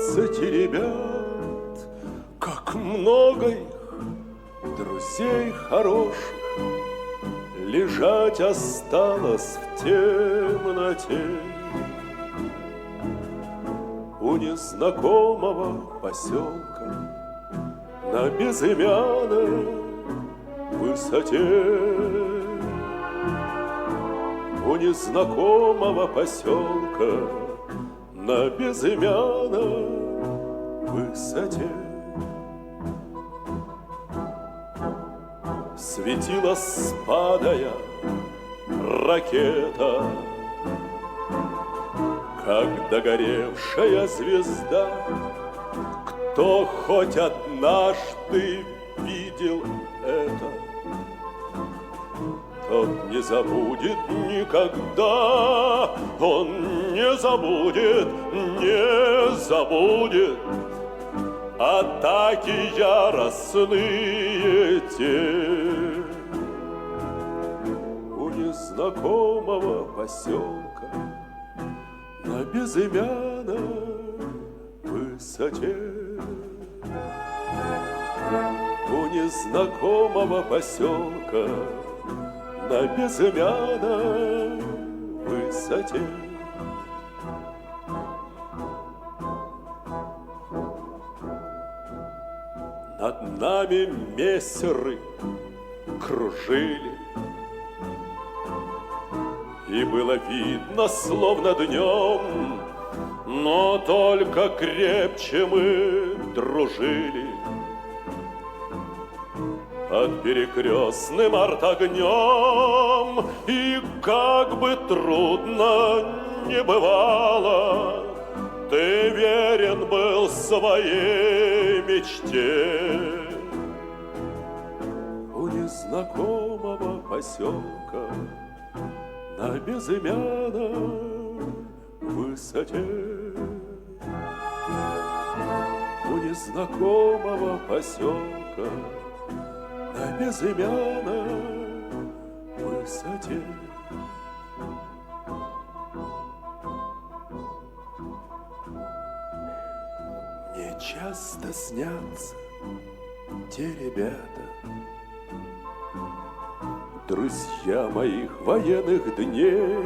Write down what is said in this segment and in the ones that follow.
Двенадцати ребят, как много их, друзей хороших, Лежать осталось в темноте. У незнакомого поселка На безымянной высоте. У незнакомого поселка На безымянной высоте. Светила, спадая, ракета, Как догоревшая звезда. Кто хоть однажды видел это, Тот не забудет никогда, Он не забудет, не забудет Атаки яростные те. У незнакомого поселка На безымянной высоте. У незнакомого поселка На безымянной высоте. Над нами мессеры кружили, И было видно, словно днем, Но только крепче мы дружили. Под перекрестным артогнем, И как бы трудно не бывало, Ты верен был своей мечте. У незнакомого поселка На безымянной высоте. У незнакомого поселка На безымянной высоте. Мне часто снятся те ребята, Друзья моих военных дней,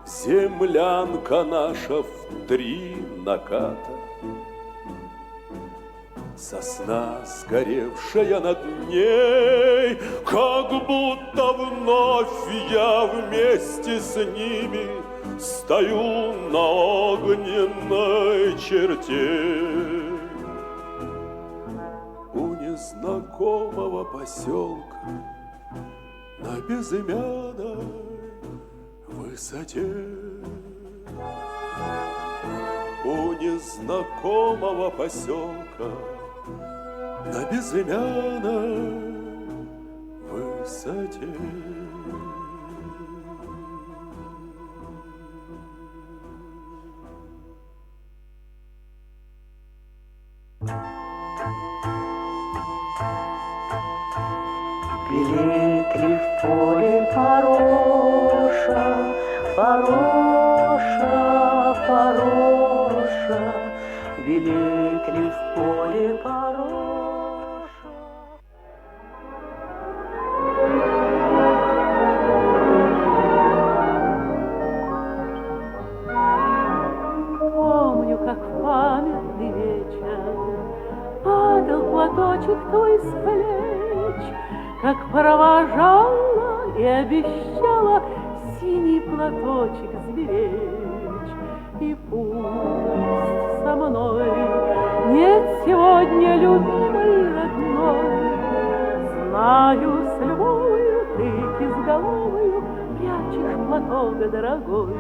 Землянка наша в три наката, Сосна, сгоревшая над ней, Как будто вновь я вместе с ними Стою на огненной черте. У незнакомого поселка На безымянной высоте. У незнакомого поселка На безымянной высоте. Белеет ли в поле пороша, пороша, пороша, Белеет ли в поле пороша? Помню, как в памятный вечер Падал платочек твой с плеч, Как провожала и обещала Синий платочек сберечь. И пусть со мной нет сегодня любимой родной, Знаю, с любовью ты кизголовою Прячешь платок дорогой.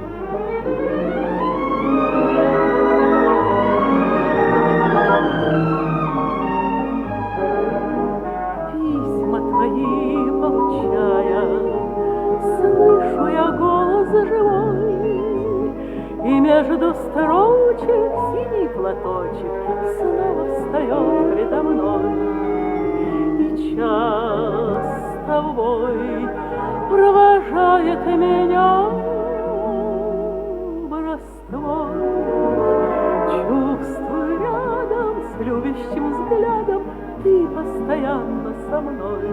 Письма твои получая, Слышу я голос живой, И между строчек синий платочек Снова встает предо мной. И часто в бой провожает меня образ твой. Чувствую Любящим взглядом ты постоянно со мной.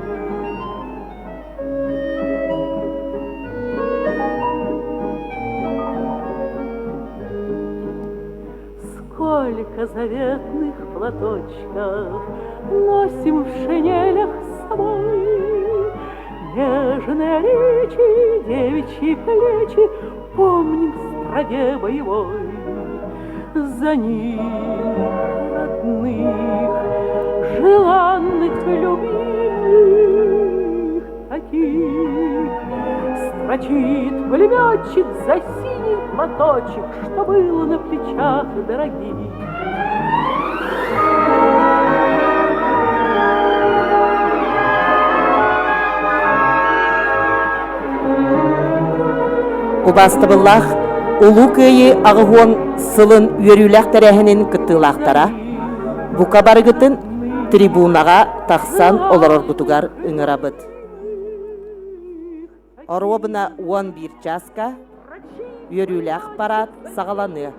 Сколько заветных платочков Носим в шинелях с собой. Нежные речи, девичьи плечи Помним в стране боевой. За них, родных, желанных, любимых таких Строчит пулеметчик за синий платочек, Что было на плечах дорогих. Убаастабыллаах Улуу Кыайыы аҕыһуон сылын үөрүүлээх тэрээһинин кыттыылаахтара бука барыгытын трибунаҕа тахсан олороргутугар ыҥырабыт. Оруобуна 11 чааска үөрүүлээх парад саҕаланыа.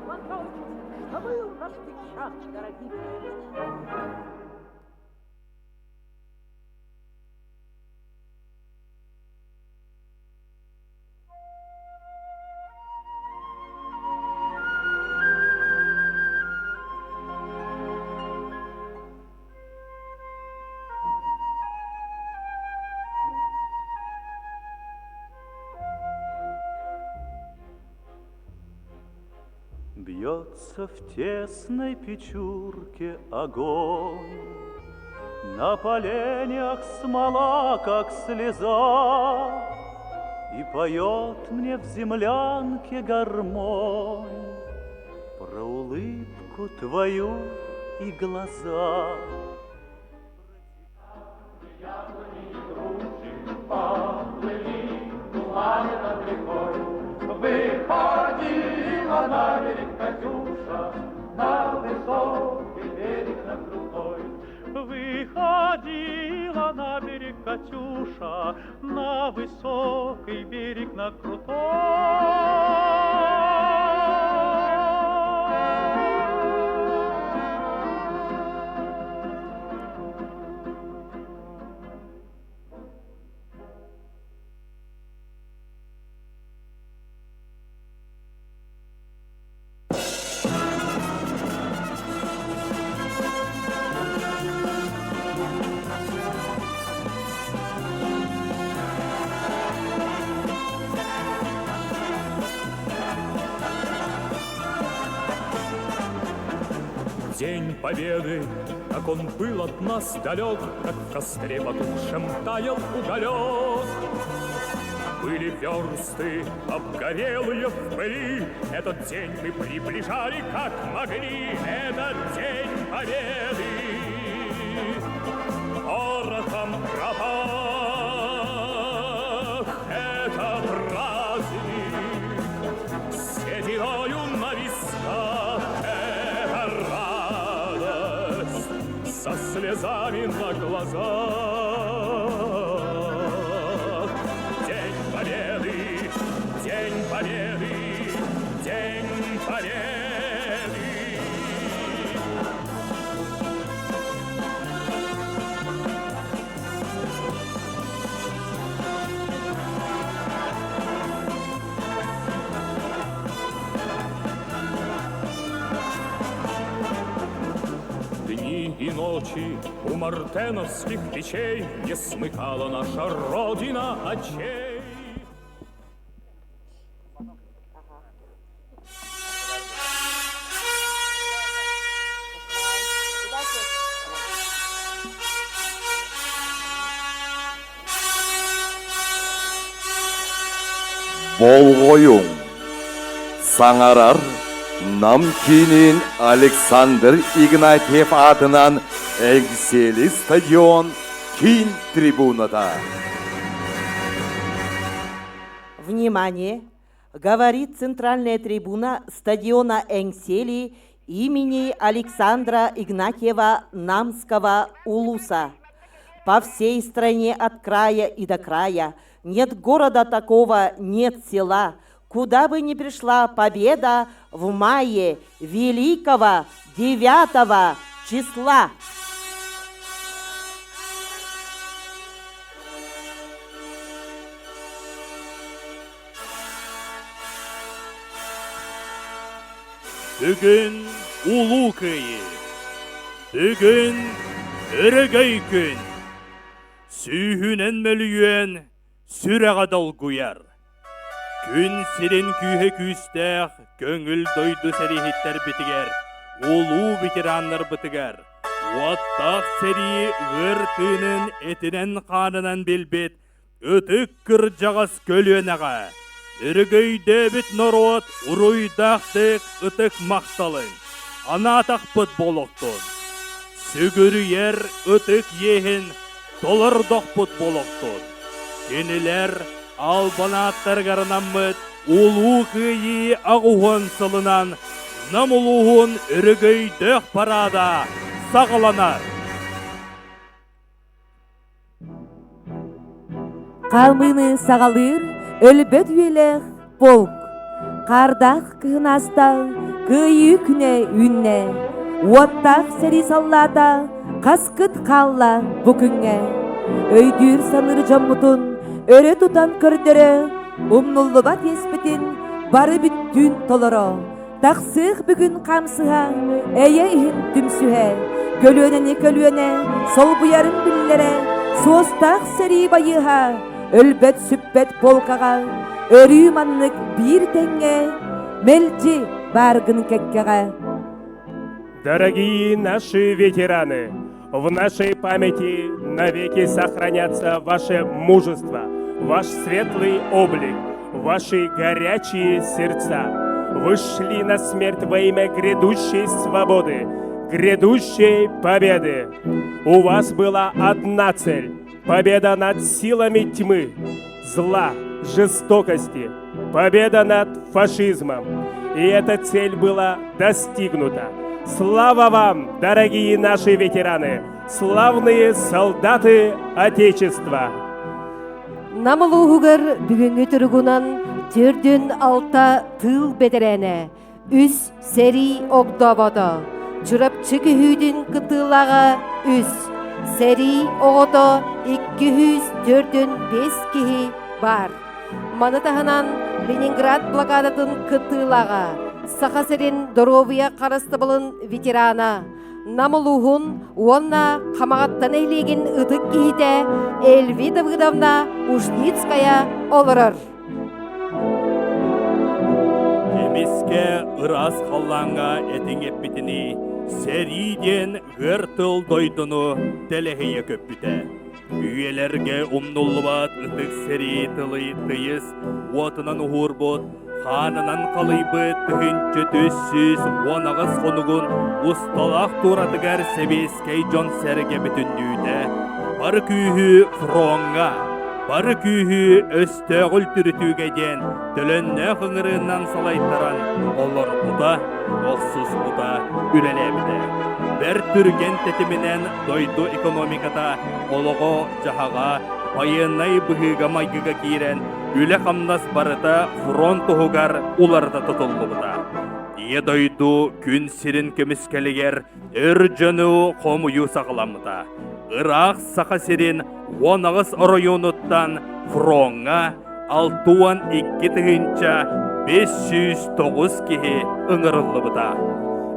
Бьется в тесной печурке огонь, На поленях смола, как слеза, И поет мне в землянке гармонь Про улыбку твою и глаза. Выходила на берег Катюша, на высокий берег, на крутой. Выходила на берег Катюша, на высокий берег, на крутой. День Победы, как он был от нас далек, Как в костре потухшем таял уголек. Были версты, обгорелые в пыли, Этот день мы приближали, как могли, Этот день Победы. Порохом пропах, это праздник, Сединою на висках, это радость, Со слезами на глазах. День Победы, День Победы, День Победы! Дни и ночи у мартеновских печей Не смыкала наша Родина очей. Болҕойуҥ! Саҥарар Нам киинин Александр Игнатьев аатынан Эҥсиэли стадион киин трибуната. Внимание! Говорит центральная трибуна стадиона Эҥсиэли имени Александра Игнатьева Намского Улуса. По всей стране от края и до края нет города такого, нет села, куда бы ни пришла победа в мае великого девятого числа. Бүгүн Улуу Кыайыы! Бүгүн Өрөгөй күн! Сүүһүнэн мөлүйүөн сүрэҕэ долгуйар. Күн сирин күүһэ күүстээх көҥүл дойду сэрииһиттэрбитигэр, улуу ветераннарбытыгар, уоттаах сэрии ыар тыынын этинэн-хаанынан билбит ытык кырдьаҕас көлүөнэҕэ өрөгөйдөөбүт норуот уруйдаахтык ытык махталын анаатахпыт болохтун, сүгүрүйэр ытык иэһин толордохпут болохтун. Кинилэр албан ааттарыгар анаммыт Улуу Кыайыы аҕыһуон сылынан Нам улууһун өрөгөйдөөх параада саҕаланар. Хаамыыны саҕалыыр өлбөт үйэлээх полк. Хаардаах кыһын ааста, кыайыы күнэ үүннэ. Уоттаах сэрии саллаата хаскыт хаалла бу күҥҥэ. Өйдүүр саныыр дьоммутун өрө тутан көрдөрө, умнуллубат иэспитин бары бүттүүн толоро. Тахсыах бүгүн хаамсыһа, эйэ иһин түмсүһэ, көлүөнэни көлүөнэ солбуйарын биллэрэ, суостаах сэрии байыаһа, өлбөт-сүппэт полкаҕа, өрүү маннык биир тэҥҥэ, мэлдьи бааргын кэккэҕэ. Дорогие наши ветераны, в нашей памяти навеки сохранятся ваше мужество, ваш светлый облик, ваши горячие сердца. Вы шли на смерть во имя грядущей свободы, грядущей победы. У вас была одна цель – победа над силами тьмы, зла, жестокости, победа над фашизмом. И эта цель была достигнута. Слава вам, дорогие наши ветераны, славные солдаты Отечества! Нам улууһугар бүгүҥҥү туругунан төрдүн алта тыыл бэтэрээнэ, үс сэрии огдообото, Чурапчы күһүүдүн кытыылаҕа үс, сэрии оҕото 245 киһи баар. Маны таһынан Ленинград блокадатын кыттыылааҕа, Саха сирин доруобуйа харыстабылын ветерана, Нам улууһун уонна Хамаҕатта нэһилиэгин ытык киһитэ Эльви Давыдовна Ушницкая олорор. Эмискэ ыраас халлааҥҥа этиҥ эппитинии, сэрии диэн ыар тыл дойдуну тэлэһийэ көппүтэ. Үйэлэргэ умнуллубат ытык сэрии тылый тыйыс уотунан уһуурбут, хаанынан халыйбыт 1418 хонугун усталаах туоратыгар сэбиэскэй дьон-сэргэ бүтүннүүтэ бары күүһү фроҥҥа, бары күүһү өстөөҕүл түрүтүүгэ диэн төлөннөөх ыҥырыынан салайтаран олорбута, охсуспута, үлэлээбитэ. Бэрт түргэн тэтиминэн дойду экономиката олоҕо-дьаһаҕа байыаннай быһыыга-майгыга киирэн, үлэ-хамнас барыта фронт туһугар уларыта тутуллубута. Ийэ дойду күн сирин көмүскэлигэр өр дьону хомуйуу саҕаламмыта. Ыраах Саха сирин 18 оройуонуттан фроҥҥа 62 509 киһи ыҥырыллыбыта.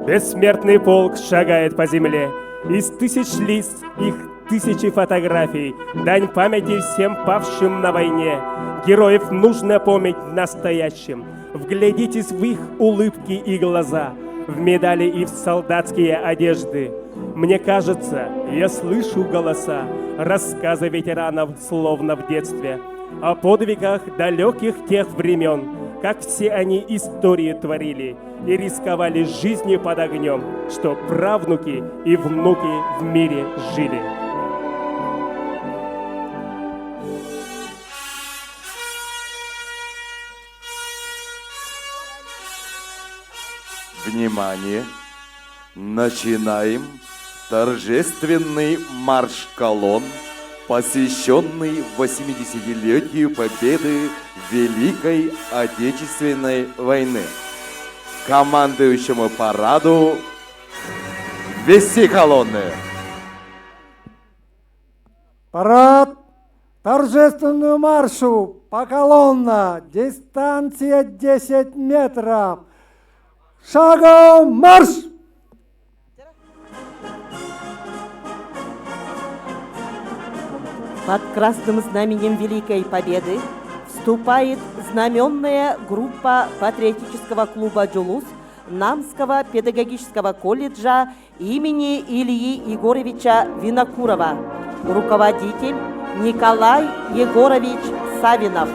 Бессмертный полк шагает по земле. Из тысяч лиц их тысячи фотографий. Дань памяти всем павшим на войне. Героев нужно помнить настоящим. Вглядитесь в их улыбки и глаза, в медали и в солдатские одежды. Мне кажется, я слышу голоса, рассказы ветеранов словно в детстве, о подвигах далеких тех времен, как все они истории творили и рисковали жизнью под огнем, что правнуки и внуки в мире жили. Внимание! Начинаем торжественный марш-колонн, посвященный 80-летию Победы Великой Отечественной войны. Командующему параду Вести колонны. Парад торжественную маршу по колонна. Дистанция 10 метров. Шагом марш! Под красным знаменем Великой Победы вступает знаменная группа патриотического клуба «Джулус» Намского педагогического колледжа имени Ильи Егоровича Винокурова. Руководитель Николай Егорович Савинов.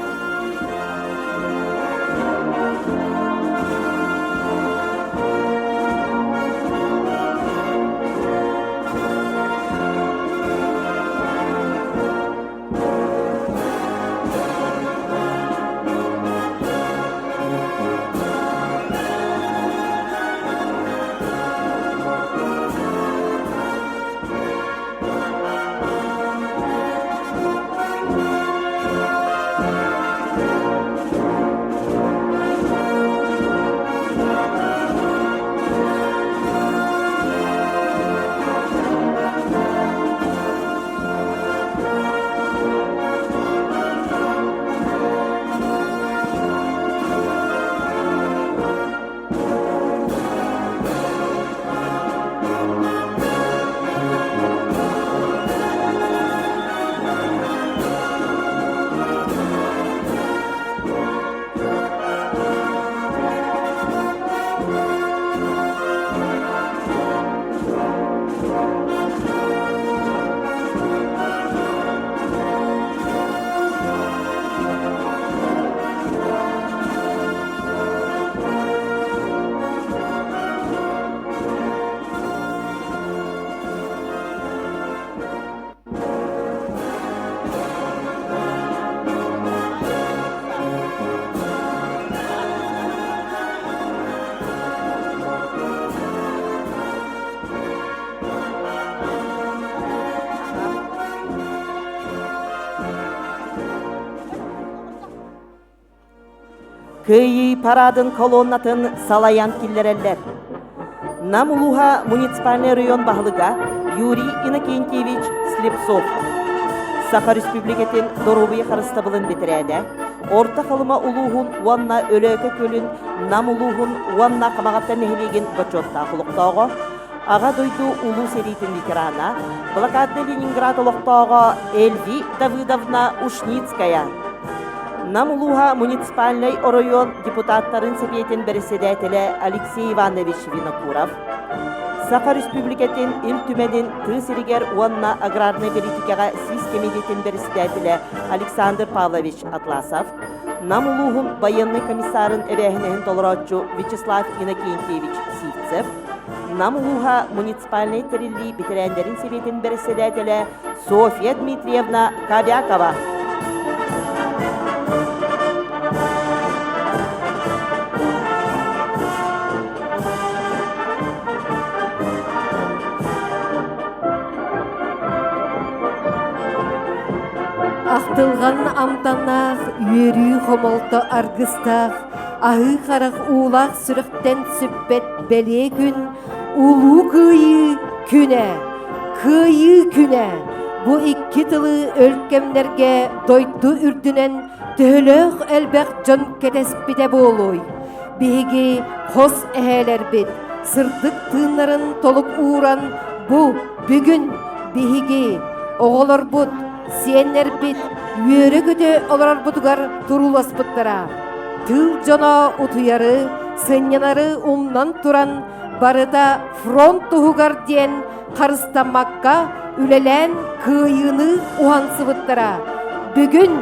Кыайыы парадын колоннатын салайан киллэрэллэр. Нам улууһа муниципальнай район баһылыга Юрий Иннокентьевич Слепцов. Саха Республикатын доруобуйа харыстабылын бэтэрээнэ, Орто Халыма улууһун уонна Өлөөкө Күөлүн Нам улууһун уонна Хамаҕатта нэһилиэгин бочуоттаах олохтооҕо, Аҕа дойду Улуу сэриитин ветерана, блокадный Ленинград олохтооҕо Эльви Давыдовна Ушницкая. Нам улууһа муниципальнай оройуон депутаттарын сэбиэтин бэрэссэдээтэлэ Алексей Иванович Винокуров, Саха Республикатын Ил Түмэнин тыа сиригэр уонна аграрнай бэлиитикэҕэ сис кэмитиэтин бэрэссэдээтэлэ Александр Павлович Атласов, Нам улууһун байыаннай комиссарын эбээһинэһин толорооччу Вячеслав Иннокентьевич Сивцев, Нам улууһа муниципальнай тэриллии бэтэрээннэрин сэбиэтин бэрэссэдээтэлэ Софья Дмитриевна Кобякова. Ахтылҕан амтаннаах, үөрүү хомолто аргыстаах, аһыы харах уулаах сүрэхтэн сүппэт бэлиэ күн Улуу Кыайыы күнэ! Кыайыы күнэ! Бу икки тылы өлкөмнөргө дойду үрдүнэн төһөлөөх элбэх дьон кэтэспитэ буолуой? Биһиги хос эһээлэрбит сырдык тыыннарын толук ууран бу бүгүн биһиги оҕолорбут, сиэннэрбит үөрэ-көтө олорорбутугар турууласпыттара. Тыыл дьоно утуйары, сынньанары умнан туран барыта фронт туһугар диэн харыстаммакка үлэлээн кыайыыны уһансыбыттара. Бүгүн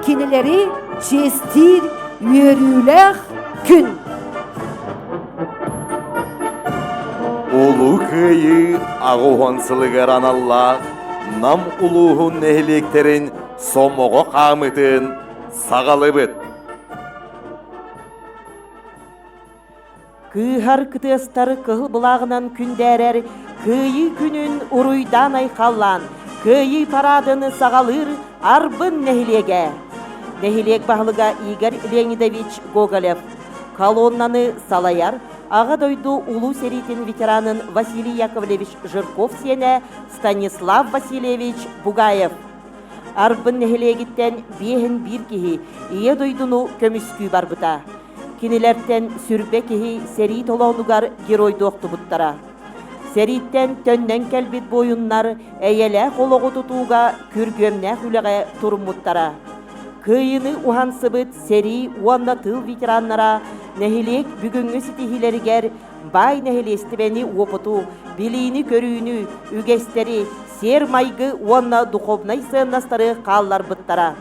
кинилэри чиэстиир үөрүүлээх күн. Улуу Кыайыы аҕа сылыгар аналлаах Нам улууһун нэһилиэктэрин сомоҕо хаамытын саҕалыбыт. Кыыһар кытыастар кыһыл былааҕынан күндээрэр Кыайыы күнүн уруйдаан айхаллаан, Кыайыы параадын саҕалыыр Арбын нэһилиэгэ. Нэһилиэк баһылыга Игорь Леонидович Гоголев колоннаны салайар. Аҕа дойду Улуу сэриитин ветеранын Василий Яковлевич Жирков сиэнэ Станислав Васильевич Бугаев. Арбын нэһилиэгиттэн биэһин биир киһи Ийэ дойдуну көмүскүү барбыта. Кинилэртэн сүрбэ киһи сэрии толоонугар геройдуохтубуттара. Сэрииттэн төннөн кэлбит буойуннар эйэлээх олоҕу тутууга күргүөмнээх үлэҕэ туруммуттара. Кыайыыны уһансыбыт сэрии уонна тыыл ветераннара нэһилиэк бүгүҥҥү ситиһиилэригэр баай нэһилиэстибэни уопуту, билиини-көрүүнү, үгэстэри, сиэр-майгы уонна духовнай сыаннастары хаалларбыттара.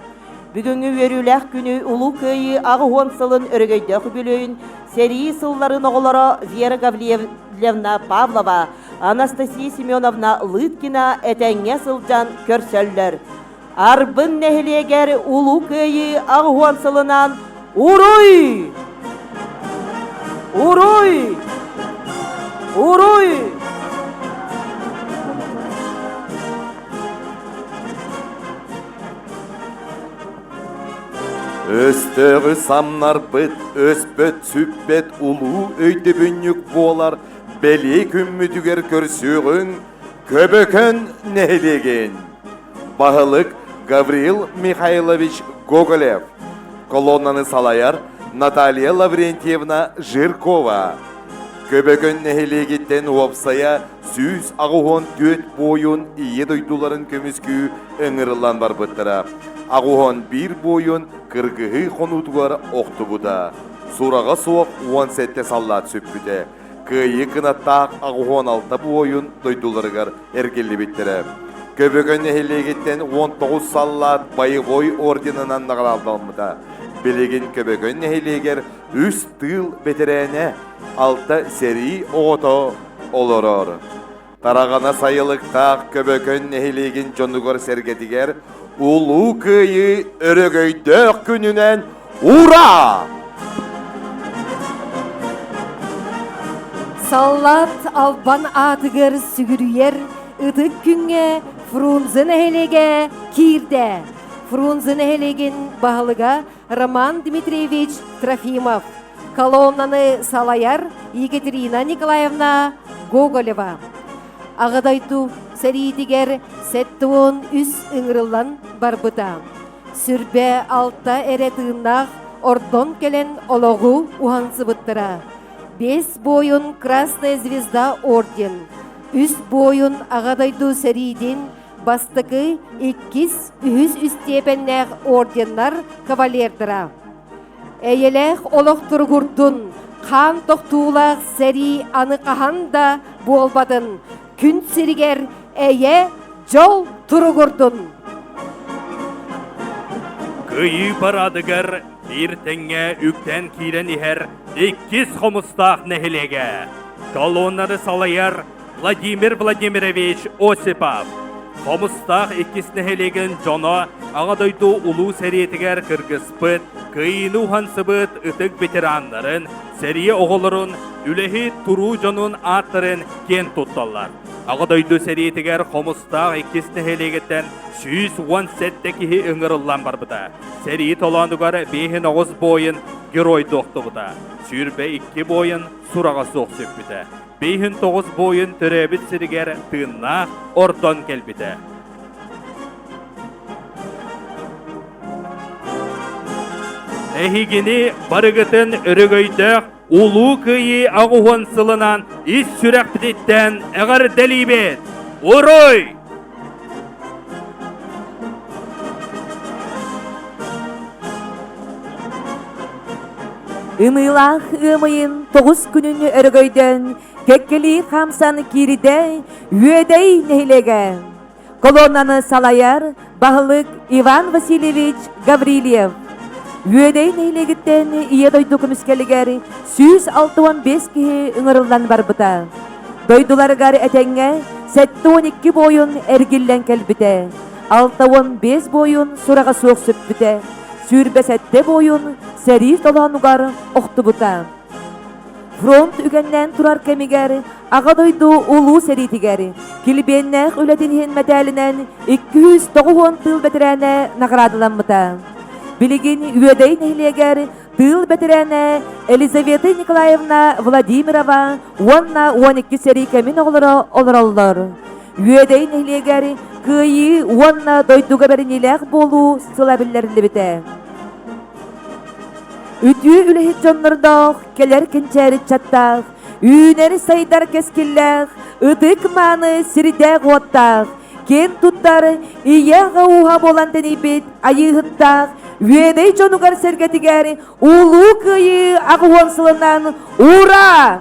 Бүгүҥҥү үөрүүлээх күнү Улуу Кыайыы 80 сылын өрөгөйдөөх үбүлүөйүн сэрии сылларын оҕолоро Вера Гаврильевна Павлова, Анастасия Семеновна Лыткина этэҥҥэ сылдьан көрсөллөр. Арбын нэһилиэгэр Улуу Кыайыы 80 сылынан Уруй! Уруй! Уруй! Өстөөҕү самнарбыт, өспөт-сүппэт улуу өйдөбүнньүк буолар бэлиэ күммүтүгэр көрсүөҕүҥ Көбөкөн нэһилиэгин баһылык Гаврил Михайлович Гоголев, колоннаны салайар Наталья Лаврентьевна Жиркова, Көбөкөн нэһилиэгиттэн уопсайа 184 буойун Ийэ дойдуларын көмүскүү ыҥырыллан барбыттара. 81 буойун кыргыһыы хонуутугар охтубута. Сураҕа суох 17 саллаат сүппүтэ. Кыайыы кынаттаах 86 буойун дойдуларыгар эргиллибиттэрэ. Көбөкөн нэһилиэгиттэн 19 саллаат боевой орденынан наҕараадалммыта. Билигин Көбөкөн нэһилиэгэр үс тыыл бэтэрээнэ, алта сэрии оҕото олорор. Тараҕана сайылыктаах Көбөкөн нэһилиэгин дьонугар-сэргэтигэр Улуу Кыайыы өрөгөйдөөх күнүнэн ура! Саллаат албан аатыгар сүгүрүйэр ытык күҥҥэ Фрунзе нэһилиэгэ киирдэ. Фрунзе нэһилиэгин баһылыга Роман Дмитриевич Трофимов, колоннаны салайар Екатерина Николаевна Гоголева. Аҕа дойду сэриитигэр 73 ыҥырыллан барбыта. Сүрбэ алта эрэ тыыннаах ордон кэлэн олоҕу уһансыбыттара. Бес буойун Красная звезда орден, үс буойун Аҕа дойду сэриитин Бастакы, иккис, үһүс истиэпэннээх орденнар кавалердара. Эйэлээх олох туругурдун, хаан тохтуулаах сэрии аны хаһан да буолбатын, күн сиригэр эйэ, дьол туругурдун! Кыайыы парадыгар биир тэҥҥэ үктээн киирэн иһэр иккис хомустаах нэһилиэгэ. Колоннаны салайар Владимир Владимирович Осипов Хомустаах иккис нэһилиэгин дьоно Аҕа дойду Улуу сэриитигэр кыргыспыт, кыайыыны уһансыбыт ытык ветераннарын, сэрии оҕолорун, үлэһит туруу дьонун ааттарын киэн тутталлар. Аҕа дойду сэриитигэр Хомустаах иккис нэһилиэгиттэн 117 киһи ыҥырыллан барбыта. Сэрии толоонугар биэһин оҕус буойун герой дуохтубута. 22 буойун сураҕа суох сүппүтэ. Биэһин тоҕус буойун төрөөбүт сиригэр тыыннаах ордон кэлбитэ. Эһигини барыгытын өрөгөйдөөх Улуу Кыайыы аҕуһун сылынан ис сүрэхпититтэн эҕэрдэлиибит! Уруй! Ымыылаах ыамыйын тоҕус күнүн өрөгөйдөөн кэккэлии хаамсан киирдэ Үөдэй нэһилиэгэ. Колоннаны салайар баһылык Иван Васильевич Гаврильев. Үөдэй нэһилиэгиттэн Ийэ дойду көмүскэлигэр 165 киһи ыҥырыллан барбыта. Дойдуларыгар этэҥҥэ 72 буойун эргиллэн кэлбитэ. 65 буойун сураҕа суох сүппүтэ. 27 буойун сэрии толоонугар охтубута. Фронт үгэннээн турар кэмигэр Аҕа дойду Улуу сэриитигэр килбиэннээх үлэтин иһин мэтээлинэн 290 тыыл бэтэрээнэ наҕараадаламмыта. Билигин Үөдэй нэһилиэгэр тыыл бэтэрээнэ Елизавета Николаевна Владимирова уонна 12 сэрии кэмин оҕолоро олороллор. Үөдэй нэһилиэгэр Кыайыы уонна дойдуга бэриниилээх буолуу сыла биллэриллибитэ. Үтүө үлэһит дьоннордоох, кэлэр кэнчээри ыччаттаах, үүнэр-сайдар кэскиллээх, ытык-мааны сирдээх-уоттаах, киэн туттар ийэ-аҕа ууһа буолан тэнийбит айыыһыттаах Үөдэй дьонугар-сэргэтигэр Улуу Кыайыы 80 сылынан ура!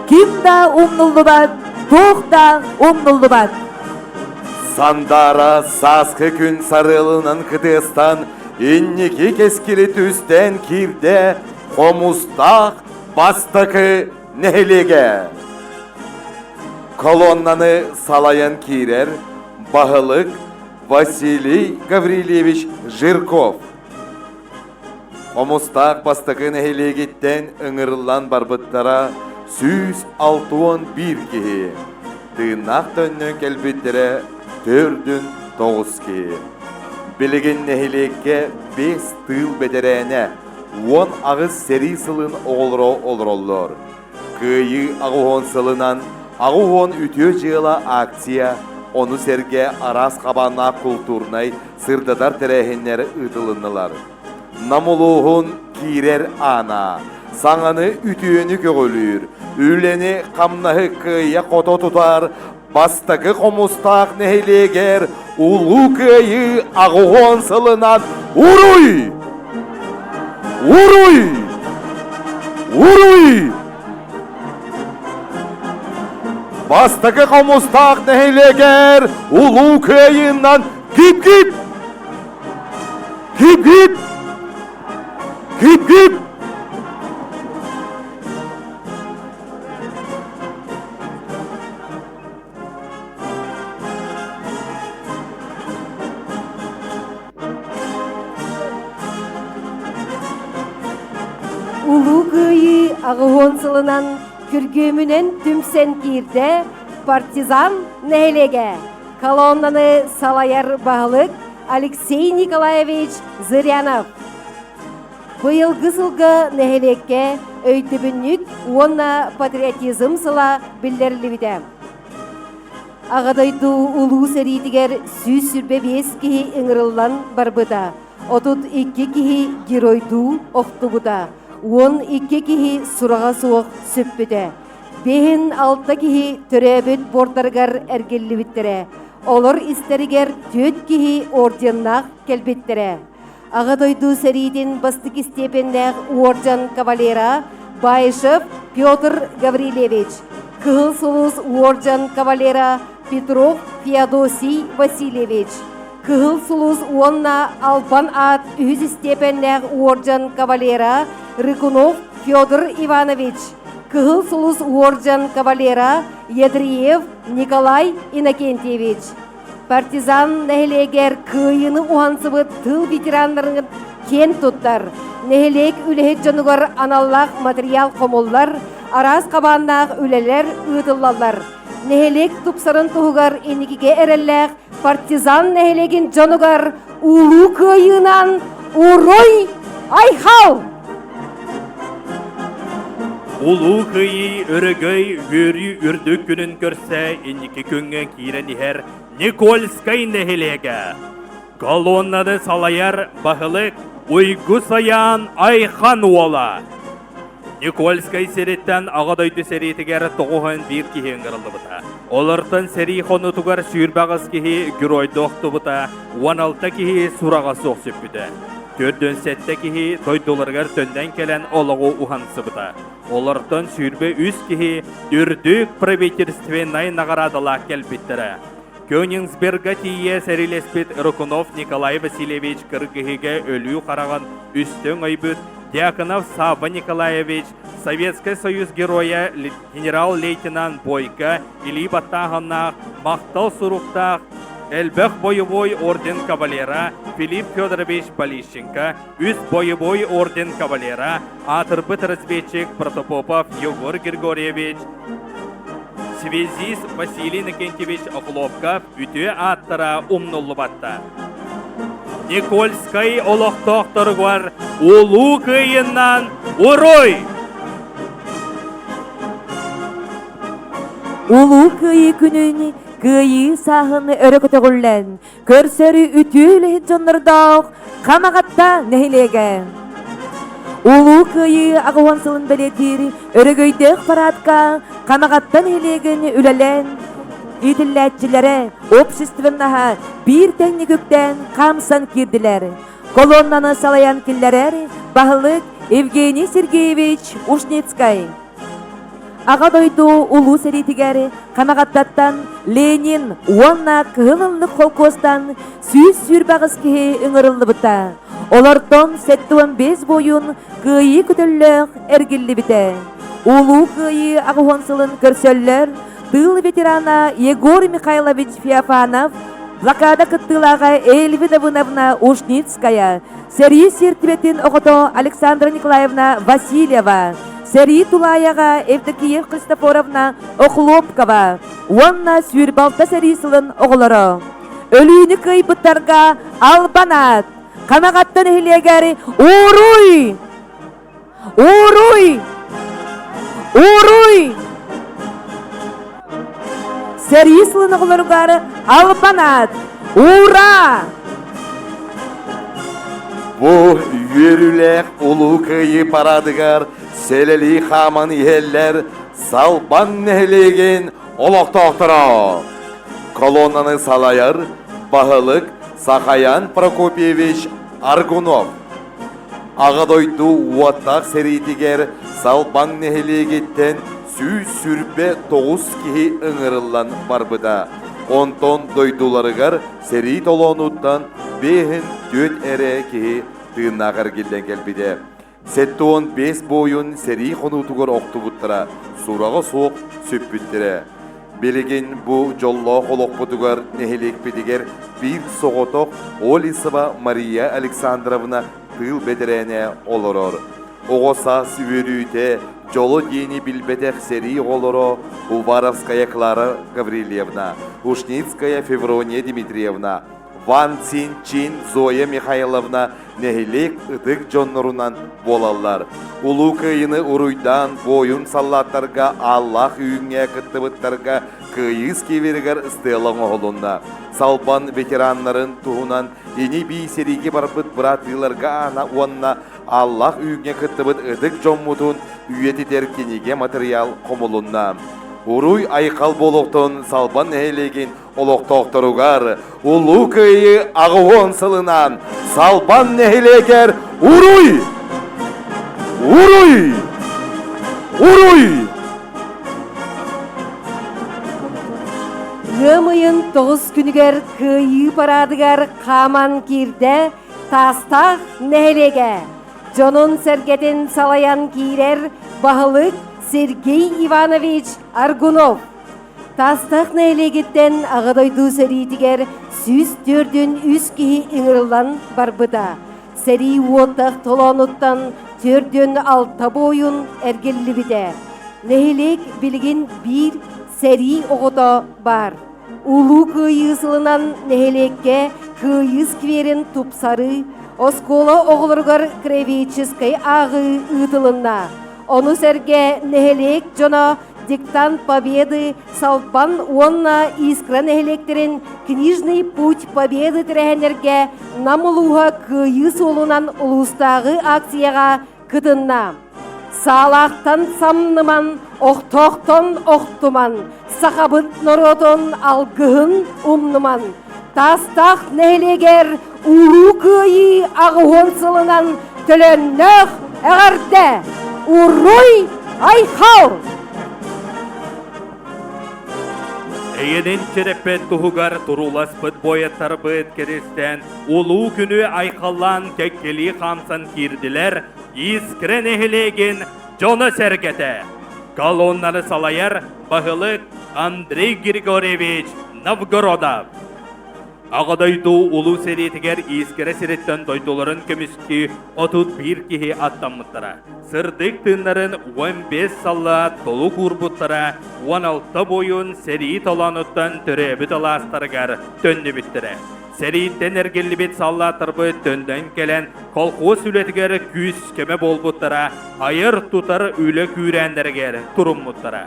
Ким да умнуллубат, туох да умнуллубат. Сандаара сааскы күн сарыалынан кытыастан инники кэскили түстээн киирдэ Хомустаах бастакы нэһилиэгэ. Колоннаны салайан киирэр баһылык Василий Гаврильевич Жирков. Хомустаах бастакы нэһилиэгиттэн ыҥырыллан барбыттара 161 киһи. Тыыннаах төннөн кэлбиттэрэ 409 киһи. Билигин нэһилиэккэ 5 тыыл бэтэрээнэ, 18 сэрии сылын оҕолоро олороллор. Кыайыы 80 сылынан 80 үтүө дьыала акция, ону сэргэ араас хабааннаах култуурнай сырдатар тэрээһиннэр ыытылыннылар. Нам улууһун киирэр аана саҥаны үтүөнү көҕүлүүр, үлэни-хамнаһы кыайа-хото тутар бастакы хомустаах нэһилиэгэр Улуу Кыайыы 80 сылынан уруй! Уруй! Уруй! Бастакы хомустаах нэһилиэгэр Улуу Кыайыынан гип-гип! Гип-гип! Гип-гип! Улуу Кыайыы 80 сылынан күргүөмүнэн түмсэн киирдэ партизан нэһилиэгэ. Колоннаны салайар баһылык Алексей Николаевич Зырянов. Быйылгы сылга нэһилиэккэ өйдөбүнньүк уонна патриотизм сыла биллэриллибитэ. Аҕа дойду Улуу сэриитигэр 125 киһи ыҥырыллан барбыта, 32 киһи геройдуу охтубута, 12 киһи сураҕа суох сүппүтэ. Бэһин алта киһи төрөөбүт буордарыгар эргиллибиттэрэ. Олор истэригэр түөрт киһи орденнаах кэлбиттэрэ. Аҕа дойду сэриитин бастакы степеннээх уордьан кавалера Баишев Петр Гаврильевич, Кыһыл Сулус уордьан кавалера Петров Феодосий Васильевич, Кыһыл Сулус уонна Албан аат үһүс степеннээх уордьан кавалера Рыкунов Федор Иванович, Кыһыл Сулус уордьан кавалера Ядриев Николай Иннокентьевич. Партизан нэһилиэгэр кыайыыны уһансыбыт тыыл ветераннарын киэн туттар. Нэһилиэк үлэһит дьонугар аналлаах материал хомуллар, араас хабааннаах үлэлэр ыытыллаллар. Нэһилиэк тупсарын туһугар инникигэ эрэллээх партизан нэһилиэгин дьонугар улуу кыайыынан уруй айхал! Улуу Кыайыы өрөгөй үөрүү үрдүк күнүн көрсө инники күҥҥэ киирэн иһэр Никольскай нэһилиэгэ. Колоннаны салайар баһылык Уйгу Сайаан Айхан уола. Никольскай сириттэн Аҕа дойду сэриитигэр 91 киһи ыҥырыллыбыта. Олортон сэрии хонуутугар 28 киһи геройдоохтубута, 16 киһи сураҕа суох сүппүтэ. 47 киһи дойдуларыгар төннөн кэлэн олоҕу уһансыбыта. Олортон 23 киһи үрдүк правительственнай наҕараадалаах кэлбиттэрэ. Кёнигсберга тиийэ сэриилэспит Рыкунов Николай Васильевич кыргыһыыга өлүү хараҕын үстэ өҥөйбүт Дьяконов Савва Николаевич, Советскай Союз Геройа генерал-лейтенант Бойко илии баттааһыннаах, махтал суруктаах, элбэх бойобуой орден кавалера Филипп Федорович Полищенко, үс бойобуой орден кавалера, аатырбыт разведчик Протопопов Егор Григорьевич, связист Василий Иннокентьевич Охлопков үтүө ааттара умнуллубаттар. Никольскай олохтоохторугар Улуу Кыайыннан уруй! Улуу Кыайыы күнүн Кыайыы сааһын өрө көтөҕүллэн, көрсөрү үтүө үлэһит дьоннордоох Хамаҕатта нэһилиэгэ. Улуу Кыайыы аҕыһуон сылын бэлиэтиир өрөгөйдөөх параадка Хамаҕатта нэһилиэгин үлэлээн иитиллээччилэрэ общественноһа биир тэҥник үктээн хаамсан киирдилэр. Колоннаны салайан киллэрэр баһылык Евгений Сергеевич Ушницкай. Аҕа дойду Улуу сэриитигэр Хамаҕаттаттан Ленин уонна Кыһыл Ыллык холкуостан 128 киһи ыҥырыллыбыта. Олортон 75 буойун Кыайыы көтөллөөх эргиллибитэ. Улуу Кыайыы аҕыһуон сылын көрсөллөр тыыл ветерана Егор Михайлович Феофанов, блокада кыттыылааҕа Эльвина Давыновна Ушницкая, сэрии сиэртибэтин оҕото Александра Николаевна Васильева, сэрии тулаайаҕа Евдокия Христофоровна Охлопкова уонна сүүрбалта сэрии сылын оҕолоро. Өлүүнү кыайбыттарга албан аат, Хамаҕатта нэһилиэгэр Ууруй! Ууруй! Ууруй! Сэрии сылын оҕолоругар албан аат, Ура! Бу үөрүүлээх Улуу Кыайыы парадыгар сэлэлии хааман иһэллэр Салбан нэһилиэгин олохтоохторо. Колоннаны салайар баһылык Сахаян Прокопьевич Аргунов. Аҕа дойду уоттаах сэриитигэр Салбаҥ нэһилиэгиттэн 129 киһи ыҥырыллан барбыта. Онтон дойдуларыгар сэрии толоонуттан бэһин түөрт эрэ киһи тыыннаах эргиллэн кэлбитэ. 75 буойун сэрии хонуутугар охтубуттара, сураҕа суох сүппүттэрэ. Билигин бу дьоллоох олохпутугар нэһилиэкпитигэр биир соҕотох Олесова Мария Александровна тыыл бэтэрээнэ олорор. Оҕо саас үөрүүтэ, дьоло диэни билбэтэх сэрии оҕолоро Уваровская Клара Гаврильевна, Ушницкая Феврония Дмитриевна, Ван Цин Чин Зоя Михайловна нэһилиэк ытык дьоннорунан буолаллар. Улуу Кыайыны уруйдаан буойун саллааттарга ааллаах үүҥҥэ кыттыбыттарга Кыайыы скверигэр стела оҥоһулунна. Салбан ветераннарын туһунан ини-бии сэриигэ барбыт бырааттыыларга аана уонна ааллаах үүҥҥэ кыттыбыт ытык дьоммутун үйэтитэр кинигэ матырыйаал хомулунна. Уруй айхал буолуохтун Салбан нэһилиэгин олохтоохторугар Улуу Кыайыы аҕыһуон сылынан Салбан нэһилиэгэр уруй! Уруй! Уруй! Ыам ыйын тоҕус күнүгэр Кыайыы параадыгар хааман киирдэ Таастаах нэһилиэгэ. Дьонун-сэргэтин салайан киирэр баһылык Сергей Иванович Аргунов. Таастаах нэһилиэгиттэн Аҕа дойду сэриитигэр 143 киһи ыҥырыллан барбыта. Сэрии уоттаах толоонуттан 46 буойун эргиллибитэ. Нэһилиэк билигин биир сэрии оҕото баар. Улуу Кыайыы сылынан нэһилиэккэ Кыайыы скверин тупсарыы, оскуола оҕолоругар краеведческай ааҕыы ыытылынна. Ону сэргэ нэһилиэк дьоно Диктант Победы, Салбан уонна Искра нэһилиэктэрин Книжный путь Победы тэрээһиннэргэ Нам улууһа Кыайыы суолунан улуустааҕы акцияҕа кытынна. Саалаахтан самныман, охтоохтон охтуман, сахабыт норуотун алгыһын умнуман, Таастаах нэһилиэгэр Улуу Кыайыы аҕыһуон сылынан төлөннөөх эҕэрдэ! Уруй айхал! Эйэнин чэрэппэт туһугар турууласпыт буойаттарбыт кэристэн улуу күнү айхаллаан кэккэлии хаамсан киирдилэр Искра нэһилиэгин дьоно-сэргэтэ. Колоннаны салайар баһылык Андрей Григорьевич Новгородов. Аҕа дойду Улуу сэриитигэр Искра сириттэн дойдуларын көмүскүү 31 киһи аттаммыттара. Сырдык тыыннарын 15 саллаат толук уурбуттара, 16 буойун сэрии толоонуттан төрөөбүт алаастарыгар төннүбүттэрэ. Сэрииттэн эргиллибит саллааттарбыт төннөн кэлэн колхуос үлэтигэр күүс-көмө буолбуттара, айар-тутар үлэ күүрээннэригэр туруммуттара.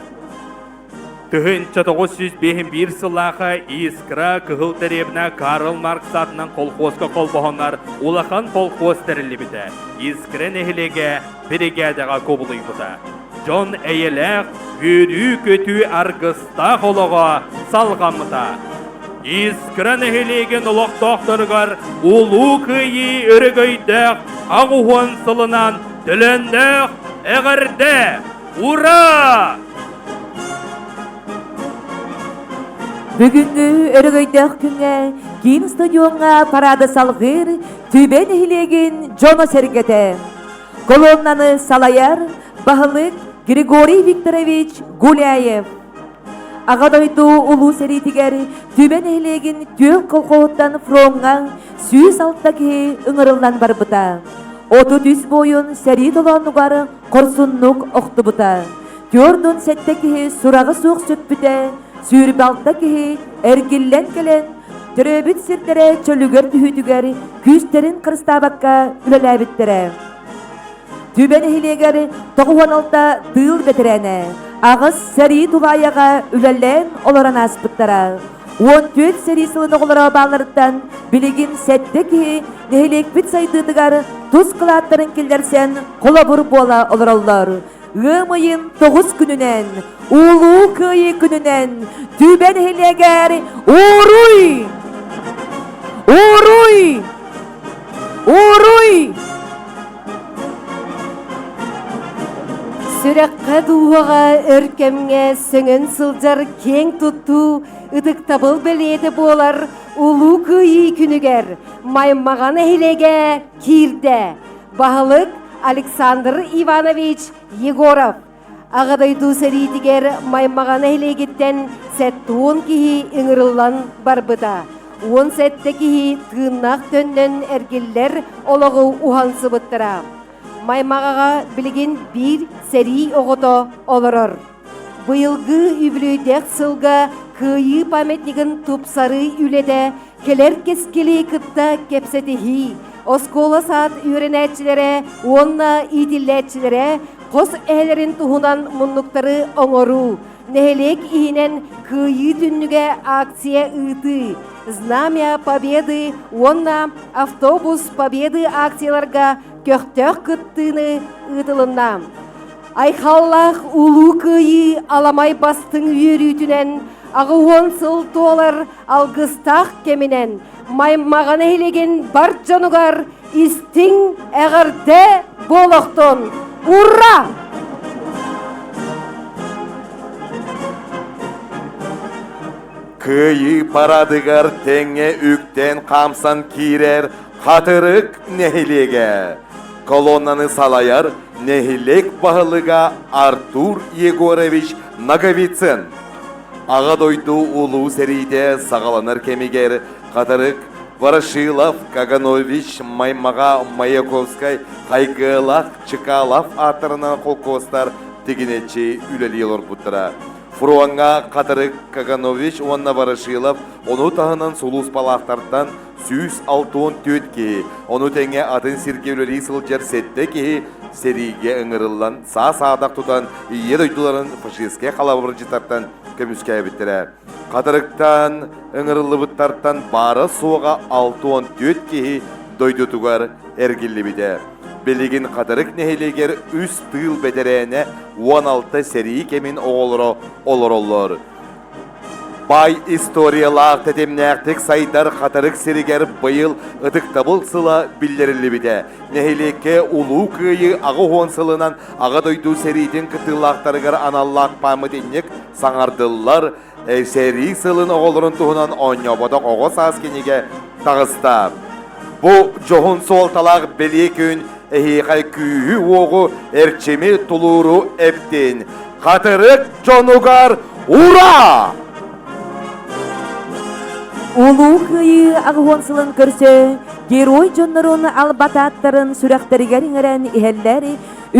1951 сыллааха Искра Кыһыл дэриэбинэ Карл Маркс аатынан колхуоска холбоһоннор улахан колхуос тэриллибитэ. Искра нэһилиэгэ биригээдэҕэ кубулуйбута. Дьон эйэлээх, үөрүү-көтүү аргыстаах олоҕо салҕаммыта. Искра нэһилиэгин олохтоохторугар Улуу Кыайыы өрөгөйдөөх аҕуһуон сылынан төлөннөөх эҕэрдэ! Ура! Бүгүҥҥү өрөгөйдөөх күҥҥэ киин стадиоҥҥа параады салҕыыр Түбэ нэһилиэгин дьоно-сэргэтэ. Колоннаны салайар баһылык Григорий Викторович Гуляев. Аҕа дойду Улуу сэриитигэр Түбэ нэһилиэгин түөрт колхоһуттан фроҥҥа 106 киһи ыҥырыллан барбыта. 33 буойун сэрии толоонугар хорсуннук охтубута. 47 киһи сураҕа суох сүппүтэ, 26 киһи эргиллэн кэлэн төрөөбүт сирдэрэ чөлүгэр түһүүтүгэр күүстэрин харыстаабакка үлэлээбиттэрэ. Түбэ нэһилиэгэр 96 тыыл бэтэрээнэ, аҕыс сэрии тулаайаҕа үлэлээн олорон ааспыттара. 14 сэрии сылын оҕолоро баалларыттан билигин сэттэ киһи нэһилиэкпит сайдыытыгар тус кылааттарын киллэрсэн холобур буола олороллор. Ыам ыйын тоҕус күнүнэн, Улуу Кыайыы күнүнэн Түбэ нэһилиэгэр Уруй! Уруй! Уруй! Сүрэххэ дууһаҕа өр кэмҥэ сөҥөн сылдьар киэҥ туттуу ытыктабыл бэлиэтэ буолар Улуу Кыайыы күнүгэр Маймаҕа нэһилиэгэ киирдэ. Баһылык Александр Иванович Егоров. Аҕа дойду сэриитигэр Маймаҕа нэһилиэгиттэн 70 киһи ыҥырыллан барбыта. 17 киһи тыыннаах төннөн эргиллэр олоҕу уһансыбыттара. Маймаҕаҕа билигин биир сэрии оҕото олорор. Быйылгы үбүлүөйдээх сылга Кыайыы памятнигын тупсарыы үлэтэ кэлэр кэскили кытта кэпсэтиһии, оскуола-саад үөрэнээччилэрэ уонна иитиллээччилэрэ хос эһэлэрин туһунан муннуктары оҥоруу, нэһилиэк иһинэн Кыайыы түннүгэ акция ыытыы, Знамя Победы уонна Автобус Победы акцияларга көхтөөх кыттыыны ыытылынна. Айхаллаах Улуу Кыайыы аламай бастыҥ үөрүүтүнэн аҕыһуон сыл туолар алгыстаах кэминэн Маймаҕа нэһилиэгин бар дьонугар истиҥ эҕэрдэ буолохтун! Ура! Кыайыы парадыгар тэҥҥэ үктэн хаамсан киирэр Хатырык нэһилиэгэ. Колоннаны салайар нэһилиэк баһылыга Артур Егорович Ноговицын. Аҕа дойду Улуу сэриитэ саҕаланар кэмигэр Хатырык Ворошилов, Каганович, Маймаҕа, Маяковскай, Хайгыалах, Чкалов ааттарынан холкуостар тигинэччи үлэлии олорбуттара. Фроҥҥа Хатырык, Каганович уонна Ворошилов ону таһынан сулууспалаахтартан 164 киһи, ону тэҥэ атын сиргэ үлэлии сылдьар сэттэ киһи сэриигэ ыҥырыллан саа-саадах тутан Ийэ дойдуларын фашистскай халабырдьыттартан көмүскээбиттэрэ. Хатырыктан ыҥырыллыбыттартан баара-суоҕа 64 киһи дойдутугар эргиллибитэ. Билигин Хатырык нэһилиэгэр үс тыыл бэтэрээнэ 16 сэрии кэмин оҕолоро олороллор. Баай историялаах тэтимнээхтик сайдар Хатырык сиригэр быйыл Ытыктабыл сыла биллэриллибитэ. Нэһилиэккэ Улуу Кыайыы 80 сылынан Аҕа дойду сэриитин кыттыылаахтарыгар аналлаах пааматынньык саҥардыллар, сэрии сылын оҕолорун туһунан оонньооботох оҕо саас кинигэ таҕыста. Бу дьоһун суолталаах бэлиэ күн эһиэхэ күүһү-уоҕу, эрчими, тулууру эптин. Хатырык дьонугар ура! Улуу Кыайыы аҕыһуон сылын көрсө герой дьоннорун албатааттарын сүрэхтэригэр иҥэрэн иһэллэр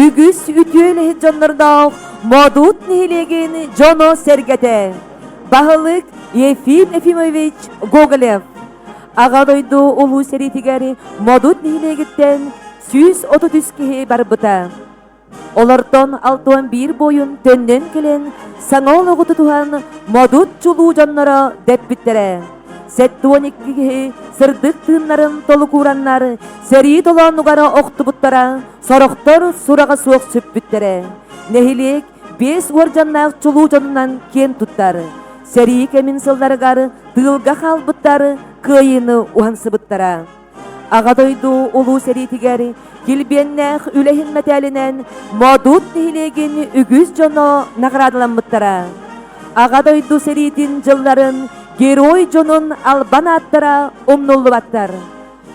үгүс үтүө үлэһит дьоннордоох Модут нэһилиэгин дьоно-сэргэтэ баһылык Ефим Ефимович Гоголев. Аҕа дойду улуу сэриитигэр Модут нэһилиэгиттэн 133 киһи барбыта. Олортон 61 буойун төннөн кэлэн, саҥа олоҕу тутуһан Модут чулуу дьонноро дэппиттэрэ. 72 киһи сырдык тыыннарын толук уураннар, сэрии толоонугар охтубуттара, сорохтор сураҕа суох сүппүттэрэ. Нэһилиэк биэс уордьаннаах чулуу дьонунан киэн туттар. Сэрии кэмин сылларыгар тыылга хаалбыттар кыайыыны уһансыбыттара. Аҕа дойду улуу сэриитигэр килбиэннээх үлэһин мэтээлинэн Модут нэһилиэгин үгүс дьоно наҕараадаламмыттара. Аҕа дойду сэриитин дьылларын герой дьонун албан ааттара умнуллубаттар.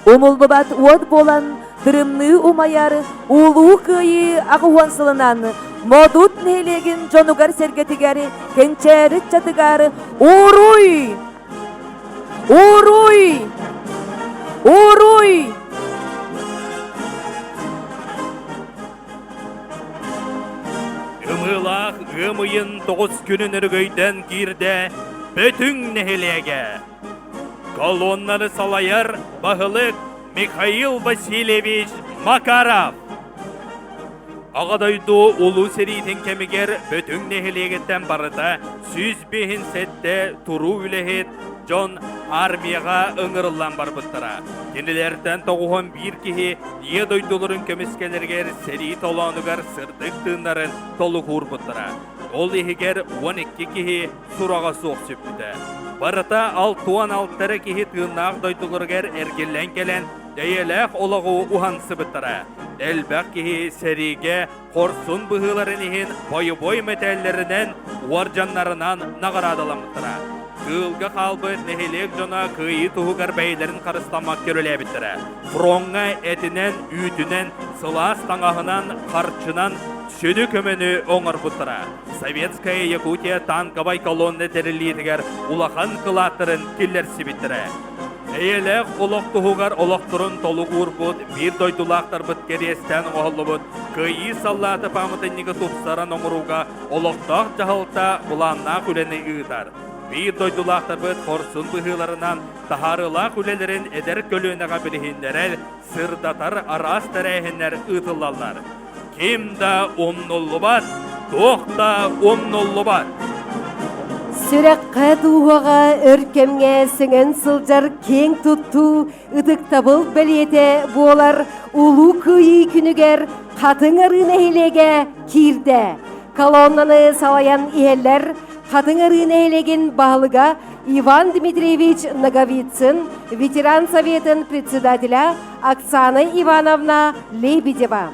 Умуллубат уот буолан тырымныы умайар Улуу Кыайыы аҕыс сылынан Модут нэһилиэгин дьонугар-сэргэтигэр кэнчээри ыччатыгар Уруй! Уруй! Уруй! Ымыылаах ыам ыйын тоҕус күнүн өрөгөйдөөн киирдэ Бөтүҥ нэһилиэгэ. Колоннаны салайар баһылык Михаил Васильевич Макаров. Аҕа дойду Улуу сэриитин кэмигэр Бөтүҥ нэһилиэгиттэн барыта 157 туруу үлэһит дьон армияҕа ыҥырыллан барбыттара. Кинилэртэн 91 киһи Ийэ дойдуларын көмүскэлэригэр сэрии толоонугар сырдык тыыннарын толук уурбуттара. Ол иһигэр 12 киһи сураҕа суох сүппүтэ. Барыта 66 эрэ киһи тыыннаах дойдуларыгар эргиллэн кэлэн эйэлээх олоҕу уһансыбыттара. Элбэх киһи сэриигэ хорсун быһыыларын иһин бойобуой мэтээллэринэн, уордьаннарынан наҕараадаламмыттара. Тыылга хаалбыт нэһилиэк дьоно кыайыы туһугар бэйэлэрин харыстаммакка үлэлээбиттэрэ. Фроҥҥа этинэн, үүтүнэн, сылаас таҥаһынан, харчынан сүдү көмөнү оҥорбуттара. Советская Якутия танковай колонна тэриллиитигэр улахан кылааттарын киллэрсибиттэрэ. Эйэлээх олох туһугар олохторун толук уурбут биир дойдулаахтарбыт кэриэстээн оҥоһуллубут Кыайыы саллаата пааматынньыгы тупсаран оҥорууга олохтоох дьаһалта былааннаах үлэни ыытар. Биир дойдулаахтарбыт хорсун быһыыларынан таһаарыылаах үлэлэрин эдэр көлүөнэҕэ билиһиннэрэр, сырдатар араас тэрээһиннэр ыытыллаллар. Ким да умнуллубат, туох да умнуллубат. Сүрэххэ дууһаҕа өр кэмҥэ сөҥөн сылдьар киэҥ туттуу ытыктабыл бэлиэтэ буолар Улуу Кыайыы күнүгэр Хатыҥ Арыы нэһилиэгэ киирдэ. Колоннаны салайан иһэллэр Хатыҥ Арыы нэһилиэгин баһылыга Иван Дмитриевич Ноговицын, ветеран советын председателя Оксана Ивановна Лебедева.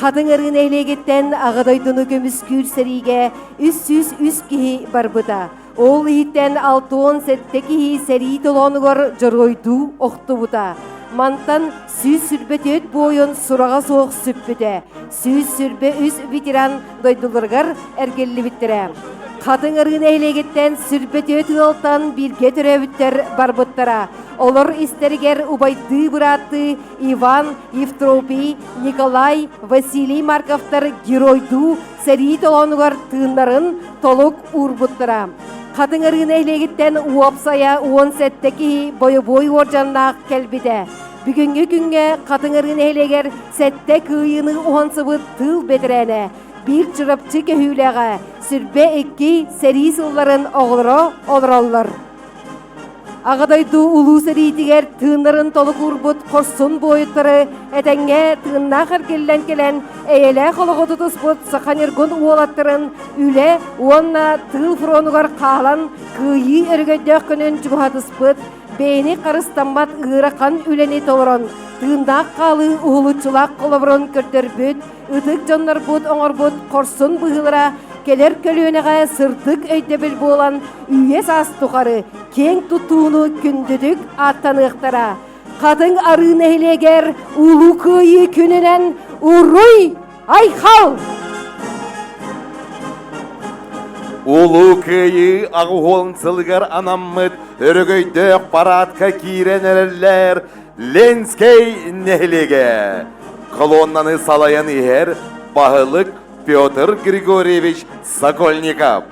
Хатыҥ Арыы нэһилиэгиттэн Аҕа дойдуну көмүскүүр сэриигэ 303 киһи барбыта. Ол иһиттэн 67 киһи сэрии толоонугар дьоруойдуу охтубута. Мантан 124 буойун сураҕа суох сүппүтэ. 123 ветеран дойдуларыгар эргиллибиттэрэ. Хатыҥ Арыы нэһилиэгиттэн 124 ыалтан бииргэ төрөөбүттэр барбыттара. Олор истэригэр убайдыы-бырааттыы Иван, Евтропий, Николай, Василий Марковтар геройдуу сэрии толоонугар тыыннарын толук уурбуттара. Хатыҥ Арыы нэһилиэгиттэн уопсайа 17 киһи бойобуой уордьаннаах кэлбитэ. Бүгүҥҥү күҥҥэ Хатыҥ Арыы нэһилиэгэр сэттэ кыайыыны уһансыбыт тыыл бэтэрээнэ, биир Чурапчы көһүүлээҕэ, сүрбэ икки сэрии сылларын оҕолоро олороллор. Аҕа дойду улуу сэриитигэр тыыннарын толук уурбут хорсун буойуттары этэҥҥэ тыыннаах эргиллэн кэлэн эйэлээх олоҕу тутуспут саха ньургун уолаттарын үлэ уонна тыыл фронугар хаалан кыайыы өрөгөйдөөх күнүн чугаһатыспыт бэйэни харыстаммат ыарахан үлэни толорон тыыннаах хаалыы уһулуччулаах холобурун көрдөрбүт ытык дьоннорбут оҥорбут хорсун быһыылара кэлэр көлүөнэҕэ сырдык өйдөбүл буолан үйэ саас тухары киэҥ тутууну күндүтүк ааттаныахтара. Хатыҥ Арыы нэһилиэгэр Улуу Кыайыы күнүнэн уруй айхал! Улуу Кыайыы аҕыс сылыгар анаммыт өрөгөйдөөх параадка киирэн эрэллэр Ленскэй нэһилиэгэ. Колоннаны салайан иһэр баһылык Петр Григорьевич Сокольников.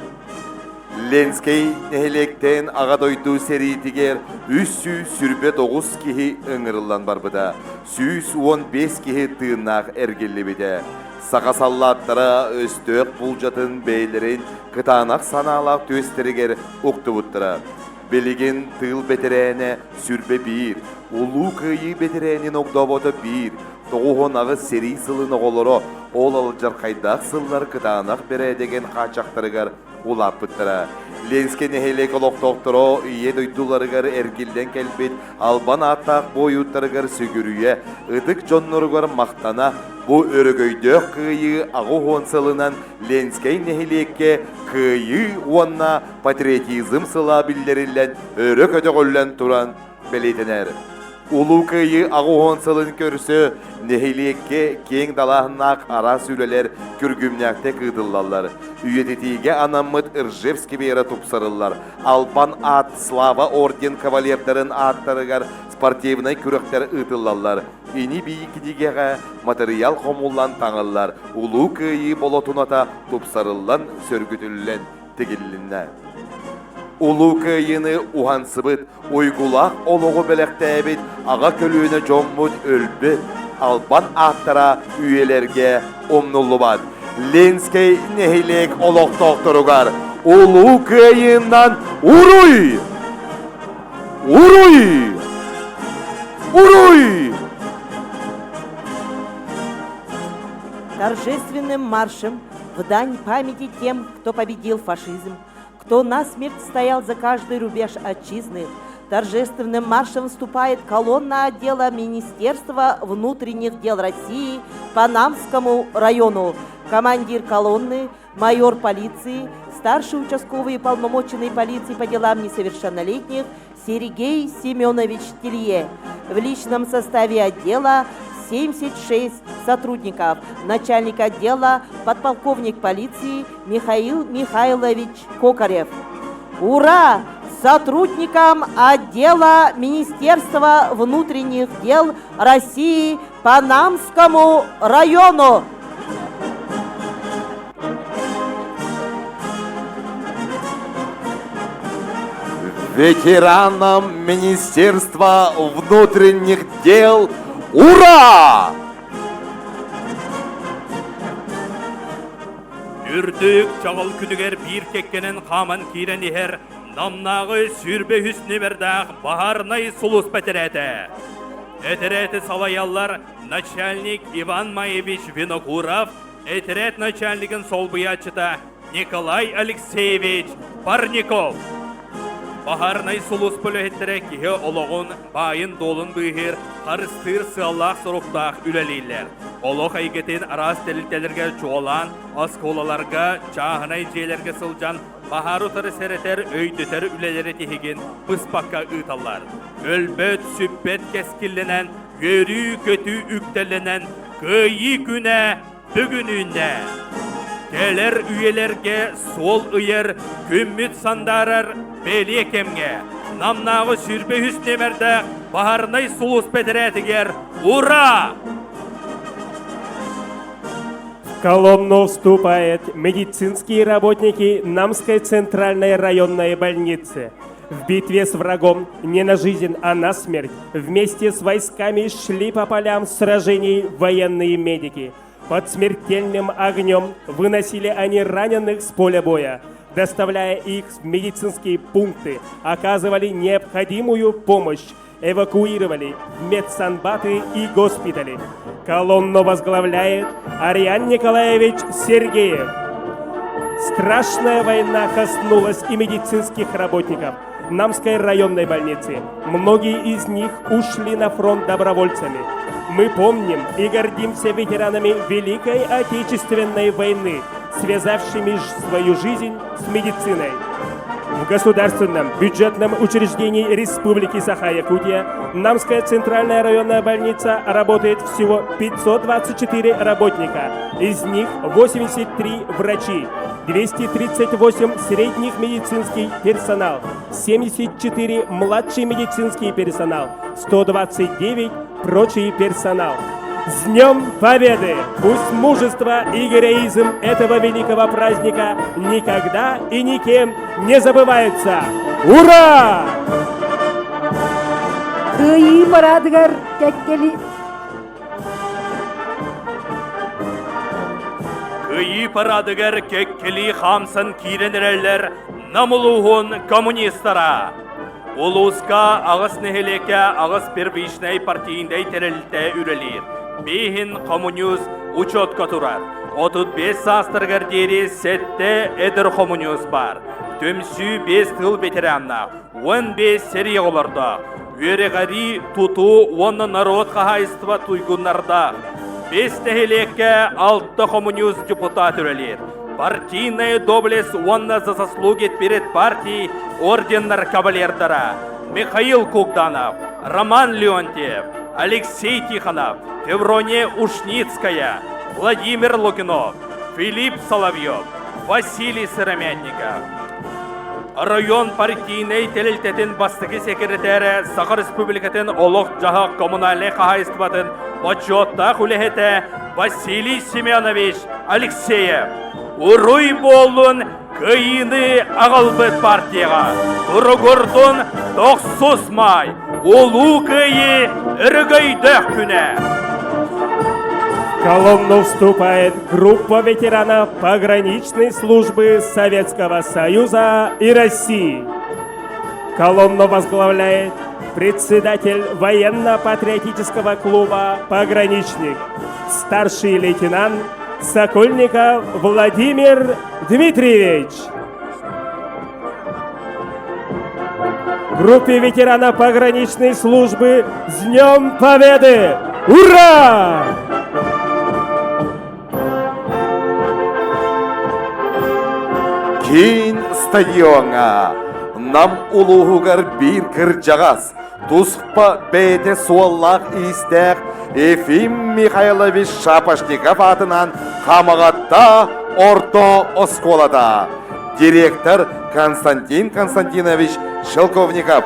Ленскэй нэһилиэктэн Аҕа дойду сэриитигэр 329 киһи ыҥырыллан барбыта, 115 киһи тыыннаах эргиллибитэ. Саха саллааттара өстөөх булдьатын бэйэлэрин кытаанах санаалаах түөстэригэр уктубуттара. Билигин тыыл бэтэрээнэ сүрбэ биир, Улуу Кыайыы бэтэрээнин огдообото биир, 98 сэрии сылын оҕолоро ол алдьархайдаах сыллар кытаанах бэрээдэгин хааччахтарыгар улааппыттара. Ленскэй нэһилиэк олохтоохторо ийэ дойдуларыгар эргиллэн кэлбит албан ааттаах буойуттарыгар сүгүрүйэ, ытык дьонноругар махтана, бу өрөгөйдөөх кыайыы 80 сылынан Ленскэй нэһилиэккэ Кыайыы уонна патриотизм сыла биллэриллэн өрө көтөҕүллэн туран бэлиэтэнэр. Улуу Кыайыы 80 сылын көрсө нэһилиэккэ киэҥ далааһыннаах араас үлэлэр күргүмнээхтик ыытыллаллар. Үйэтитиигэ анаммыт Ржев сквера тупсарыллар. Албан аат Слава орден кавалердарын ааттарыгар спортивнай күрэхтэр ыытыллаллар. Ини-бии кинигэҕэ матырыйаал хомуллан таҥыллар. Улуу Кыайыы болотуната тупсарыллан, сөргүтүллэн тигиллиннэ. Улуу Кыайыыны уһансыбыт, уйгулаах олоҕу бэлэхтээбит аҕа көлүөнэ дьоммут өлбүт албан ааттара үйэлэргэ умнуллубат. Ленскэй нэһилиэк олохтоохторугар Улуу Кыайыынан уруй! Уруй! Уруй! Торжественным маршем в дань памяти тем, кто победил фашизм, кто насмерть стоял за каждый рубеж отчизны, торжественным маршем вступает колонна отдела Министерства внутренних дел России по Намскому району. Командир колонны, майор полиции, старший участковый полномоченный полиции по делам несовершеннолетних Сергей Семенович Телье. В личном составе отдела 76 сотрудников. Начальник отдела подполковник полиции Михаил Михайлович Кокарев. Ура! Сотрудникам отдела Министерства внутренних дел России по Намскому району! Ветеранам Министерства внутренних дел Ура! Үрдүк чаҕыл күнүгэр биир кэккэнэн хааман киирэн иһэр Намнааҕы сүүрбэ үс нүмердаах баһаарынай сулууспа этэрээтэ. Этэрээти салайаллар начальник Иван Маевич Винокуров, этэрээт начальнигын солбуйааччыта Николай Алексеевич Парников. Баһаарынай сулууспа үлэһиттэрэ киһи олоҕун, баайын-дуолун быыһыыр, харыстыыр сыаллаах-соруктаах үлэлииллэр. Олох эйгэтин араас тэрилтэлэргэ чуолаан, оскуолаларга, чааһынай дьиэлэргэ сылдьан баһаары утары сэрэтэр, өйдөтөр үлэлэри тиһигин быспакка ыыталлар. Өлбөт, сүппэт кэскиллэнэн, үөрүү-көтүү үктэллэнэн, Кыайыы күнэ бүгүн үүннэ. Кэлэр үйэлэргэ суол ыйар, күммүт сандаарар бэлиэ кэмҥэ Намнааҕы 23 нүөмэрдээх баһаарынай сулууспа этэрээтигэр Ура! В колонну вступают медицинские работники Намской центральной районной больницы. В битве с врагом не на жизнь, а на смерть вместе с войсками шли по полям сражений военные медики. Под смертельным огнем выносили они раненых с поля боя, доставляя их в медицинские пункты, оказывали необходимую помощь, эвакуировали в медсанбаты и госпитали. Колонну возглавляет Ариан Николаевич Сергеев. Страшная война коснулась и медицинских работников Намской районной больницы. Многие из них ушли на фронт добровольцами. Мы помним и гордимся ветеранами Великой Отечественной войны, связавшими свою жизнь с медициной. В государственном бюджетном учреждении Республики Саха-Якутия Намская центральная районная больница работает всего 524 работника. Из них 83 врачи, 238 средних медицинский персонал, 74 младший медицинский персонал, 129 прочий персонал. С Днем Победы! Пусть мужество и героизм этого великого праздника никогда и никем не забываются! Ура! Кыайыы парадыгар кэккэли Кыайыы парадыгар кэккэлии хаамсан киирэн эрэллэр Нам улууһун коммунистара. Улууска аҕыс нэһилиэккэ аҕыс первичнай партийнай тэрилтэ үлэлиир. Бииһин коммунист учетка турар. 35 саастарыгар диэри сэттэ эдэр коммунист баар. Түмсүү биэс тыл ветераннаах, 15 сэрии оҕолордоох. Үөрэҕэрии, тутуу уонна норуот хаһаайыстыба туйгуннардаах. Бэс нэһилиэккэ алта коммунист депутат үлэлиир. Партийная доблесть уонна за заслуги перед партией орденнар кавалердара Михаил Кугданов, Роман Леонтьев, Алексей Тихонов, Феврония Ушницкая, Владимир Лукинов, Филипп Соловьев, Василий Сыромятников. Район партийнай тэрилтэтин бастакы секретарэ Саха Республикатын олох-дьаһах коммунальнай хаһаайыстыбатын бочуоттаах үлэһитэ Василий Семенович Алексеев. Уруй буоллун кыайыыны аҕалбыт партияҕа туругурдун тохсус маай Улуу Кыайыы өрөгөйдөөх күнэ! В колонну вступает группа ветеранов пограничной службы Советского Союза и России. Колонну возглавляет председатель военно-патриотического клуба «Пограничник», старший лейтенант Сокольников Владимир Дмитриевич. Группе ветеранов пограничной службы с Днем Победы! Ура! Киин стадиоҥҥа Нам улууһугар биир кырдьаҕас, туспа бэйэтэ суоллаах-иистээх Ефим Михайлович Шапошников аатынан Хамаҕатта орто оскуолата директор Константин Константинович Шелковников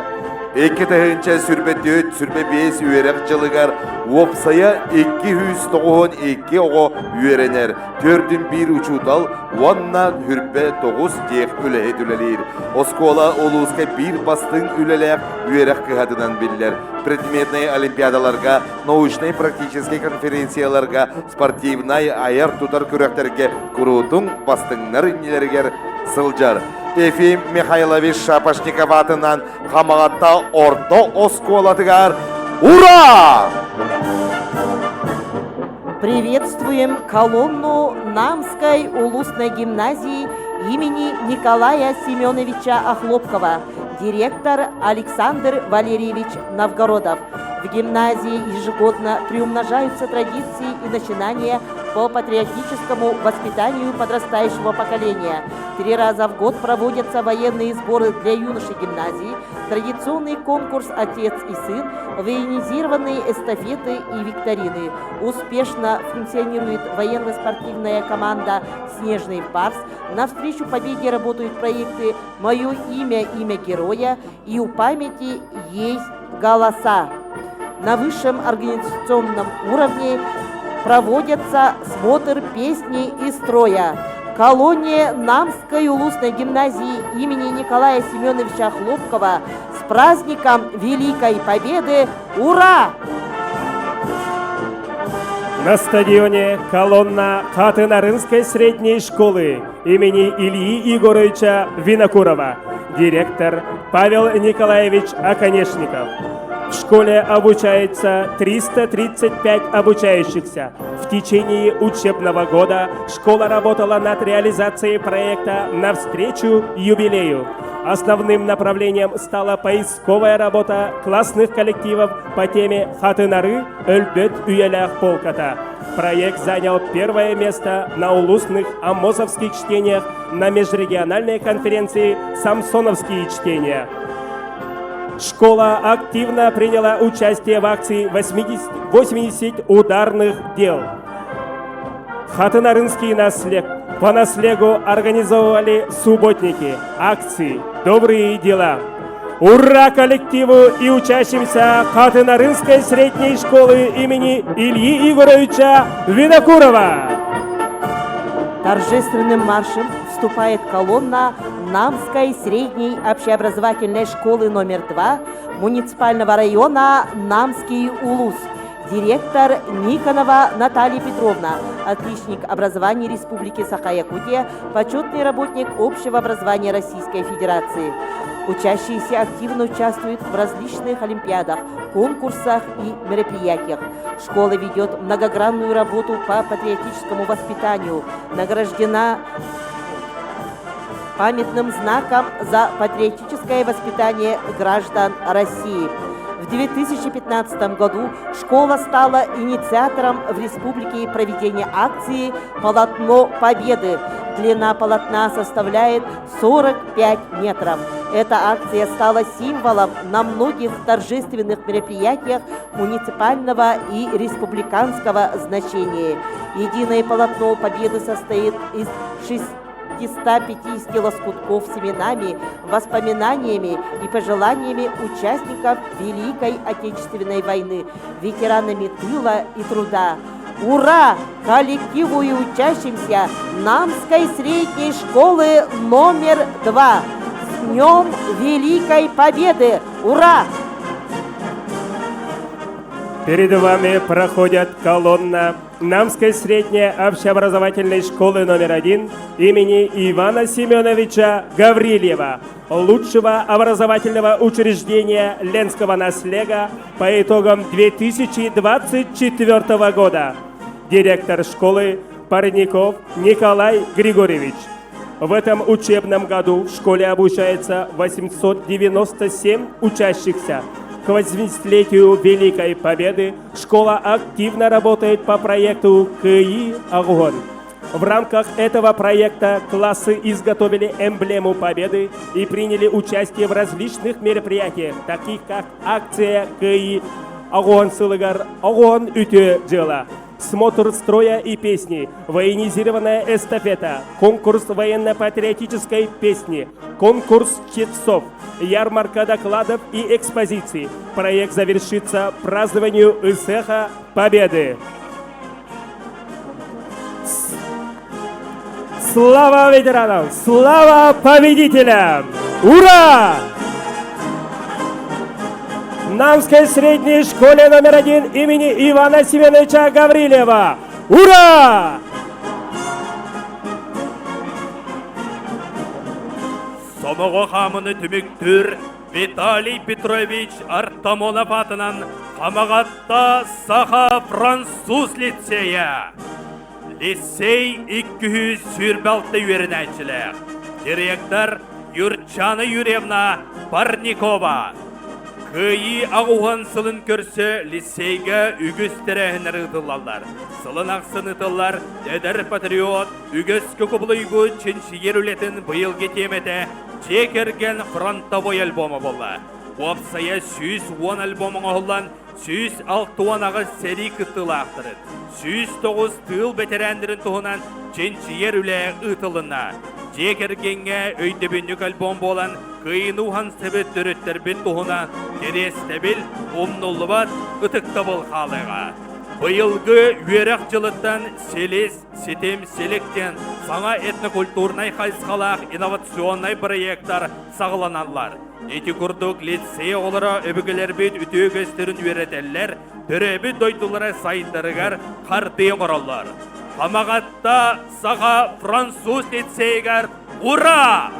2 сүрбэ сүрбэ биэс үөрэх дьылыгар уопсайа 292 оҕо үөрэнэр, төрдүн биир учуутал уонна хүрбэ тоҕус тех үлэһит үлэлиир. Оскуола улууска биир бастыҥ үлэлээх үөрэх кыһатынан биллэр. Предметнай олимпиадаларга, научнай-практическай конференцияларга, спортивнай айар-тутар күрэхтэргэ куруутун бастыҥнар иннилэригэр сылдьар. Ефим Михайлович Шапошников аатынан Хамаҕатта орто оскуолатыгар Ура! Приветствуем колонну Намской улусной гимназии имени Николая Семеновича Охлопкова, директор Александр Валерьевич Новгородов. В гимназии ежегодно приумножаются традиции и начинания по патриотическому воспитанию подрастающего поколения. Три раза в год проводятся военные сборы для юношей гимназии, традиционный конкурс «Отец и сын», военизированные эстафеты и викторины. Успешно функционирует военно-спортивная команда «Снежный барс». Навстречу победе работают проекты «Мое имя, имя героя» и «У памяти есть голоса». На высшем организационном уровне проводятся смотр песни и строя. Колония Намской улусной гимназии имени Николая Семеновича Хлопкова с праздником Великой Победы! Ура! На стадионе колонна Хатынарынской средней школы имени Ильи Егоровича Винокурова, директор Павел Николаевич Оконешников. В школе обучается 335 обучающихся. В течение учебного года школа работала над реализацией проекта «Навстречу юбилею». Основным направлением стала поисковая работа классных коллективов по теме «Хатынары өлбөт үйэлээх полката». Проект занял первое место на улусных амосовских чтениях на межрегиональной конференции «Самсоновские чтения». Школа активно приняла участие в акции 80, 80 ударных дел. Хатынарынский наслег по наслегу организовывали субботники, акции, добрые дела. Ура коллективу и учащимся Хатынарынской средней школы имени Ильи Егоровича Винокурова! Торжественным маршем вступает колонна Намской средней общеобразовательной школы номер 2 муниципального района Намский Улус. Директор Никонова Наталья Петровна, отличник образования Республики Саха-Якутия, почетный работник общего образования Российской Федерации. Учащиеся активно участвуют в различных олимпиадах, конкурсах и мероприятиях. Школа ведет многогранную работу по патриотическому воспитанию, награждена памятным знаком за патриотическое воспитание граждан России. В 2015 году школа стала инициатором в республике проведения акции «Полотно Победы». Длина полотна составляет 45 метров. Эта акция стала символом на многих торжественных мероприятиях муниципального и республиканского значения. Единое полотно Победы состоит из 650 лоскутков с именами, воспоминаниями и пожеланиями участников Великой Отечественной войны, ветеранами тыла и труда. Ура! Коллективу и учащимся Намской средней школы номер 2! С Днем Великой Победы! Ура! Перед вами проходят колонна Намской средней общеобразовательной школы номер 1 имени Ивана Семеновича Гаврильева, лучшего образовательного учреждения Ленского наслега по итогам 2024 года. Директор школы Парников Николай Григорьевич. В этом учебном году в школе обучается 897 учащихся. К 80-летию Великой Победы школа активно работает по проекту КИ «Огонь». В рамках этого проекта классы изготовили эмблему Победы и приняли участие в различных мероприятиях, таких как акция КИ «Огонь Сылыгар», «Огонь Үтө Дела», смотр строя и песни, военизированная эстафета, конкурс военно-патриотической песни, конкурс чтецов, ярмарка докладов и экспозиций. Проект завершится празднованию Исеха Победы. Слава ветеранам! Слава победителям! Ура! Намской средней школе номер 1 имени Ивана Семеновича Гаврилева. Ура! Сомоҕо хаамыны түмүктүүр Виталий Петрович Артамонов аатынан Хамаҕатта Саха-француз лицейэ. Лицей 226 үөрэнээччилээх. Директор Юрчана Юрьевна Парникова. Кыайыы аҕуһан сылын көрсө лицейгэ үгүс тэрээһиннэр ыытыллаллар. Сылын ахсын ыытыллар Эдэр патриот үгэскэ кубулуйбут чинчийэр үлэтин быйылгы тиэмэтэ дьиэ кэргэн фронтовой альбома буолла. Уопсайа 110 альбом оҥоһуллан 168 сэрии кыттыылаахтарын, 109 тыыл бэтэрээннэрин туһунан чинчийэр үлэ ыытылынна. Дьиэ кэргэҥҥэ өйдөбүнньүк альбом буолан, кыайыыны уһансыбыт төрүттэрбит туһунан кэриэстэбил, умнуллубат ытыктабыл хаалыаҕа. Быйылгы үөрэх дьылыттан Силис, Ситим, Силик диэн саҥа этнокультурнай хайысхалаах инновационнай бырайыактар саҕаланаллар. Ити курдук лицей оҕолоро өбүгэлэрбит үтүө үгэстэрин үөрэтэллэр, төрөөбүт дойдулара сайдарыгар хардыы оҥороллор. Хамаҕатта саха француз лицейигэр ура!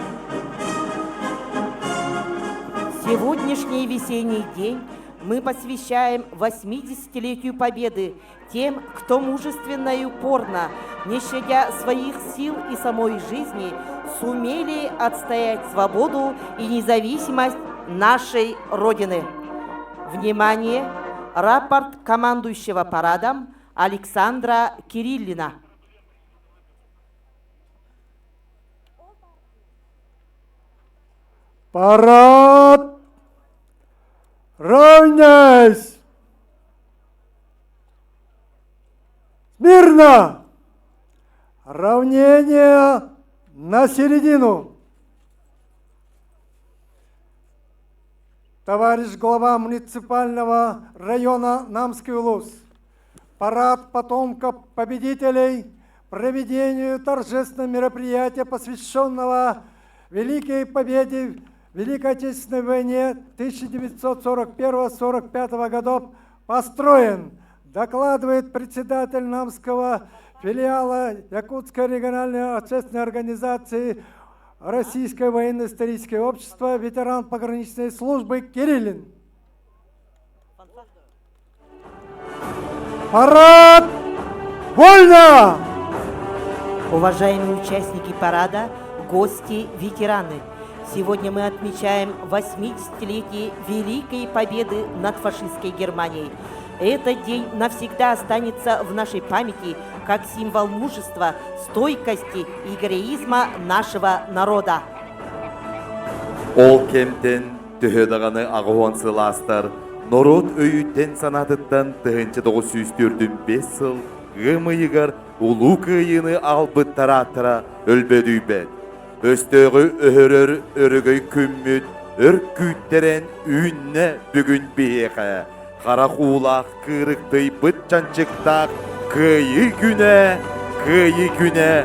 Сегодняшний весенний день мы посвящаем 80-летию Победы тем, кто мужественно и упорно, не щадя своих сил и самой жизни, сумели отстоять свободу и независимость нашей Родины. Внимание! Рапорт командующего парадом Александра Кириллина. Парад! Равняйсь! Смирно! Равнение на середину. Товарищ глава муниципального района Намский улус, парад потомков победителей проведению торжественного мероприятия, посвященного Великой Победе в Великой Отечественной войне 1941-45 годов, построен, докладывает председатель Намского филиала Якутской региональной общественной организации Российское военно-историческое общество, ветеран пограничной службы Кириллин. Парад! Вольно! Уважаемые участники парада, гости, ветераны, сегодня мы отмечаем 80-летие Великой Победы над фашистской Германией. Этот день навсегда останется в нашей памяти как символ мужества, стойкости и героизма нашего народа. Ол кэмтэн төһө даҕаны аҕыһуон сылаастар норуот өйүттэн-санаатыттан 1945 сыл ыам ыйыгар Улуу Кыайыыны аҕалбыттар ааттара өлбөдүйбэт. Өстөөҕү өһөрөр өрөгөй күммүт өр күүттэрэн үүннэ бүгүн биһиэхэ. Харах уулаах кыырыктыйбыт чанчыктаах Кыайыы күнэ, Кыайыы күнэ,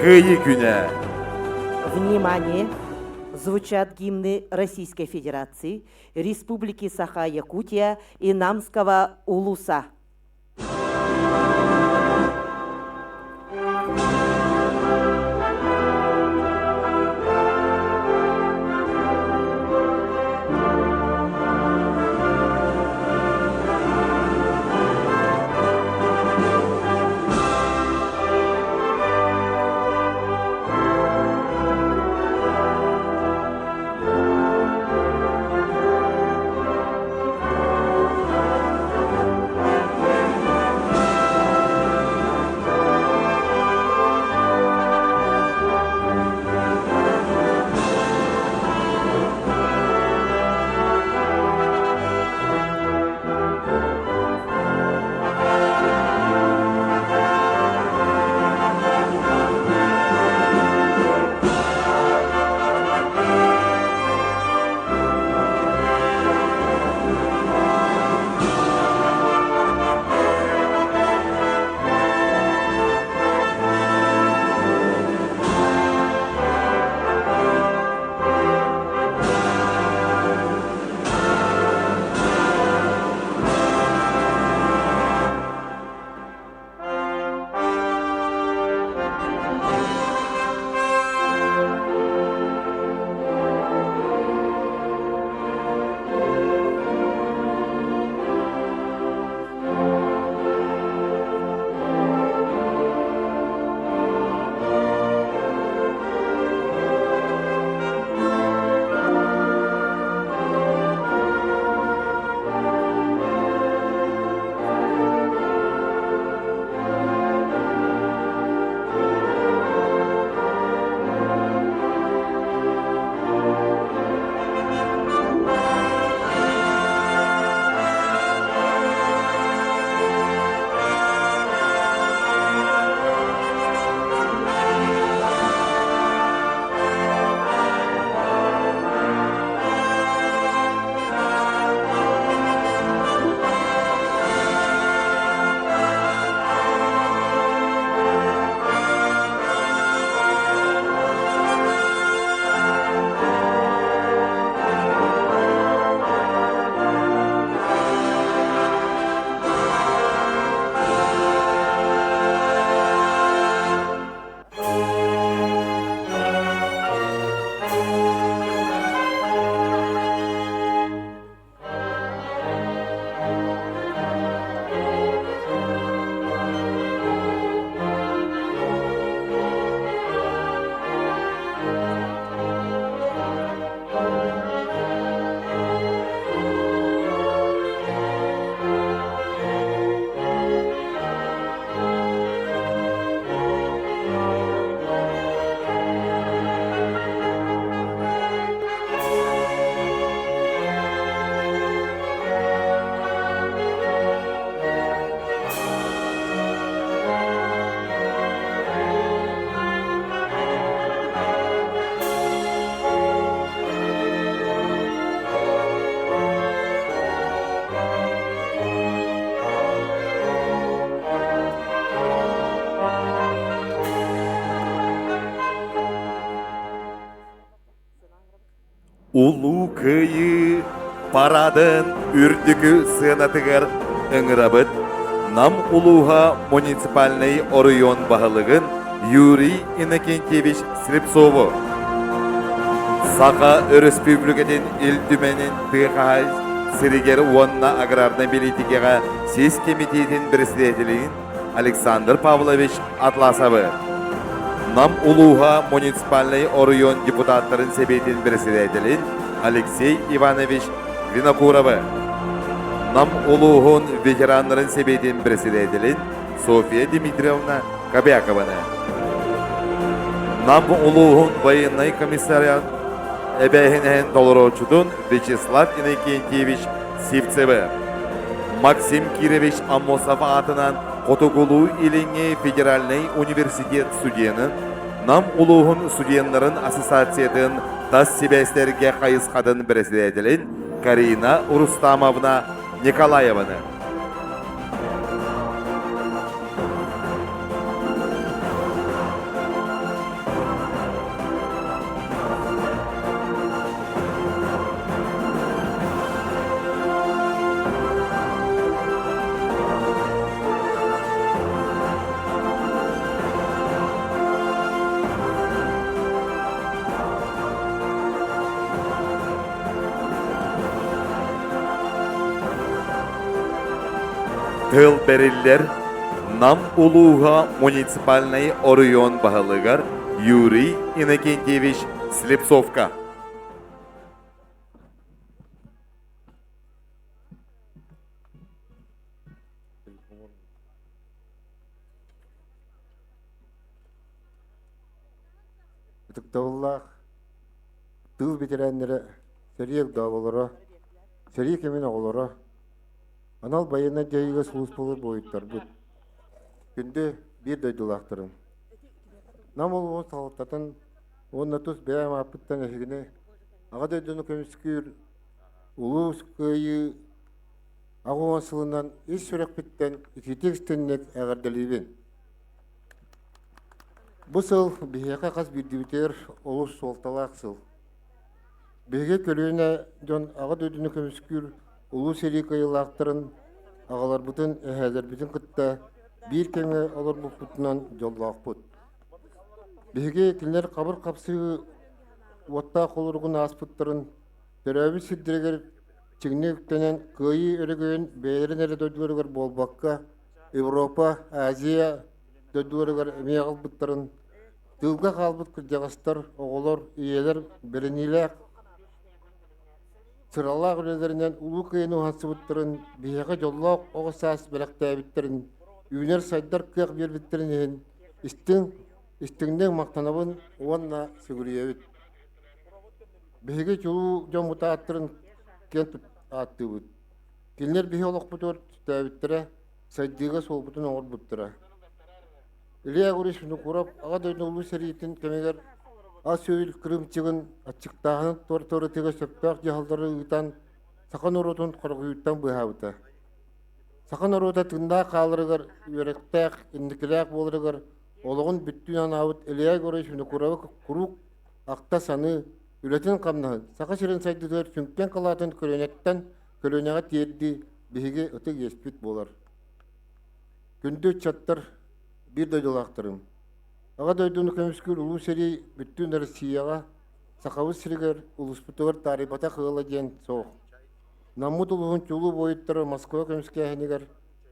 Кыайыы күнэ! Внимание! Звучат гимны Российской Федерации, Республики Саха-Якутия и Намского Улуса. Улуу Кыайыы парадын үрдүкү сыанатыгар ыҥырабыт Нам улууһа муниципальнай оройуон баһылыгын Юрий Иннокентьевич Слепцову, Саха Өрөспүүбүлүкэтин Ил Түмэнин тыа сиригэр уонна аграрнай бэлиитикэҕэ сис кэмитиэтин председателин Александр Павлович Атласовы, Нам улууһа муниципальнай оройуон депутаттарын сэбиэтин председателин Алексей Иванович Винокуровы, Нам улууһун ветераннарын сэбиэтин председателин Софья Дмитриевна Кобякованы, Нам улууһун военнай комиссариат эбээһинэһин толорооччутун Вячеслав Иннокентьевич Сивцевы, Максим Кирович Аммосов аатынан Хотугулуу-Илиҥҥи федеральнай университет студенын, Нам улууһун студеннарын ассоциациятын тас сибээстэргэ хайысхатын председателин Карина Рустамовна Николаеваны. Тыл бэриллэр Нам улууһа муниципальнай оройуон баһылыгар Юрий Иннокентьевич Слепцовка. Ытыктабыллаах тыыл бэтэрээннэрэ, сэрии огдооболоро, сэрии кэмин оҕолоро, анал байыаннай дьайыыга сулууспалыыр буойуттарбыт, күндү биир дойдулаахтарым! Нам улууһун салалтатын уонна тус бэйэм ааппыттан эһигини Аҕа дойдуну көмүскүүр Улуу Кыайыы 80 сылынан ис сүрэхпиттэн итиитик истиҥник эҕэрдэлиибин. Бу сыл биһиэхэ хас биирдиибитигэр олус суолталаах сыл. Биһиги көлүөнэ дьон Аҕа дойдуну көмүскүүр Улуу сэрии кыайыылаахтарын аҕаларбытын, эһээлэрбитин кытта биир кэмҥэ олорбуппутунан дьоллоохпут. Биһиги кинилэр хабыр хапсыһыы уоттаах холоругун ааспыттарын, төрөөбүт сирдэригэр чиҥник үктэнэн кыайыы өрөгөйүн бэйэлэрин эрэ дойдуларыгар буолбакка, Европа, Азия дойдуларыгар эмиэ аҕалбыттарын, тыылга хаалбыт кырдьаҕастар, оҕолор, ийэлэр бэриниилээх сыралаах үлэлэринэн Улуу Кыайыыны уһансыбыттарын, биһиэхэ дьоллоох оҕо саас бэлэхтээбиттэрин, үүнэр-сайдар кыах биэрбиттэрин иһин истиҥ, истиҥник махтанабын уонна сүгүрүйэбит. Биһиги чулуу дьоммут ааттарын киэн ааттыыбыт. Кинилэр биһи олохпутугар түстээбиттэрэ, сайдыыга суолбутун оҥорбуттара. Илья Егорович Винокуров Аҕа дойду Улуу сэриитин кэмигэр ас-үөл кырыымчыгын аччыктааһынын туоратыыга сөптөөх дьаһаллары ыытан саха норуотун хоргуйууттан быыһаабыта. Саха норуота тыыннаах хааларыгар, үөрэхтээх, инникилээх буоларыгар олоҕун бүттүүн анаабыт Илья Егорович Винокуровы куруук ахта-саныы, үлэтин-хамнаһын, Саха сирин сайдыытыгар сүҥкэн кылаатын көлүөнэттэн көлүөнэҕэ тиэрдии биһиги ытык иэспит буолар. Күндү ыччаттар, биир дойдулаахтарым! Аҕа дойдуну көмүскүүр Улуу сэрии бүттүүн Россияҕа, Сахабыт сиригэр, улууспутугар таарыйбатах ыала диэн суох. Наммыт улууһун чулуу буойуттара Москва көмүскээһинигэр,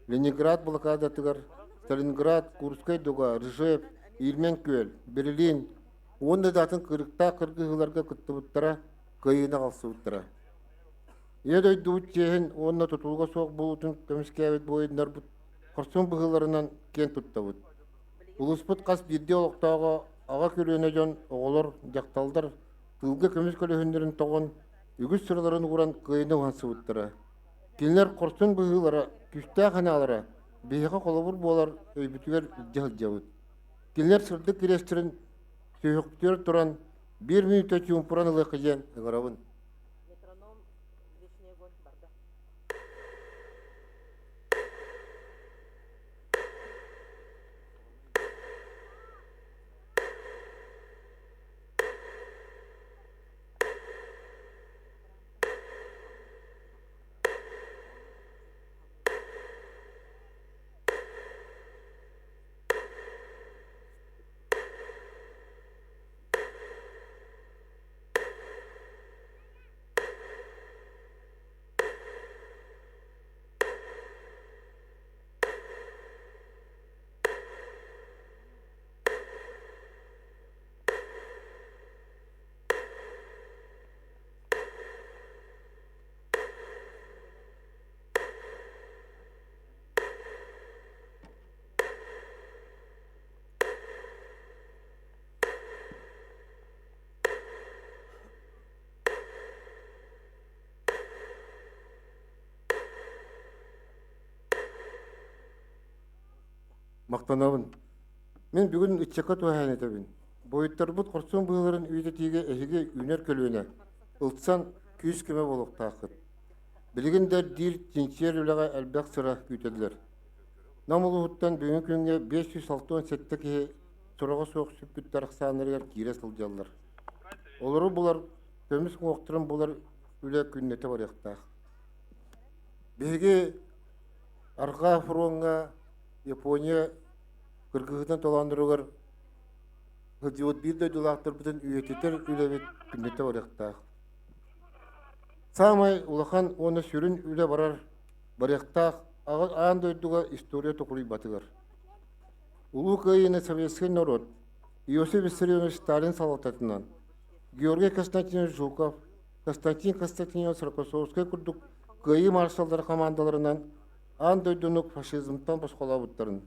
Ленинград блокадатыгар, Сталинград, Курскай дуга, Ржев, Ильмень күөл, Берлин уонна да атын кырыктаах кыргыһыыларга кыттыбыттара, кыайыыны аҕалсыбыттара. Ийэ дойдубут чиэһин уонна тутулуга суох буолуутун көмүскээбит буойуннарбыт хорсун быһыыларынан киэн туттабыт. Улууспут хас биирдии олохтооҕо аҕа көлүөнэ дьон, оҕолор, дьахталлар тыылга көмүс көлөһүннэрин тоҕон, үгүс сыраларын ууран кыайыыны уһансыбыттара. Кинилэр хорсун быһыылара, күүстээх санаалара биһиэхэ холобур буолар өйбүтүгэр илдьэ сылдьабыт. Кинилэр сырдык кириэстэрин сүһүөхтүөр туран биир мүнүүтэ чуумпуран ылыахха диэн ыҥырабын. Махтанабын. Мин бүгүн ыччакка туһаайан этэбин. Буойуттарбыт хорсун быһыыларын үйэтитиигэ эһиги үүнэр көлүөнэ ылсан күүс-көмө буолуохтааххыт. Билигин да эрдиир чинчийэр үлэҕэ элбэх сыра күүтэллэр. Нам улууһуттан бүгүҥҥү күҥҥэ 567 киһи сураҕа суох сүппүттэр ахсааннарыгар киирэ сылдьаллар. Олору булар, көмүс уҥуохтарын булар үлэ күннэтэ барыахтаах. Биһиги Арҕаа фроҥҥа Япония кыргыһыытын толоонноругар сылдьыбыт биир дойдулаахтарбытын үйэтитэр үлэбит күннэтэ барыахтаах. Саамай улахан уонна сүрүн үлэ барар барыахтаах аан дойдуга история токуруйбатыгар. Улуу Кыайыыны советскай норуот Иосиф Виссарионович Сталин салалтатынан Георгий Константинович Жуков, Константин Константинович Рокоссовскай курдук Кыайыы маршаллара командаларынан аан дойдуну фашизмтан босхолообуттарын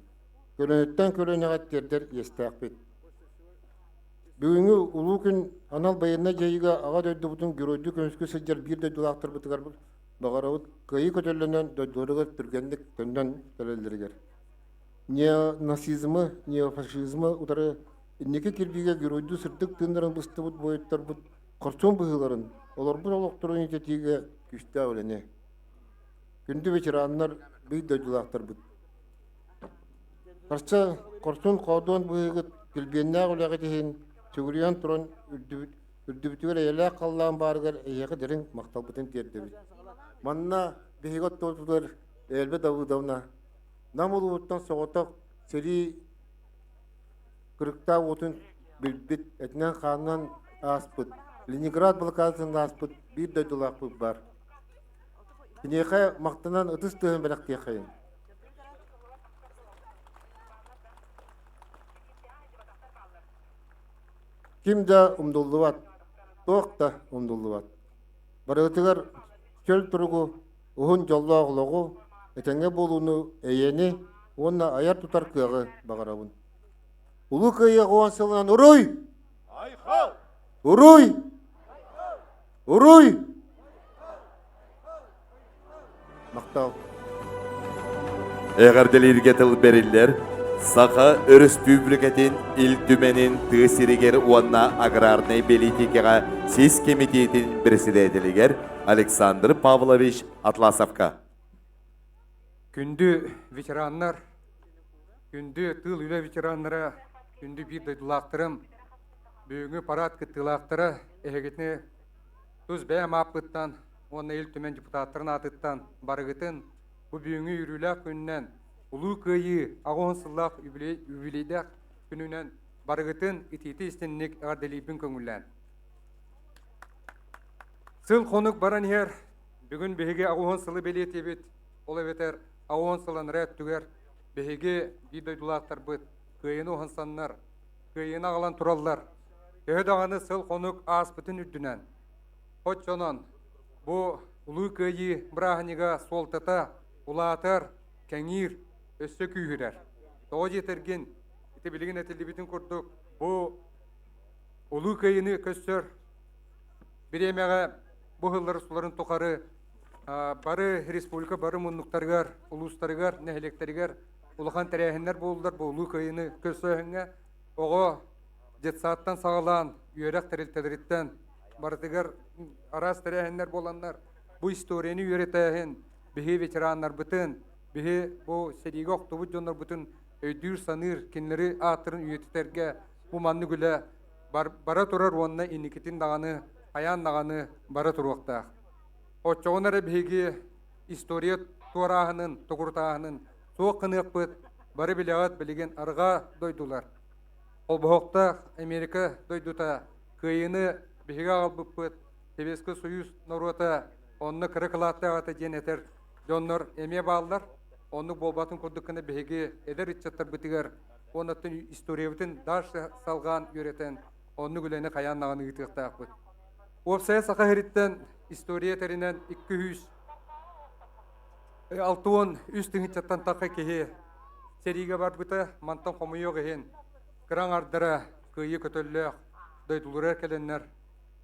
көлүөнэттэн көлүөнэҕэ тиэрдэр иэстээхпит. Бүгүҥҥү улуу күн анал байыаннай дьайыыга Аҕа дойдубутун геройдуу көмүскүү сылдьар биир дойдулаахтарбытыгар баҕарабыт кыайыы көтөллөнөн дойдуларыгар түргэнник төннөн кэлэллэригэр. Неонацизмы, неофашизмы утары инники кирбиигэ геройдуу сырдык тыыннарын быстыбыт буойуттарбыт хорсун быһыыларын, олорбут олохторун ититиигэ күүстээх үлэни. Күндү ветераннар, биир дойдулаахтарбыт. Харса хорсун хоодуон быһыыгыт килбиэннээх үлэҕит иһин сүгүрүйэн туран үрдүбүтүгэр эйэлээх халлаан баарыгар эйиэхэ дириҥ махталбытын тиэрдэбит. Манна биһиги оттоотутугар Эльба Давыдовна Нам улууһуттан соҕотох сэрии кырыктаах уотун билбит, этинэн-хаанынан ааспыт, Ленинград блокадатын ааспыт биир дойдулаахпыт баар. Киниэхэ махтанан ытыс тыаһын бэлэхтиэххэйиҥ. Ким да умнуллубат, туох да умнуллубат. Барыгытыгар чөл туругу, уһун дьоллоох олоҕу, этэҥҥэ буолууну, эйэни уонна айар-тутар кыаҕы баҕарабын. Улуу Кыайыы уон сылынан уруй! Айхал! Уруй! Уруй! Махтал. Эҕэрдэлииргэ тыл бэриллэр Саха Өрөспүүбүлүкэтин Ил Түмэнин тыа сиригэр уонна аграрнай бэлиитикэҕэ сис кэмитиэтин председателигэр Александр Павлович Атласовка. Күндү ветераннар, күндү тыыл үлэ ветераннара, күндү биир дойдулаахтарым, бүгүҥҥү парад кыттыылаахтара эһигитини тус бэйэм ааппыттан уонна Ил Түмэн депутаттарын аатыттан барыгытын бу бүгүҥҥү үөрүүлээх күнүнэн Улуу Кыайыы 80 сыллаах юбилейдээх күнүнэн барыгытын итиити-истинник эҕэрдэлиирбин көҥүллээн. Сыл-хонук баран иһэр, бүгүн биһиги 80 сылы бэлиэтиибит, ол эбэтэр 80 сыл анараа өттүгэр биһиги биир дойдулаахтарбыт кыайыыны уһансаннар, кыайыыны аҕалан тураллар. Төһө даҕаны сыл-хонук ааспытын үрдүнэн, Оччонон бу Улуу Кыайыы бырааһынньыга суолтата улаатар, кэҥиир, өссө күүһүрэр. Тоҕо диэтэргин, ити билигин этиллибитин курдук, бу Улуу Кыайыыны көссөр бириэмэҕэ бу сыллар усталарын тухары бары республика бары муннуктарыгар, улуустарыгар, нэһилиэктэригэр улахан тэрээһиннэр буоллулар бу Улуу Кыайыыны көрсөөһүҥҥэ оҕо детсадтан саҕалаан үөрэх тэрилтэлэриттэн барытыгар араас тэрээһиннэр буоланнар бу историяны үөрэтээһин биһи ветераннарбытын биһи бу сэриигэ охтубут дьоннорбутун өйдүүр-саныыр кинилэри ааттарын үйэтитэргэ бу маннык үлэ бара турар уонна инникитин даҕаны хайаан даҕаны бара туруохтаах. Оччоҕуна эрэ биһиги история туорааһынын, тугурутааһынын суох гыныахпыт, бары билэҕит билигин арҕаа дойдулар. Холбоһуктаах Америка дойдута Кыайыыны биһиги аҕалбыппыт, Советский Союз норуота онно кыра кылааттаах этэ диэн этэр дьоннор эмиэ бааллар. Оннук буолбатын курдук гына биһиги эдэр ыччаттарбытыгар уонна историябытын дальше салҕаан үөрэтэн оннук үлэни хайаан даҕаны ыытыахтаахпыт. Уопсайа Саха сириттэн история этэринэн 263 тыһыынчаттан тахса киһи сэриигэ барбыта. Мантан хомойуох иһин кыра аҥардара кыайыы көтөллөөх дойдуларыгар кэлэннэр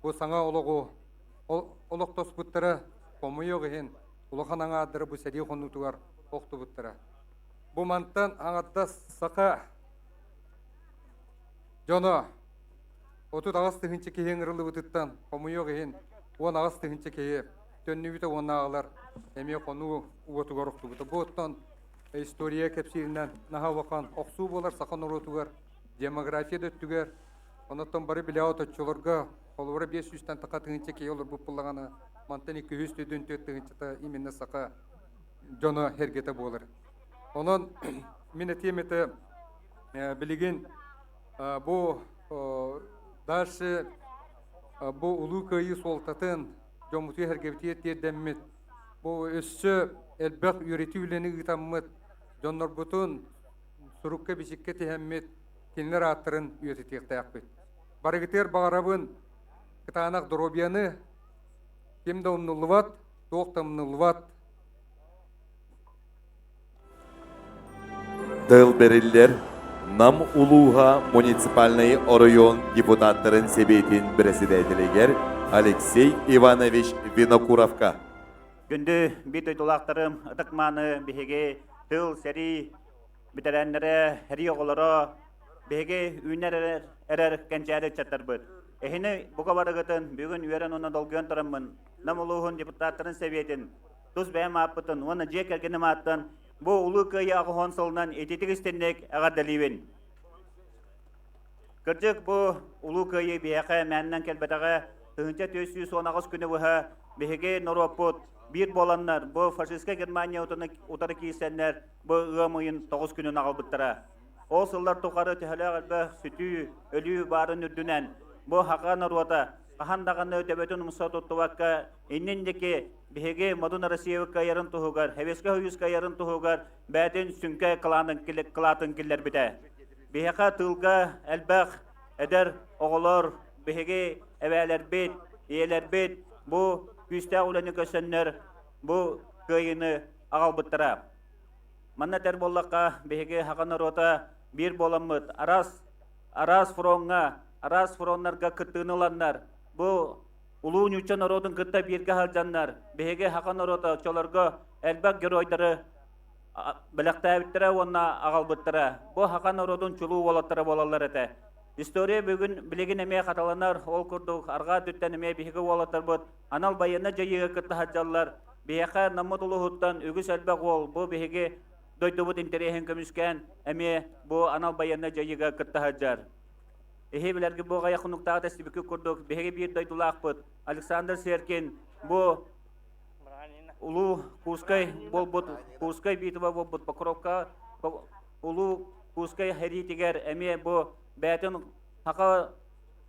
бу саҥа олоҕу олохтоспуттара, хомойуох иһин, улахан аҥаардара бу сэрии хонуутугар охтубуттара. Бу мантан аҥардас саха дьоно 38 тыһыынча киһи ыҥырыллыбытыттан хомуйуох иһин 18 тыһыынча киһи төннүбүтэ уоннааҕылар эмиэ хонуу уотугар охтубута. Бу оттон история кэпсииринэн наһаа улахан охсуу буолар саха норуотугар демография да өттүгэр. Онон бары билэҕит оччолорго холобура 500-тэн таха тыһыынча киһи олорбут буоллаҕына мантан 204 тыһыынчата именно саха дьоно эргэтэ буолар. Онон мин этиэм этэ билигин бу дальше бу Улуу Кыайыы суолтатын дьоммутугар эргэбитигэр тиэрдэммит, бу өссө элбэх үөрэтии үлэни ыытаммыт, дьоннорбутун сурукка-бичиккэ тиһэммит, кинилэр ааттарын үйэтитиэхтээхпит. Барыгытыгар баҕарабын кытаанах доруобуйаны, ким да умнуллубат, туох да умнуллубат. Тыл бэриллэр Нам улууһа муниципальнай оройуон депутаттарын сэбиэтин председателигэр Алексей Иванович Винокуровка. Күндү биир дойдулаахтарым, ытык-мааны биһиги тыл, сэрии бэтэрээннэрэ, сэрии оҕолоро, биһиги үүнэр эрэр, эрэр кэнчээри ыччаттарбыт. Эһини бука барыгытын бүгүн үөрэн уонна долгуйан тураммын Нам улууһун депутаттарын сэбиэтин тус бэйэм ааппытын уонна дьиэ кэргэним ааттан бу Улуу Кыайыы аҕыс сылынан ититик истинник эҕэрдэлиибин. Кырдьык бу Улуу Кыайыы биһиэхэ мээннэн кэлбэтэҕэ 1418 күнү быһа биһиги норуоппут биир буоланнар бу фашистскай Германия утары киирсэннэр бу ыам ыйын тоҕус күнүн аҕалбыттара. Ол сыллар тухары төһөлөөх элбэх сүтүү, өлүү баарын үрдүнэн бу хака норуота хаһан даҕаны төбөтүн умса туттубакка иннин диэки биһиги Модун Россия кыайарын туһугар, Советскай Союз кыайарын туһугар бэйэтин сүҥкэ кылаатын киллэрбитэ. Биһиэхэ тыылга элбэх эдэр оҕолор, биһиги эбээлэрбит, ийэлэрбит бу күүстээх үлэни көрсөннөр бу кыайыыны аҕалбыттара. Манна этэр буоллахха, биһиги саха норуота биир буоламмыт араас араас фроҥҥа, араас фроннарга кыттыыны ыланнар, бу улуу нуучча норуотун кытта бииргэ сылдьаннар, биһиги саха норуота оччолорго элбэх геройдары бэлэхтээбиттэрэ уонна аҕалбыттара. Бу саха норуотун чулуу уолаттара буолаллар этэ. История бүгүн билигин эмиэ хатыланар, ол курдук арҕаа өттүттэн эмиэ биһиги уолаттарбыт анал байыаннай дьайыыга кытта сылдьаллар. Биһиэхэ Наммыт улууһуттан үгүс элбэх уол бу биһиги дойдубут интэриэһин көмүскээн эмиэ бу анал байыаннай дьайыыга кытта сылдьар. Эһи билэрги бу аҕыйах хонуктааҕы тэстибиккит курдук биһиги биир дойдулаахпыт Александр Серкин бу улуу Курскай буолбут Курскай битва буолбут Покровка улуу Курскай сэриитигэр эмиэ бу бэйэтин саха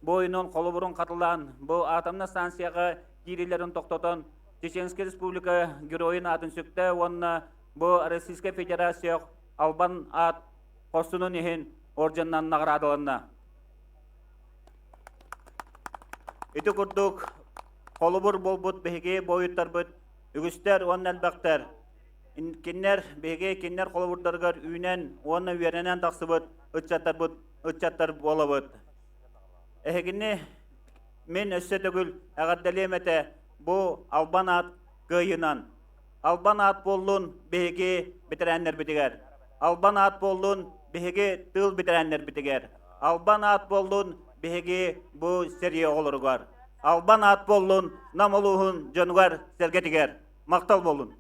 буойунун холобурун хатылаан бу атомнай станцияҕа киириилэрин тохтотон Чеченскэй Республика геройун аатын сүктэ уонна бу Российскай Федерация албан аат хорсунун иһин орденынан наҕараадаланна. Ити курдук холобур буолбут биһиги буойуттарбыт үгүстэр уонна элбэхтэр. Кинилэр биһиги кинилэр холобурдарыгар үүнэн уонна үөрэнэн тахсыбыт ыччаттарбыт ыччаттар буолабыт. Эһигини мин өссө төгүл эҕэрдэлиэм этэ бу албан аат кыайыынан. Албан аат буоллун биһиги бэтэрээннэрбитигэр. Албан аат буоллун биһиги тыыл бэтэрээннэрбитигэр. Албан аат буоллун биһиги бу сэрии оҕолоругар. Албан аат буоллун Нам улууһун дьонугар-сэргэтигэр. Махтал буоллун.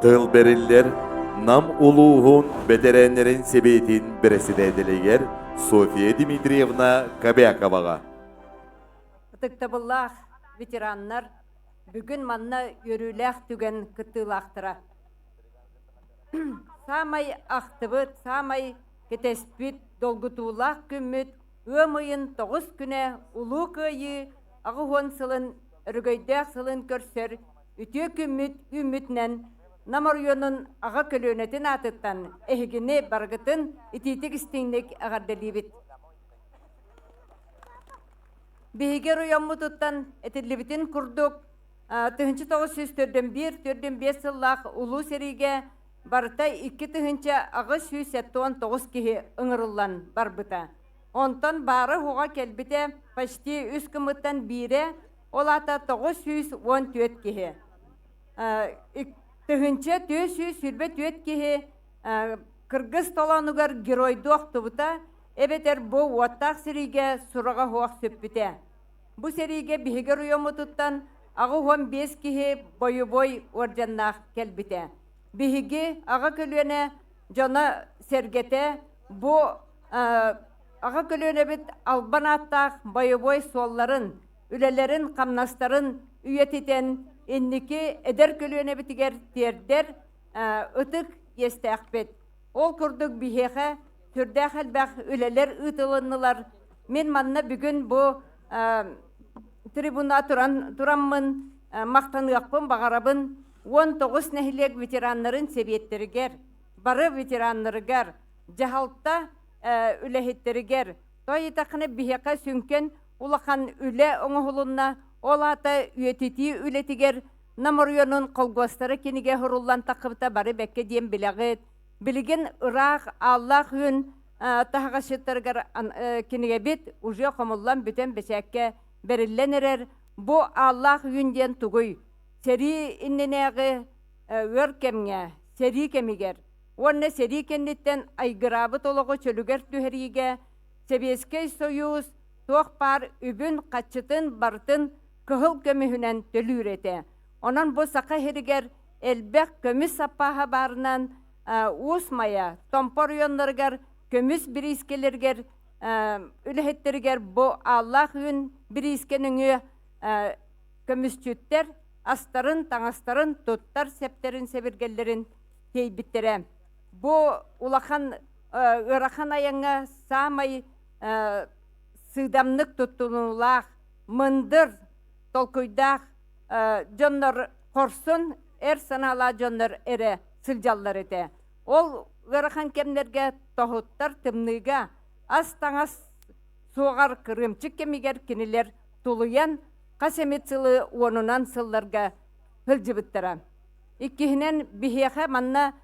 Тыл бэриллэр Нам улууһун бэтэрээннэрин сэбиэтин бэрэссэдээтэлигэр Софья Дмитриевна Кобяковаҕа. Ытыктабыллаах ветераннар, бүгүн манна үөрүүлээх түгэн кыттыылаахтара. Саамай ахтыбыт, саамай кэтэспит, долгутуулаах күммүт ыам ыйын тоҕус күнэ Улуу Кыайыы 80 сылын өрөгөйдөөх сылын көрсөр үтүө күммүт үүммүтүнэн Нам оройуонун аҕа көлүөнэтин аатыттан эһигини барыгытын итиитик-истиҥник эҕэрдэлиибит. Биһиги оройуоммутуттан этиллибитин курдук, 1941-45 сыллаах Улуу сэриигэ барыта 2879 киһи ыҥырыллан барбыта. Онтон баара-суоҕа кэлбитэ почти үс гыммыттан биирэ, ол аата 914 киһи. 1424 киһи кыргыз толоонугар геройдуу охтубута, эбэтэр бу уоттаах сэриигэ сураҕа суох сүппүтэ. Бу сэриигэ биһиги оройуоммутуттан 85 киһи бойобуой уордьаннаах кэлбитэ. Биһиги аҕа көлүөнэ дьоно-сэргэтэ бу аҕа көлүөнэбит албан ааттаах бойобуой суолларын, үлэлэрин-хамнастарын үйэтитэн инники эдэр көлүөнэбитигэр тиэрдэр ытык иэстээхпит. Ол курдук биһиэхэ сүрдээх элбэх үлэлэр ыытылыннылар. Мин манна бүгүн бу трибуна туран тураммын махтаныахпын баҕарабын 19 нэһилиэк ветераннарын сэбиэттэригэр, бары ветераннарыгар, дьаһалта үлэһиттэригэр, тоойутаххына биһиэхэ сүҥкэн улахан үлэ оҥоһулунна, ол аата үйэтитии үлэтигэр Нам оройуонун колгуостара кинигэ суруллан таххыбыта бары бэккэ диэн билэҕит. Билигин ыраах ааллаах үүн таһаҕасчыттарыгар кинигэбит уже хомуллан бүтэн бэчээккэ бэриллэн эрэр. Бу ааллаах үүн диэн тугуй? Сэрии иннинээҕи ыар кэмҥэ, сэрии кэмигэр уонна сэрии кэнниттэн айгыраабыт олоҕу чөлүгэр түһэриигэ Сэбиэскэй Сойуус туох баар үбүн-хаччытын барытын кыһыл көмүһүнэн төлүүр этэ. Онон бу Саха сиригэр элбэх көмүс саппааһа баарынан Уус Майа, Томпо оройуоннарыгар көмүс бириискэлэригэр үлэһиттэригэр бу Ааллаах Үүн бириискэ нөҥүө көмүсчүттэр астарын, таҥастарын, туттар сэптэрин, сэбиргэллэрин тиэйбиттэрэ. Бу улахан ыарахан айаҥҥа саамай сыыдамнык туттунуулаах, мындыр, толкуйдаах дьоннор хорсун, эр санаалаах дьоннор эрэ сылдьаллар этэ. Ол ыарахан кэмнэргэ тоһуттар тымныыга ас-таҥас суоҕар кырыымчык кэмигэр кинилэр тулуйан хас эмит сылы уонунан сылларга сылдьыбыттара. Иккиһинэн, биһиэхэ манна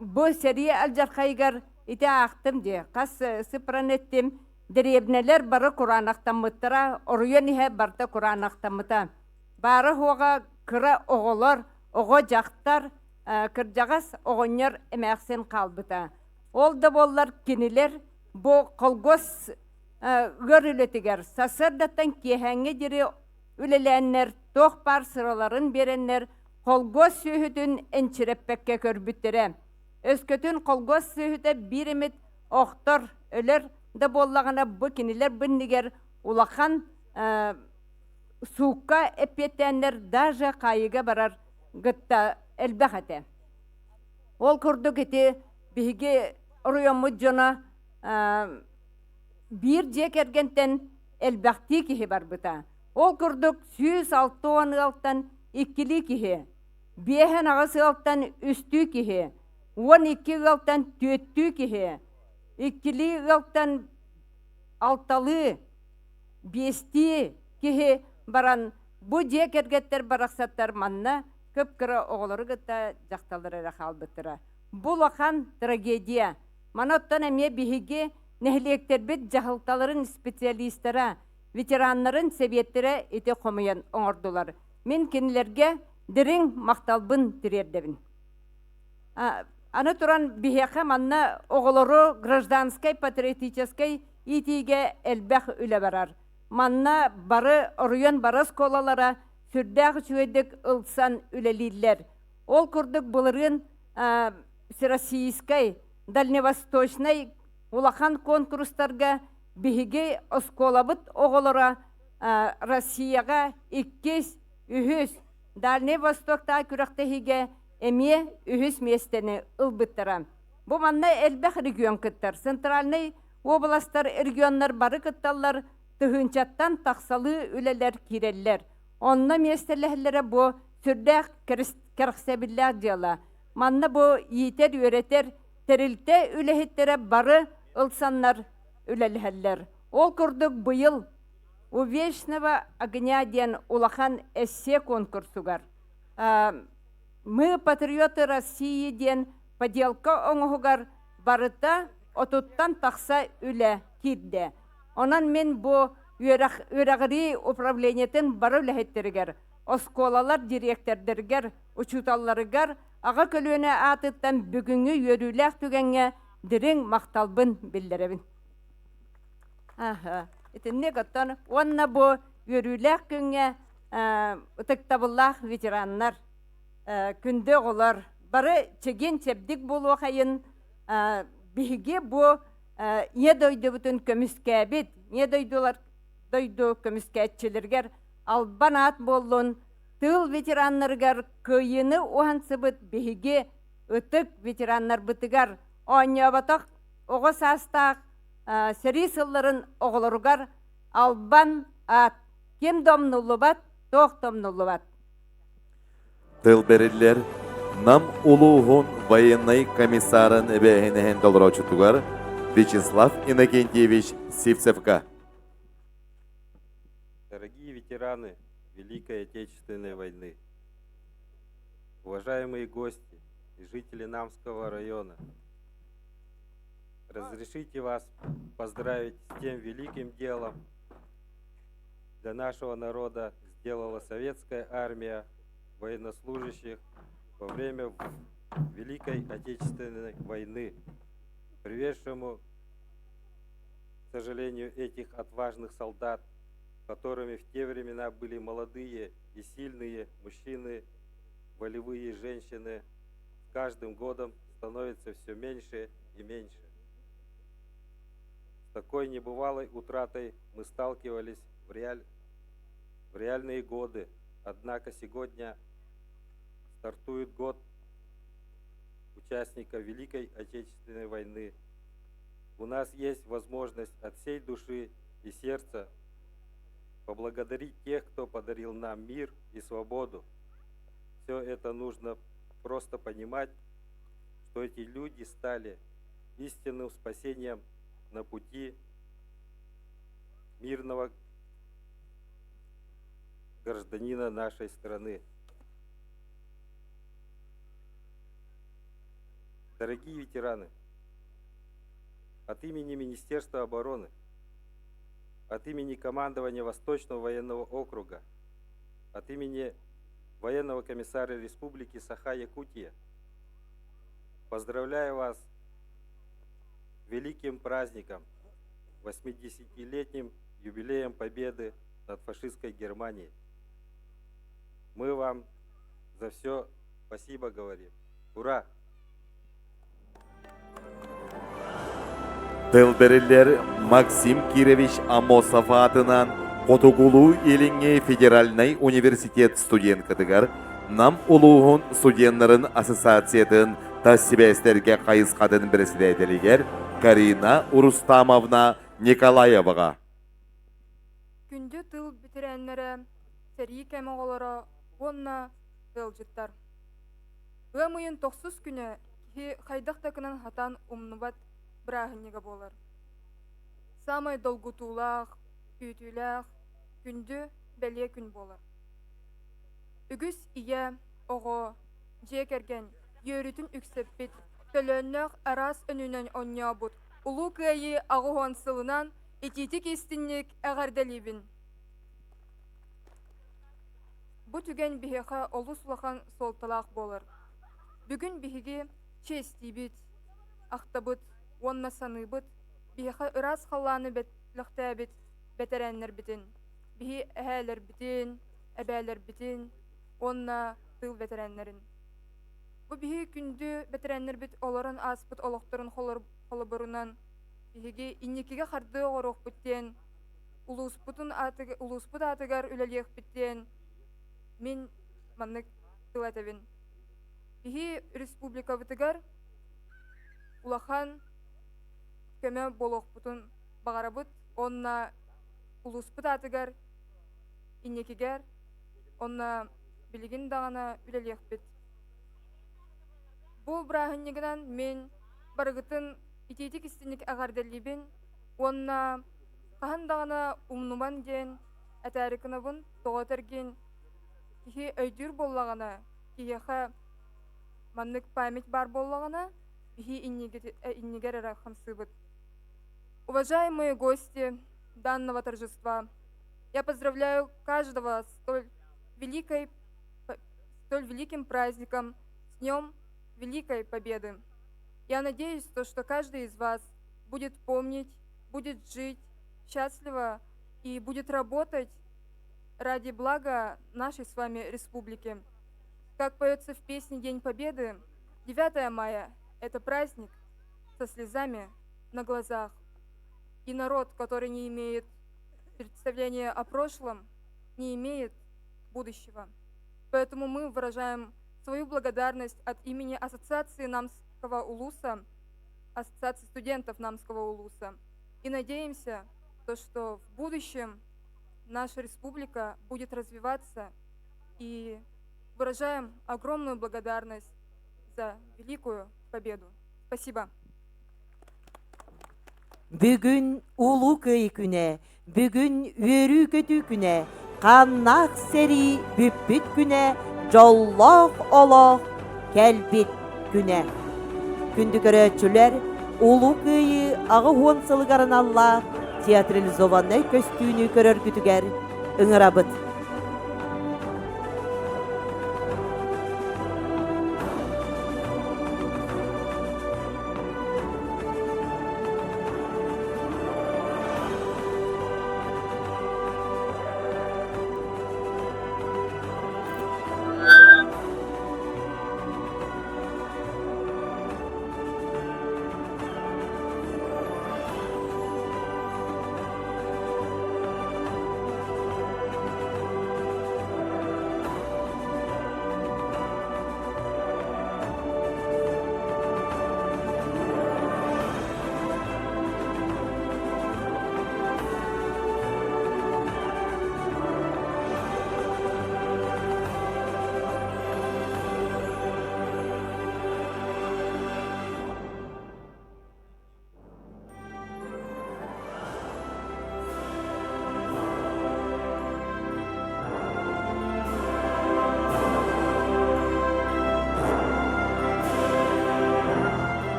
бу сэрии алдьархайыгар ити аахтым дии, хас сыпран эттим, дэриэбинэлэр бары кураанахтаммыттара, оруйан иһэ барыта кураанахтаммыта. Баара-суоҕа кыра оҕолор, оҕо-дьахтар, кырдьаҕас оҕонньор эмээхсин хаалбыта. Ол да буоллар кинилэр бу колгос ыар үлэтигэр сарсыардаттан киэһээҥҥэ диэри үлэлээннэр, туох баар сыраларын биэрэннэр холгуос сүөһүтүн энчирэппэккэ көрбүттэрэ. Өскөтүн холгуос сүөһүтэ биир эмит охтор, өлөр да буоллаҕына, бу кинилэр быннигэр улахан суукка эппиэттээннэр даже хаайыыга барар гытта элбэх этэ. Ол курдук ити биһиги оройуоммут дьоно биир дьиэ кэргэнтэн элбэхтии киһи барбыта. Ол курдук 160 ыалтан иккилии киһи, 58 ыалтан үстүү киһи, 12 ыалтан түөттүү киһи, иккилии ыалтан алталыы, биэстии киһи баран бу дьиэ кэргэттэр барахсаттар манна кып-кыра оҕолору кытта дьахталлар эрэ хаалбыттара. Бу улахан трагедия. Маны оттон эмиэ биһиги нэһилиэктэрбит дьаһалталарын специалистара, ветераннарын сэбиэттэрэ ити хомуйан оҥордулар. Мин кинилэргэ дириҥ махталбын тириэрдэбин. Аны туран биһиэхэ манна оҕолору гражданскай патриотическай иитиигэ элбэх үлэ барар. Манна бары оройуон бары оскуолалара сүрдээх үчүгэйдик ылсан үлэлииллэр. Ол курдук былырыын Всероссийскай, Дальневосточнай улахан конкурстарга биһиги оскуолабыт оҕолоро Россияҕа иккис, үһүс, Дальнай Востоктааҕы күрэхтэһиигэ эмиэ үһүс миэстэни ылбыттара. Бу манна элбэх регион кыттар. Центральнай уобаластар, регионнар бары кытталлар, тыһыынчаттан тахсалыы үлэлэр киирэллэр. Онно миэстэлэһэллэрэ бу сүрдээх кэрэхсэбиллээх дьыала. Манна бу иитэр-үөрэтэр тэрилтэ үлэһиттэрэ бары ылсаннар үлэлэһэллэр. Ол курдук быйыл У вечного огня диэн улахан эссе конкурсугар Мы патриоты России диэн поделка оҥоһугар барыта отуттан тахса үлэ киирдэ. Онон мин бу үөрэх үөрэҕирии управлениетын бары үлэһиттэригэр, оскуолалар дириэктэрдэригэр, учууталларыгар аҕа көлүөнэ аатыттан бүгүҥҥү үөрүүлээх түгэҥҥэ дириҥ махталбын биллэрэбин. Аха. Итинник оттон уонна бу үөрүүлээх күҥҥэ ытыктабыллаах ветераннар, күндү оҕолор, бары чэгиэн-чэбдик буолуохайын биһиги бу Ийэ дойдубутун көмүскээбит, Ийэ дойдулар дойду көмүскээччилэригэр албан аат буоллун, тыыл ветераннарыгар кыайыыны уһансыбыт биһиги ытык ветераннарбытыгар оонньооботох оҕо саастаах сэрии сылларын оҕолоругар албан аат ким да умнуллубат, туох да умнуллубат. Тыл бэриллэр Нам улууһун военнай комиссарын эбээһинэһин толорооччутугар Вячеслав Иннокентьевич Сивцевка. Дорогие ветераны Великой Отечественной войны, уважаемые гости и жители Намского района, разрешите вас поздравить с тем великим делом для нашего народа сделала советская армия военнослужащих во время Великой Отечественной войны, приведшему, к сожалению, этих отважных солдат, которыми в те времена были молодые и сильные мужчины, волевые женщины, с каждым годом становится все меньше и меньше. С такой небывалой утратой мы сталкивались в, реаль... в реальные годы. Однако сегодня стартует год участника Великой Отечественной войны. У нас есть возможность от всей души и сердца поблагодарить тех, кто подарил нам мир и свободу. Все это нужно просто понимать, что эти люди стали истинным спасением на пути мирного гражданина нашей страны. Дорогие ветераны, от имени Министерства обороны, от имени командования Восточного военного округа, от имени военного комиссара Республики Саха-Якутия поздравляю вас великим праздником, 80-летним юбилеем победы над фашистской Германией. Мы вам за все спасибо говорим. Ура! Тыл бэриллэр Максим Кирович Амосов аатынан Хотугулуу-Илиҥҥи федеральнай университет студенткатыгар Нам улууһун студеннарын ассоциациятын тас сибээстэргэ хайысхатын председателигэр Карина Рустамовна Николаеваҕа. Күндү тыл бэтэрээннэрэ, сэрии кэм оҕолоро уонна ыалдьыттар. Ыам ыйын тохсус күнэ киһи хайдах да гынан хатан умнубат бырааһынньыга буолар. Саамай долгутуулаах, күүтүүлээх, күндү, бэлиэ күн буолар. Үгүс ийэ, оҕо, дьиэ кэргэн үөрүүтүн үксэппит, төлөөннөөх араас өнүнэн онньообут Улуу Кыайыы 80 сылынан итиитик истинник эҕэрдэлиибин! Бу түгэн биһиэхэ олус улахан суолталаах буолар. Бүгүн биһиги чиэстиибит, ахтабыт уонна саныыбыт биһиэхэ ыраас халлааны бэлэхтээбит бэтэрээннэрбитин, биһи эһээлэрбитин, эбээлэрбитин уонна тыыл бэтэрээннэрин. Бу биһи күндү бэтэрээннэрбит олорон ааспыт олохторун холобурунан биһиги инникигэ хардыы оҥоруохпут диэн улууспутун улууспут аатыгар үлэлиэхпит диэн мин маннык тыл этэбин. Биһи республикабытыгар улахан көмө буолуохпутун баҕарабыт уонна улууспут аатыгар инникигэр уонна билигин даҕаны үлэлиэхпит. Бу бырааһынньыгынан мин барыгытын итиитик истинник эҕэрдэлиибин уонна хаһан даҕаны умнуман диэн этээри гынабын. Тоҕо этэргин киһи өйдүүр буоллаҕына, киһиэхэ маннык память баар буоллаҕына, биһи иннигэр эрэ хамсыыбыт. Уважаемые гости, данного торжества. Я поздравляю каждого столь, великой, столь великим праздником, с Днем Великой Победы. Я надеюсь, то, что каждый из вас будет помнить, будет жить счастливо и будет работать ради блага нашей с вами республики. Как поется в песне «День Победы», 9 мая – это праздник со слезами на глазах. И народ, который не имеет представления о прошлом, не имеет будущего. Поэтому мы выражаем свою благодарность от имени Ассоциации Намского Улуса, Ассоциации студентов Намского Улуса. И надеемся, то, что в будущем наша республика будет развиваться и выражаем огромную благодарность за великую победу. Спасибо. Бүгүн Улуу Кыайыы күнэ, бүгүн үөрүү-көтүү күнэ, хааннаах сэрии бүппүт күнэ, дьоллоох олох кэлбит күнэ. Күндү көрөөччүлэр, Улуу Кыайыы 80 сылыгар аналлаах театрализованнай көстүүнү көрөргүтүгэр ыҥырабыт.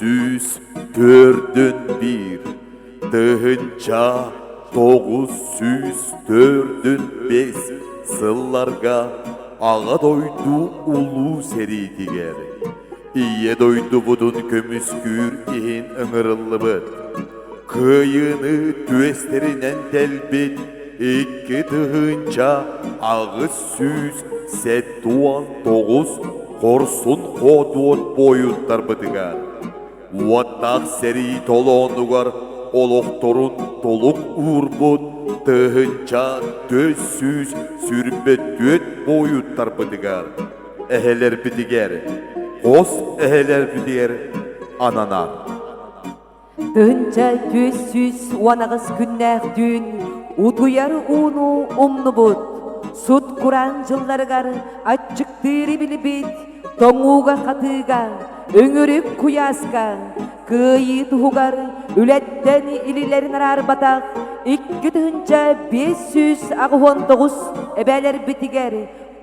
1941, 1945 сылларга Аҕа дойду Улуу сэриитигэр Ийэ дойдубутун көмүскүүр иһин ыҥырыллыбыт, Кыайыыны түөстэринэн тэлбит 2879 хорсун хоодуот буойуттарбытыгар уоттаах сэрии толоонугар олохторун толук уурбут 1424 буойуттарбытыгар эһэлэрбитигэр, хос эһэлэрбитигэр ананар. 1418 күннээх түүн утуйар ууну умнубут, сут-кураан дьылларыгар аччыктыыры билбит, тоҥууга-хатыыга, өҥүрүк куйааска, кыайыы туһугар үлэттэн илилэрин араарбатах 2589 эбээлэрбитигэр,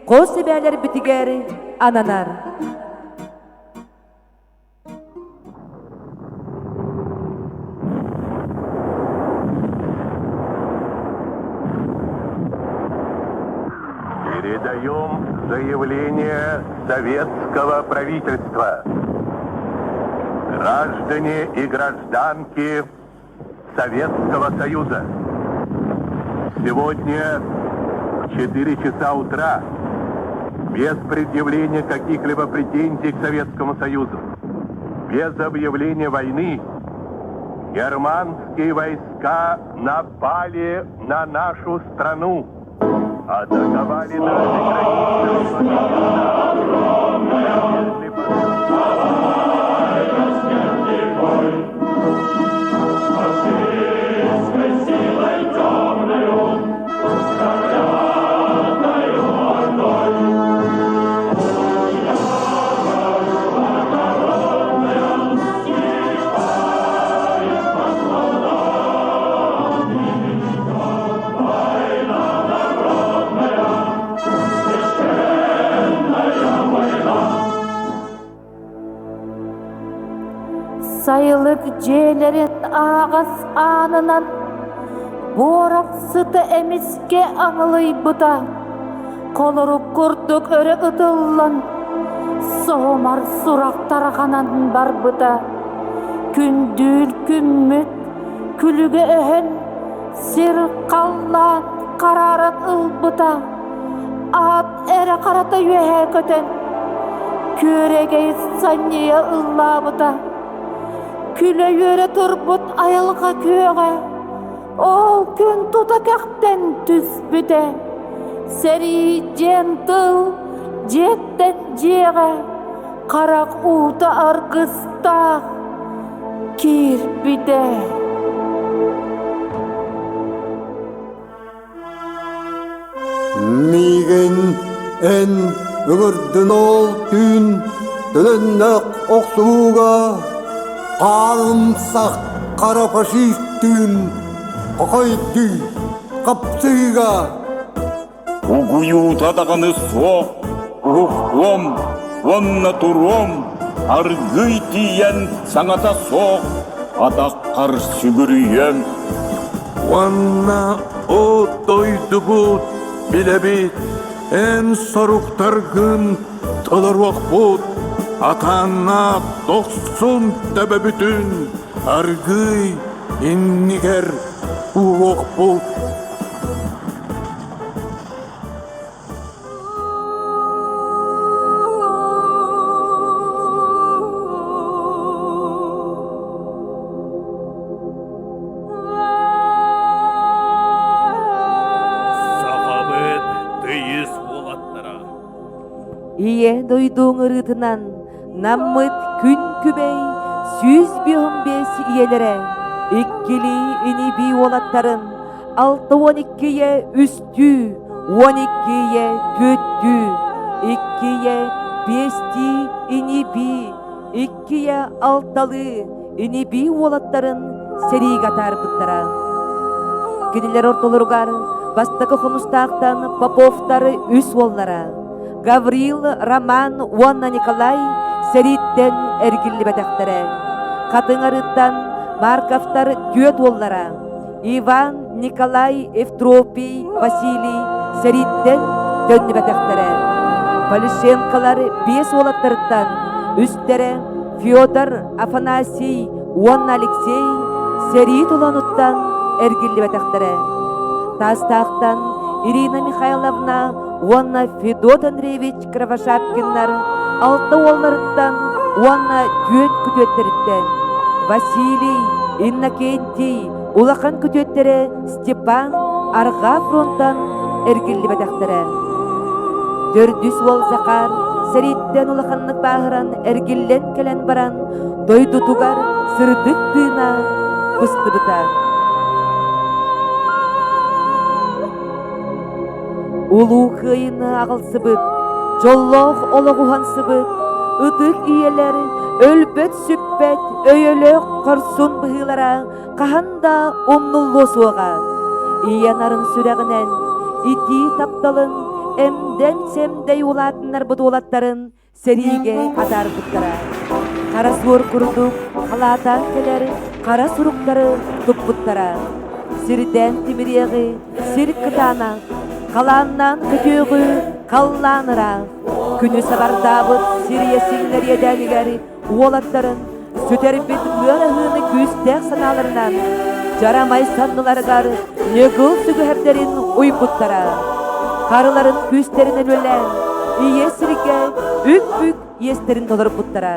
хос эбээлэрбитигэр ананар. Передаем заявление советского правительства. Граждане и гражданки Советского Союза. Сегодня в 4 часа утра, без предъявления каких-либо претензий к Советскому Союзу, без объявления войны, германские войска напали на нашу страну, атаковали наши границы. Сайылык дьиэлэрин аһаҕас аанынан буорах сыта эмискэ аҥылыйбыта, холорук курдук өрө ытыллан, соһумар сурах тарҕанан барбыта. Күндүүл күммүт күлүгэ өһөн, сир халлаан харааран ылбыта. Аат эрэ харата үөһэ көтөн, күөрэгэй санньыйа ыллаабыта. Күлэ-үөрэ турбут айылҕа күөҕэ ол күн тута кэхтэн түспүтэ. Сэрии диэн тыл дьиэттэн дьиэҕэ харах уута аргыстаах киирбитэ. Миигин эн ыҥырдын ол түүн төлөннөх охсуһууга хаалымсах хара фашист түүн хохойдуу хапсыыга Угуйуута даҕаны суох уһуктуом уонна туруом аргыый тиийэн саҥата суох атаххар сүгүрүйүөм Уонна о дойдубут билэбит эн соруктаргын толоруохпут атааннаах дохсун төбөбүтүн аргыый иннигэр ууруохпут. Сахабыт тыйыс уолаттара. Ийэ дойдуҥ ырыытынан наммыт күн күбэй 155 ийэлэрэ иккилии ини-бии уолаттарын 62 үстүү, 12 түөттүү, иккиэ биэстии ини-бии, иккиэ алталыы ини-бии уолаттарын сэриигэ атаарбыттара. Кинилэр ортолоругар бастакы хомустаахтан Поповтар үс уоллара Гаврил, Роман уонна Николай сэрииттэн эргиллибэтэхтэрэ. Хатыҥ арыыттан Марковтар түөрт уоллара Иван, Николай, Евтропий, Василий сэрииттэн төннүбэтэхтэрэ. Полишенколар биэс уолаттарыттан үстэрэ Федор, Афанасий уонна Алексей сэрии толоонуттан эргиллибэтэхтэрэ. Таастаахтан Ирина Михайловна уонна Федот Андреевич Кровошапкиннар алта уолларыттан уонна түөрт күтүөттэриттэн Василий, Иннокентий, улахан күтүөттэрэ Степан арҕаа фронтан эргиллибэтэхтэрэ. Төрдүс уол Захар сэрииттэн улаханнык бааһыран эргиллэн кэлэн баран дойдутугар сырдык тыына быстыбыта. Улуу Кыайыны аҕалсыбыт, дьоллоох олох уһансыбыт, ытык ийэлэр өлбөт-сүппэт өйөлөөх хорсун быһыылара хаһан да умнуллуо суоҕа. Ийэ нарын сүрэҕинэн итии тапталын эмдэн-сэмдэй улаатыннарбыт уолаттарын сэриигэ атаарбыттара. Хара суор курдук халаатаан кэлэр хара суруктары туппуттара. Сирдээн тимириэҕи сир кытаанах, халааннаан көтүөҕү халлаан ыраах, күнү сабардаабыт сирийэ сиҥнэр иэдээнигэр уолаттарын сүтэрбит ыар аһыыны күүстээх санааларынан дьарамай санныларыгар ньыгыл сүгэһэрдэрин уйбуттара. Харыларын күүстэрин өлүөлээн, ийэ сиргэ үк-бүк иэстэрин толорбуттара.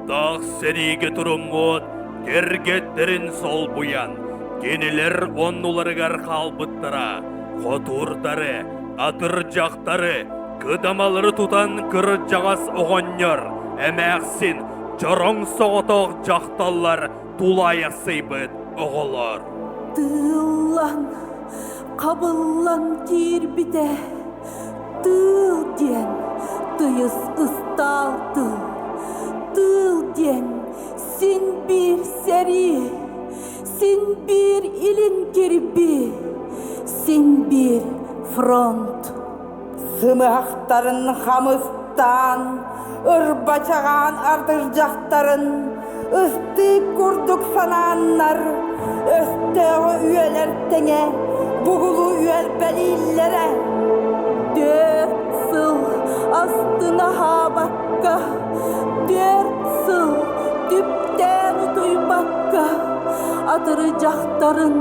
Уоттаах сэриигэ туруммут кэргэттэрин солбуйан, кинилэр оннуларыгар хаалбыттара, хотуурдары, атырдьахтары, кыдамалары тутан кырдьаҕас оҕонньор, эмээхсин, чороҥ соҕотох дьахталлар тулаайахсыйбыт оҕолор. Тыыллан, хабыллан киирбитэ Тыыл диэн тыйыс ыстаал тыл, тыыл диэн син биир сэрии, син биир илин кирбии, син биир фронт. Сымыһахтарын хамыстаан, ырбачаҕаан ардырдьахтарын ыстыы курдук санааннар, өстөөҕү үөлэр тэҥэ бугулу үөлбэлииллэрэ. Түөрт сыл астына аһаабакка, түөрт сыл түптээн утуйбакка, атырдьахтарын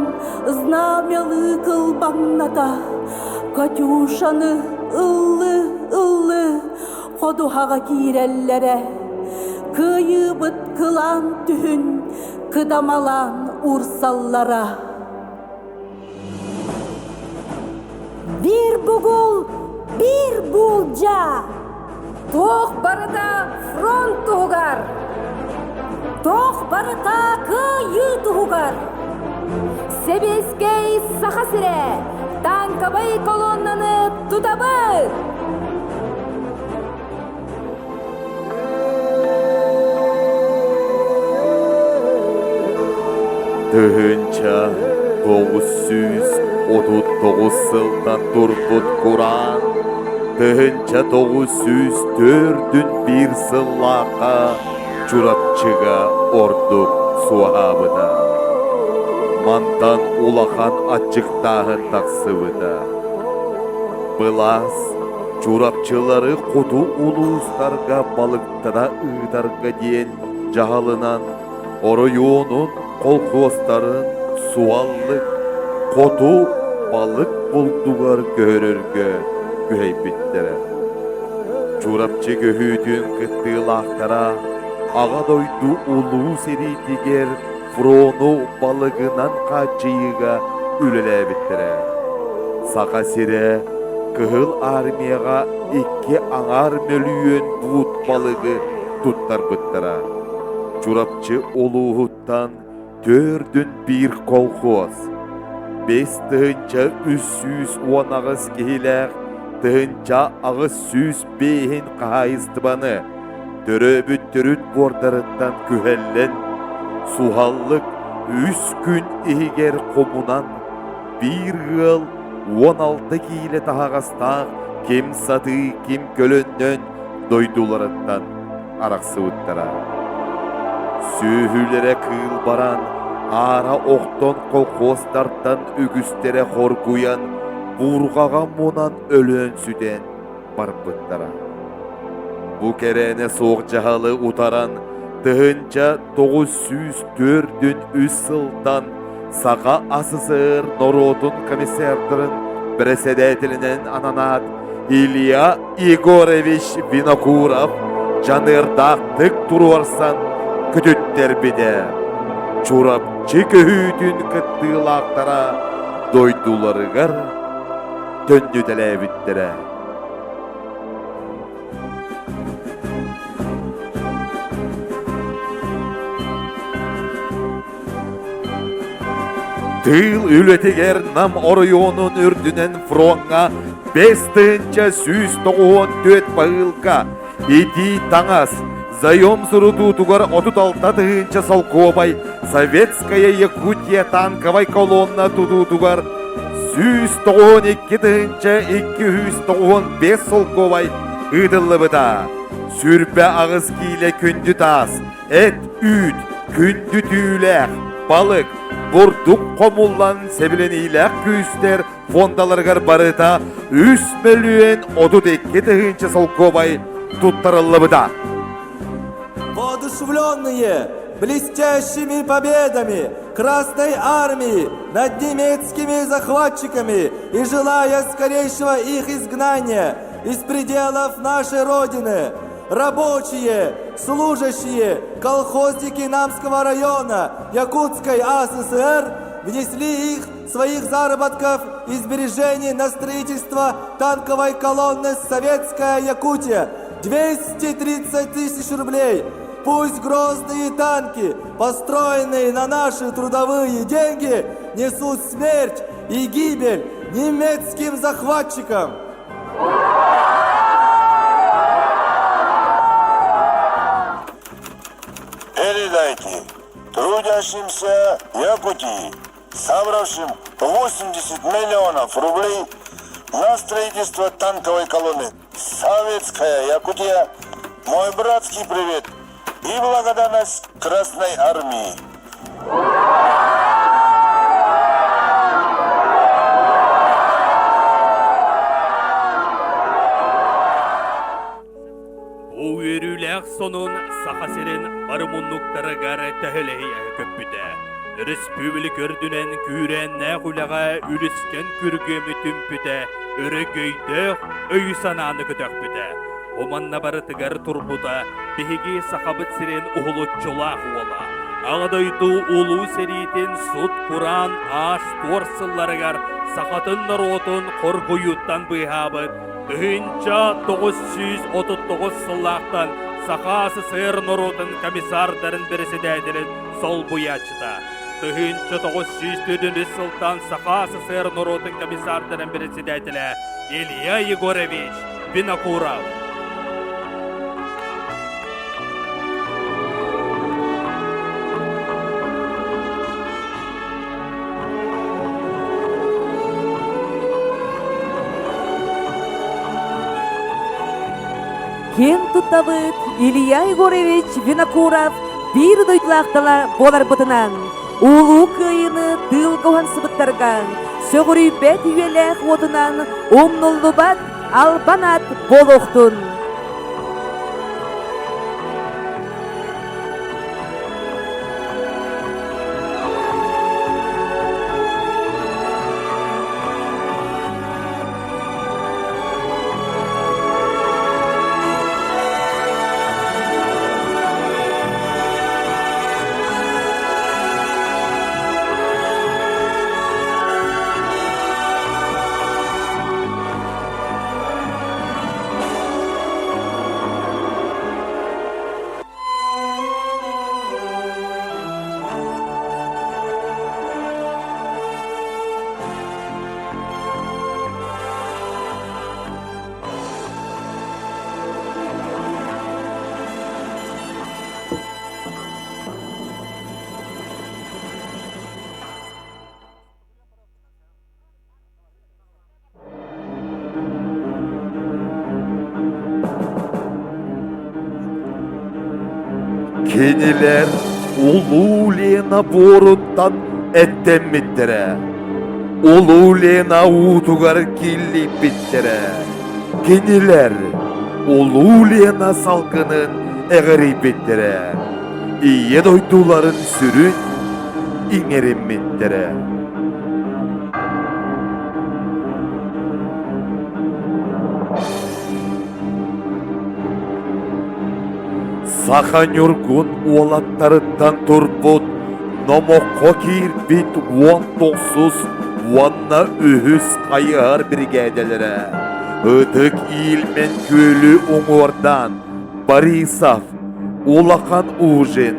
знамялыы кылбаҥната, Катюшаны ыллыы-ыллыы ходуһаҕа киирэллэрэ. Кыайыыбыт кылаан түһүн кыдамалаан уурсаллара. Биир бугул, биир буулдьа! Туох барыта фронт туһугар! Туох барыта кыайыы туһугар! Сэбиэскэй Саха сирэ! Танковай колоннаны тутабыт! 1939 сылтан турбут кураан 1941 сыллаахха Чурапчыга ордук суоһаабыта. Мантан улахан аччыктааһын тахсыбыта. Былаас Чурапчылары хоту улуустарга балыктара ыытарга диэн дьаһалынан оройуонун колхуостарын суаллык хоту балык булдугар көһөрөргө күһэйбиттэрэ. Чурапчы көһүүтүн кыттыылаахтара Аҕа дойду Улуу сэриитигэр фрону балыгынан хааччыйыыга үлэлээбиттэрэ. Саха сирэ Кыһыл Армияҕа 2,5 мөлүйүөн буут балыгы туттарбыттара. Чурапчы улууһуттан төрдүн биир колхоз, 5318 киһилээх 1805 хаһаайыстыбаны төрөөбүт төрүт буордарыттан күһэллэн, суһаллык үс күн иһигэр хомунан, биир ыал 16 киилэ таһаҕастаах ким сатыы, ким көлөннөн дойдуларыттан арахсыбыттара. Сүөһүлэрэ кыыл баран, аара охтон колхозтартан үгүстэрэ хоргуйан, буурҕаҕа мунан өлөн сүтэн барбыттара. Бу кэрээнэ суох дьаһалы утаран 1943 сылтан Саха АССР норуотун комиссардарын бэрэссэдээтэлинэн ананаат Илья Егорович Винокуров дьаныардаахтык туруорсан көтүттэрбитэ. Чурапчы көһүүтүн кыттыылаахтара дойдуларыгар төннүтэлээбиттэрэ. Тыыл үлэтигэр Нам оройуонун үрдүнэн фроҥҥа 5194 баһыылка, итии таҥас, заем сурутуутугар 36 тыһыынча солкуобай Советская Якутия танковай колонна тутуутугар 192 тыһыынча 295 солкуобай ыытыллыбыта. Сүрбэ аҕыс киилэ күндү таас, эт, үүт, күндү түүлээх, балык, бурдук хомуллан сэбилэниилээх күүстэр фондаларыгар барыта 3 мөлүйүөн 32 тыһыынча солкуобай туттарыллыбыта. Воодушевленные блестящими победами Красной Армии над немецкими захватчиками и желая скорейшего их изгнания из пределов нашей Родины, Рабочие, служащие, колхозники Намского района Якутской АССР внесли их своих заработков и сбережений на строительство танковой колонны «Советская Якутия» 230 тысяч рублей. Пусть грозные танки, построенные на наши трудовые деньги, несут смерть и гибель немецким захватчикам. Передайте трудящимся Якутии, собравшим 80 миллионов рублей на строительство танковой колонны «Советская Якутия», мой братский привет и благодарность Красной Армии. Бу үөрүүлээх сонун Саха сирин бары муннуктарыгар төһөлөһүйэ көппүтэ. Өрөспүүбүлүкэ үрдүнэн күүрээннээх үлэҕэ үлүскэн күргүөмү түмпүтэ, өрөгөйдөөх өйү-санааны көтөхпүтэ. Бу манна барытыгар турбута биһиги Сахабыт сирин уһулуччулаах уола. Аҕа дойду Улуу сэриитин сут-кураан аас-туор сылларыгар сахатын норуотун хоргуйууттан быыһаабыт 1939 сыллаахтан Саха СССР норуотун комиссардарын бэрэсэдээтэлин солбуйааччыта. 1943 сылтан Саха СССР норуотун комиссардарын бэрэсэдээтэлэ Илья Егорович Винокуров. Киэн туттабыт Илья Егорович Винокуров биир дойдулаахтала буоларбытынан Улуу Кыайыыны тыылга уһансыбыттарга сөҕүрүйбэт үйэлээх уотунан умнуллубат албан аат буолуохтун! Кинилэр Улуу Лена буоруттан эттэммиттэрэ. Улуу Лена уутугар киллийбиттэрэ. Кинилэр Улуу Лена салгынын эҕирийбиттэрэ. Ийэ дойдуларын сүрүн иҥэриммиттэрэ. Саха ньургун уолаттарыттан турбут номоххо киирбит уон тохсус уонна үһүс хайыһар биригээдэлэрэ Ытык Иилмэн күөлү уҥуордаан Борисов, Улахан Ужин,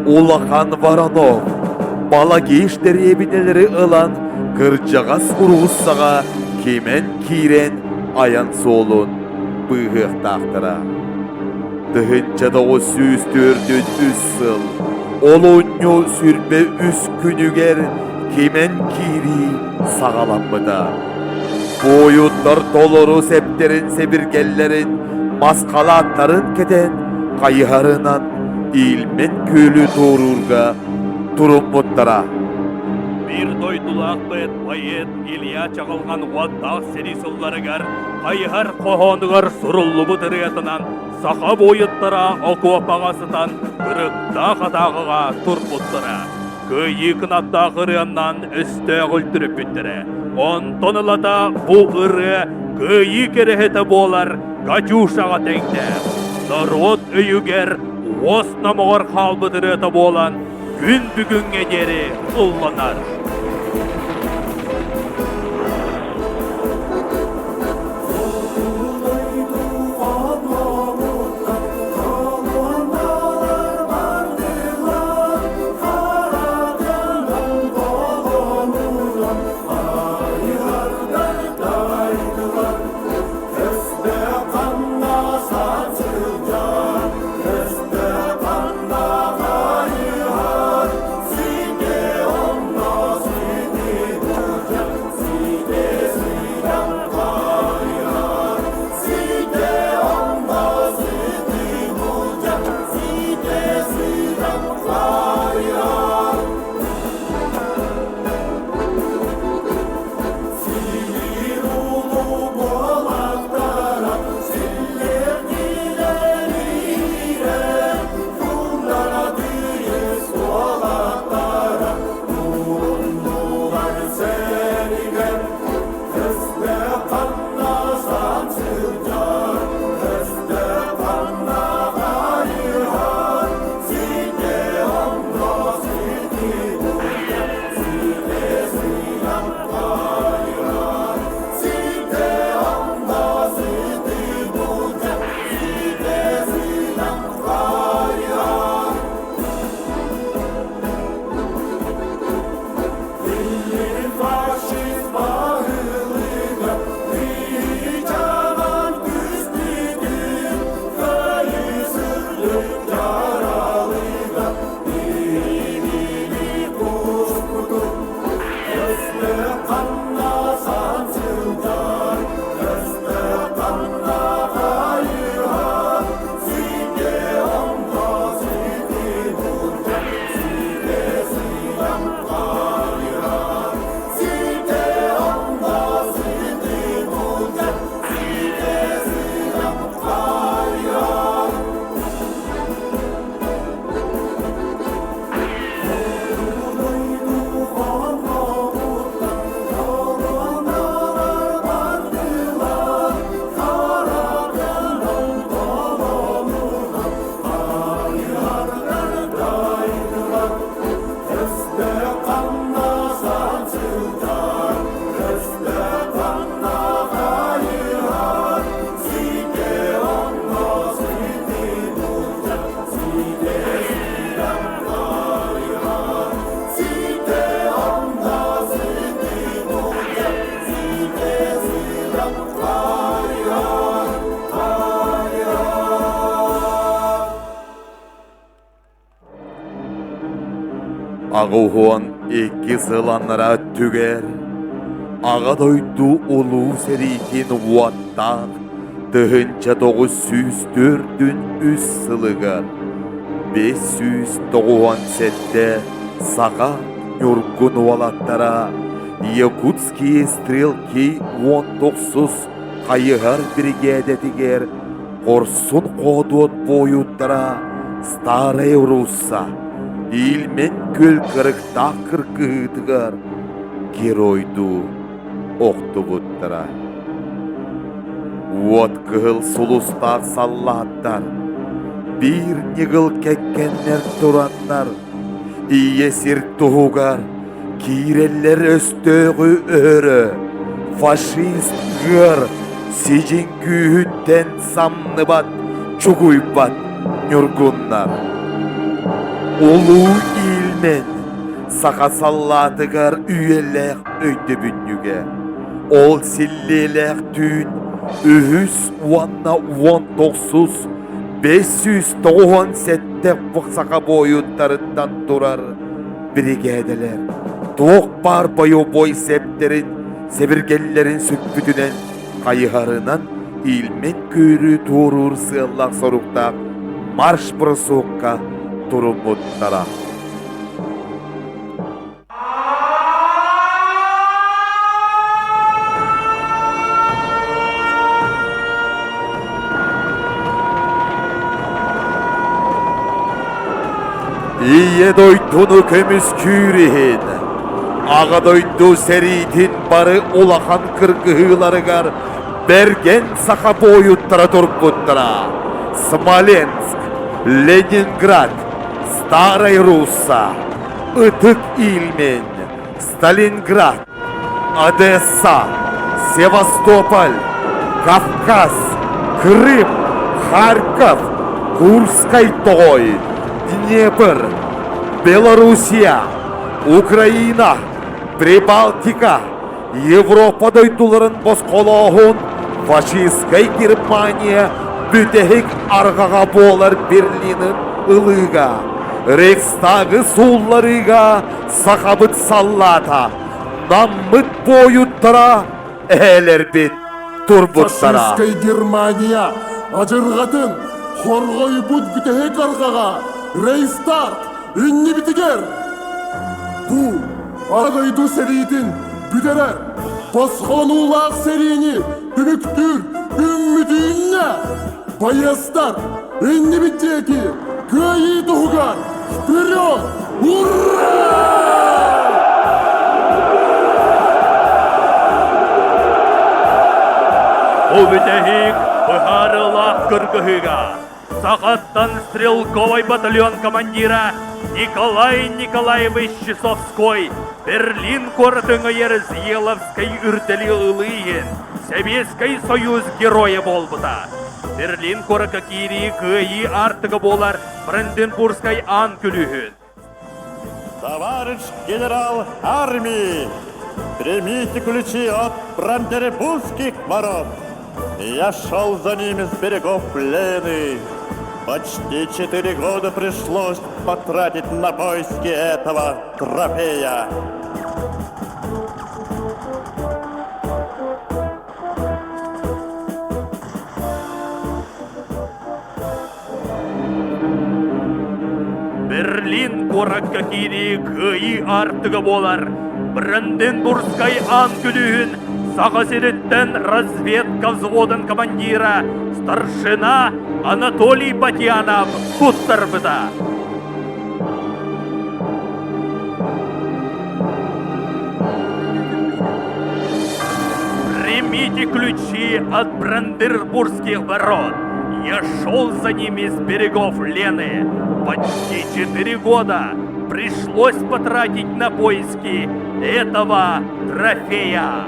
Улахан Воронов, Балагиш дэриэбинэлэри ылан кырдьаҕас уруһуссаҕа кимэн киирэн айан суолун быыһыахтаахтара. 1943 сыл олунньу сүрбэ үс күнүгэр кимэн киирии саҕаламмыта. Буойуттар толору сэптэрин-сэбиргэллэрин, масхалааттарын кэтэн, хайыһарынан Ильмень күөлү туоруурга туруммуттара. Биир дойдулаах поэт Илья Чаҕылҕан уоттаах сэрии сылларыгар хайыһар хоһоонугар суруллубут ырыатынан саха буойуттара окуопаҕа сытан кырыктаах атааҕыга турбуттара. Кыайыы кынаттаах ырыаннан өстөөх үлтүрүппүттэрэ. Онтон ылата бу ырыа кыайыы кэрэһитэ буолар Катюшаҕа тэҥнээх. норуот өйүгэр уос номоҕор хаалбыт ырыата буолан күн бүгүҥҥэ диэри ылланар. Аҕыһуон икки сыл аннараа өттүгэр Аҕа дойду Улуу сэриитин уоттаах 1943 сылыгар 597 саха ньургун уолаттара Якутские стрелки 19 хайыһар биригээдэтигэр хорсун хоодуот буойуттара Старая Русса Ильмень күөл кырыктаах кыргыһыытыгар геройдуу охтубуттара. Уот кыһыл сулустаах саллааттар биир ньыгыл кэккэннэр тураннар ийэ сир туһугар киирэллэр өстөөҕү өһөрө фашист ыар сидьиҥ күүһүттэн самныбат чугуйбат ньургуннар. Улуу Ильмень саха саллаатыгар үйэлээх өйдөбүнньүгэ. Ол силлиэлээх түүн үһүс уонна 19 597 саха буойуттарыттан турар биригээдэлэр туох баар бойобуой сэптэрин сэбиргэллэрин сүкпүтүнэн хайыһарынан Ильмень күөрү туоруур сыаллаах соруктаах марш-бросокка туруммуттара. Ийэ дойдуну көмүскүүр иһин, Аҕа дойду сэриитин бары улахан кыргыһыыларыгар бэргэн саха буойуттара турбуттара. Смоленск, Ленинград, Старай Русса, Ытык Ильмень, Сталинград, Одесса, Севастополь, Кавказ, Крым, Харьков, Курскай Тоҕой, Днепр, Белоруссия, Украина, Прибалтика, Европа дойдуларын босхолооһун фашистскай Германия бүтэһик арҕаҕа буолар Берлинын ылыыга, Рейхстагы суулларыыга сахабыт саллаата, наммыт буойуттара эһээлэрбит турбуттара. Фашистскай Германия адьырҕатын хорҕойбут бүтэһик арҕаҕа Рейхстаг иннибитигэр! Бу Аҕа дойду сэриитин бүтэрэр, босхолонуулаах сэриини түмүктүүр күммүтүүннэ! Байыастар, иннибит диэки, кыайыы туһугар, вперед! Ура! Бу бүтэһик быһаарыылаах кыргыһыыга Сахаттан стрелковай батальон командира Николай Николаевич Часовской Берлин куоратын ыйар Зиеловскай үрдэли ылыы иһин Сэбиэскэй Союз геройа буолбута. Берлин куоракка киирии кыайыы аартыга буолар Бранденбургскай аан күлүүһүн. Товарищ генерал армии, примите ключи от Бранденбургских ворот. Я шел за ними с берегов Лены. Почти четыре года пришлось потратить на поиски этого трофея. Берлин куоракка киирии кыайыы аартыга буолар. Бранденбургскай аан күлүүһүн Саха сириттэн разведка взводун командира старшина Анатолий Батьянов туттарбыта. Примите ключи от Бранденбургских ворот. Я шел за ними с берегов Лены. Почти четыре года пришлось потратить на поиски этого трофея.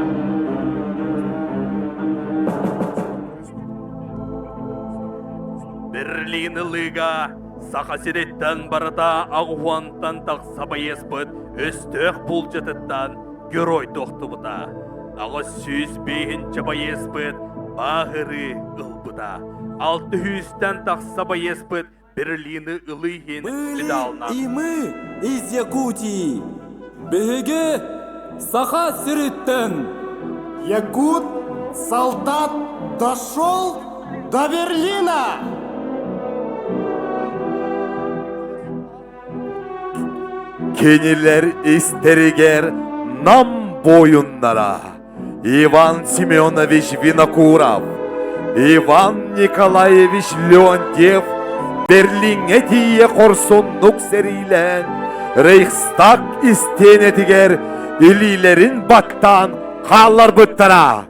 Берлин ылыыга Саха сириттэн барыта аҕуһуонтан тахса байыаспыт өстөөх булдьатыттан герой тохтубута. 805 байыаспыт бааһырыы ылбыта. 600-тэн тахса байыаспыт Берлины ылыы иһин медалынан. И мы из Якутии. Биһиги Саха сириттэн. Якут солдат дошел до Берлина! Кинилэр истэригэр Нам буойуннара Иван Семенович Винокуров, Иван Николаевич Леонтьев Берлиҥҥэ тиийэ хорсуннук сэриилээн, Рейхстаг истиэнэтигэр илиилэрин баттаан хаалларбыттара.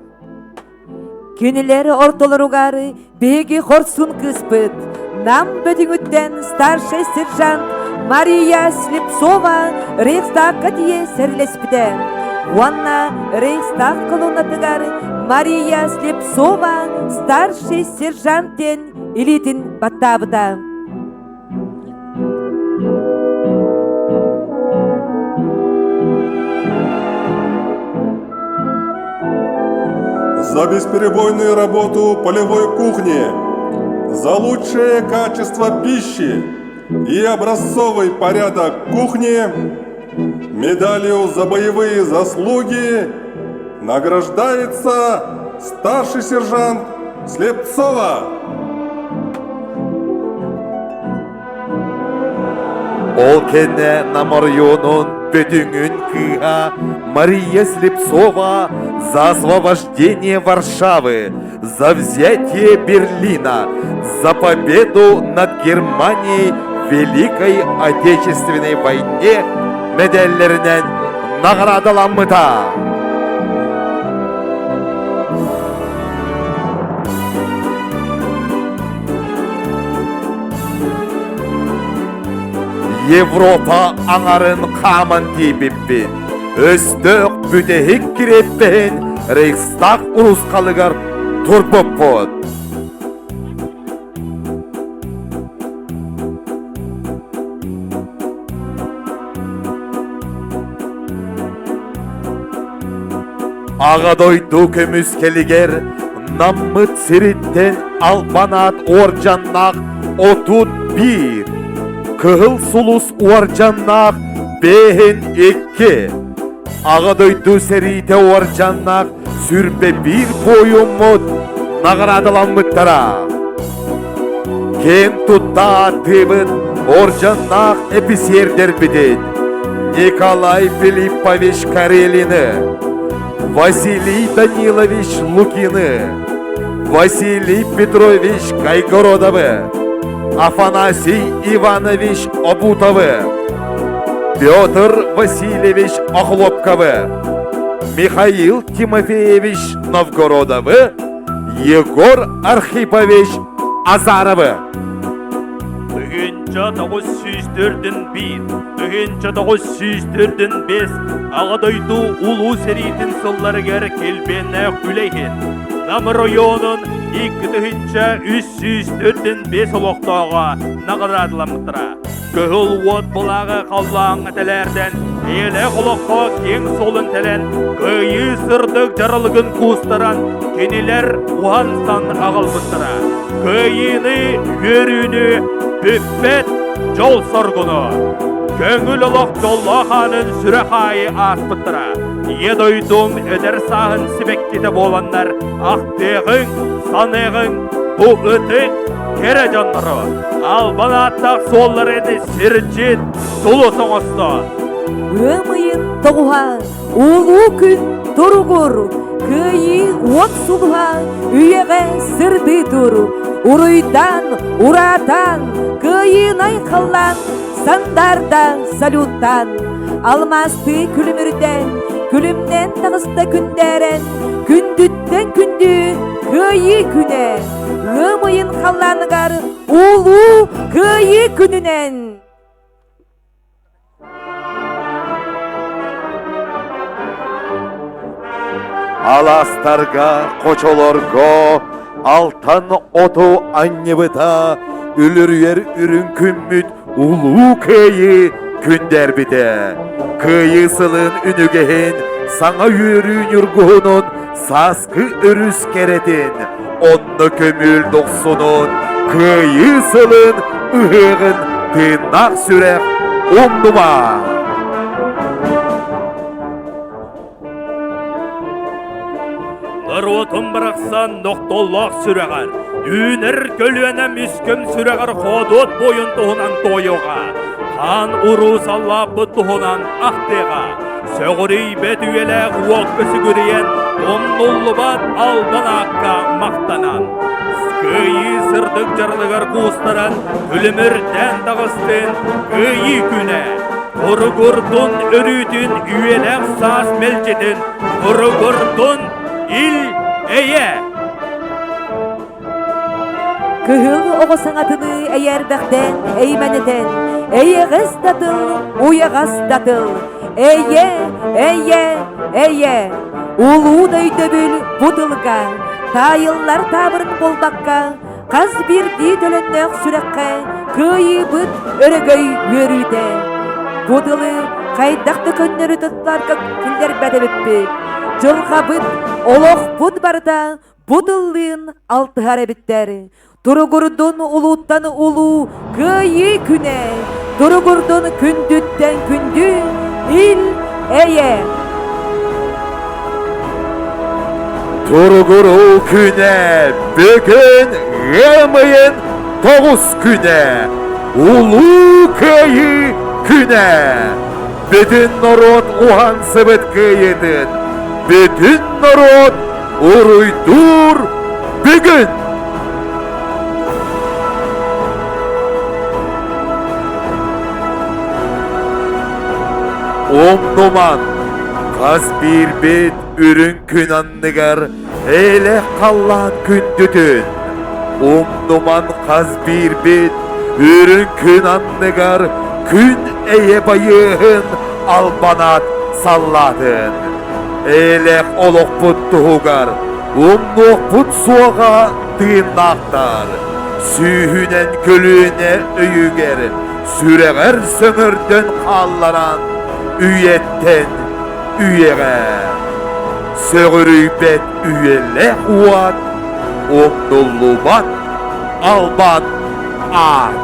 Кинилэр ортолоругар биһиги хорсун кыыспыт, Нам бөтүҥүттэн старшай сержант Мария Слепцова Рейхстагка тиийэ сэрлэспитэ. Уонна Рейхстаг колоннатыгар Мария Слепцова старший сержант диэн илиитин баттаабыта. За бесперебойную работу полевой кухни, за лучшее качество пищи и образцовый порядок кухни, медалью за боевые заслуги награждается старший сержант Слепцова. Ол кэннэ Наморйонун бөтүҥүн кыыһа Мария Слепцова за освобождение Варшавы, за взятие Берлина, за победу над Германией в Великой Отечественной войне медаллэринэн наҕараадаламмыта. Европа аҥарын хааман тиийбиппит. Өстөөх бүтэһик кириэппэһин Рейхстаг урусхалыгар турбуппут. Аҕа дойду көмүскэлигэр Наммыт сириттэн албан аат уордьаннаах 31, Кыһыл сулус уордьаннаах бэһин икки, Аҕа дойду сэриитэ уордьаннаах сүрбэ биир буойуммут наҕараадаламмыттара. Киэн тутта ааттыыбыт ордьаннаах эписиэрдэрбитин Николай Филиппович Карелины, Василий Данилович Лукины, Василий Петрович Кайгородовы, Афанасий Иванович Обутовы, Петр Васильевич Охлопковы, Михаил Тимофеевич Новгородовы, Егор Архипович Азаровы. 1904 1904 Аҕа дойду Улуу сэриитин сылларыгар килбиэннээх үлэ иһин Нам оройуонун 2305 олохтооҕо наҕараадаламмыттара. Кыһыл уот былааҕы халлааҥҥа тэлээрдэн, эйэлээх олоххо киэҥ суолун тэлэн, кыайыы сырдык дьаралыгын куустаран, кинилэр уһансан аҕалбыттара. Кыайыыны, үөрүүнү, бүппэт дьол соргуну. Көҥүл олох дьоллоох аанын сүрэх аайы ааспыттара. Ийэ дойдум эдэр сааһын сибэккитэ буоланнар, ахтыаҕыҥ, саныаҕыҥ бу ытык кэрэ дьоннору. Албан ааттаах суолларын сирдьит сулус оҥосто. Ыам ыйын тоҕуһа улуу күн туругур, кыайыы уот сулуһа үйэҕэ сырдыы тур. Уруйдан, ураатаан, кыайыынай халлаан сандаарда салюттаан, алмаастыы күлүмүрдэн, күлүмнэн таҕыста күндээрэн, күндүттэн күндү кыайыы күнэ. Ыам ыйын халлааныгар Улуу Кыайыы күнүнэн! Аластарга, хочолорго алтан оту анньыбыта, үлүрүйэр үрүҥ күммүт Улуу Кыайыы күндээрбитэ. Кыайыы сылын үнүгэһин, саҥа үөрүү ньургуһунун сааскы өрүс кэрэтин, онно көмүөл дохсунун, Кыайыы сылын ыһыаҕын тыыннаах сүрэх умнума! Норуотум барахсан нохтоллоох сүрэҕэр, үүнэр көлүөнэ мүскөм сүрэҕэр хоодуот буойун туһунан туойуоҕа, хаан уруу саллааппыт туһунан ахтыаҕа, сөҕүрүйбэт үйэлээх уокка сүгүрүйэн, умнуллубат албан аакка махтанан, кыайыы сырдык дьаралыгар куустаран, күлүмүрдээн таҕыстын Кыайыы күнэ! Туругурдун өрүүтүн үйэлээх саас мэлдьитин, туругурдун ил эйэ! Кыһыл оҕо саҥатыныы эйээрбэхтэн эймэнэтэн, эйэҕэс да тыл, уйаҕас да тыл, эйэ, эйэ, эйэ. Улуу да өйдөбүл бу тылга, таайыллар таабырын буолбакка, Хас биирдии төлөннөөх сүрэххэ кыайыыбыт өрөгөй үөрүүтэ. Бу тылы хайдах да көннөрү туттарга киллэрбэт эбиппит. Дьылҕабыт, олохпут барыта бу тыллыын алтыһар эбиттэр. Туругурдун улууттан улуу Кыайыы күнэ! Туругурдун күндүттэн күндү ил эйэ! Туругуруу күнэ бүгүн ыам ыйын тоҕус күнэ Улуу Кыайыы күнэ! Бүтүн норуот уһансыбыт кыайыытын бүтүн норуот уруйдуур бүгүн! Умнуман, хас биирбит үрүҥ күн анныгар элэх халлаан күндүтүн. Умнуман хас биирбит үрүҥ күн анныгар Күн эйэ байыаһын албанаат саллаатын. Эйэлээх олохпут туһугар умнуохпут суоҕа тыыннаахтар. Сүүһүнэн көлүөнэ өйүгэр сүрэҕэр сөҥөрдөн хаалларан үйэттэн үйэҕэ. Сөҕүрүйбэт үйэлээх уот, умнуллубат албан аат.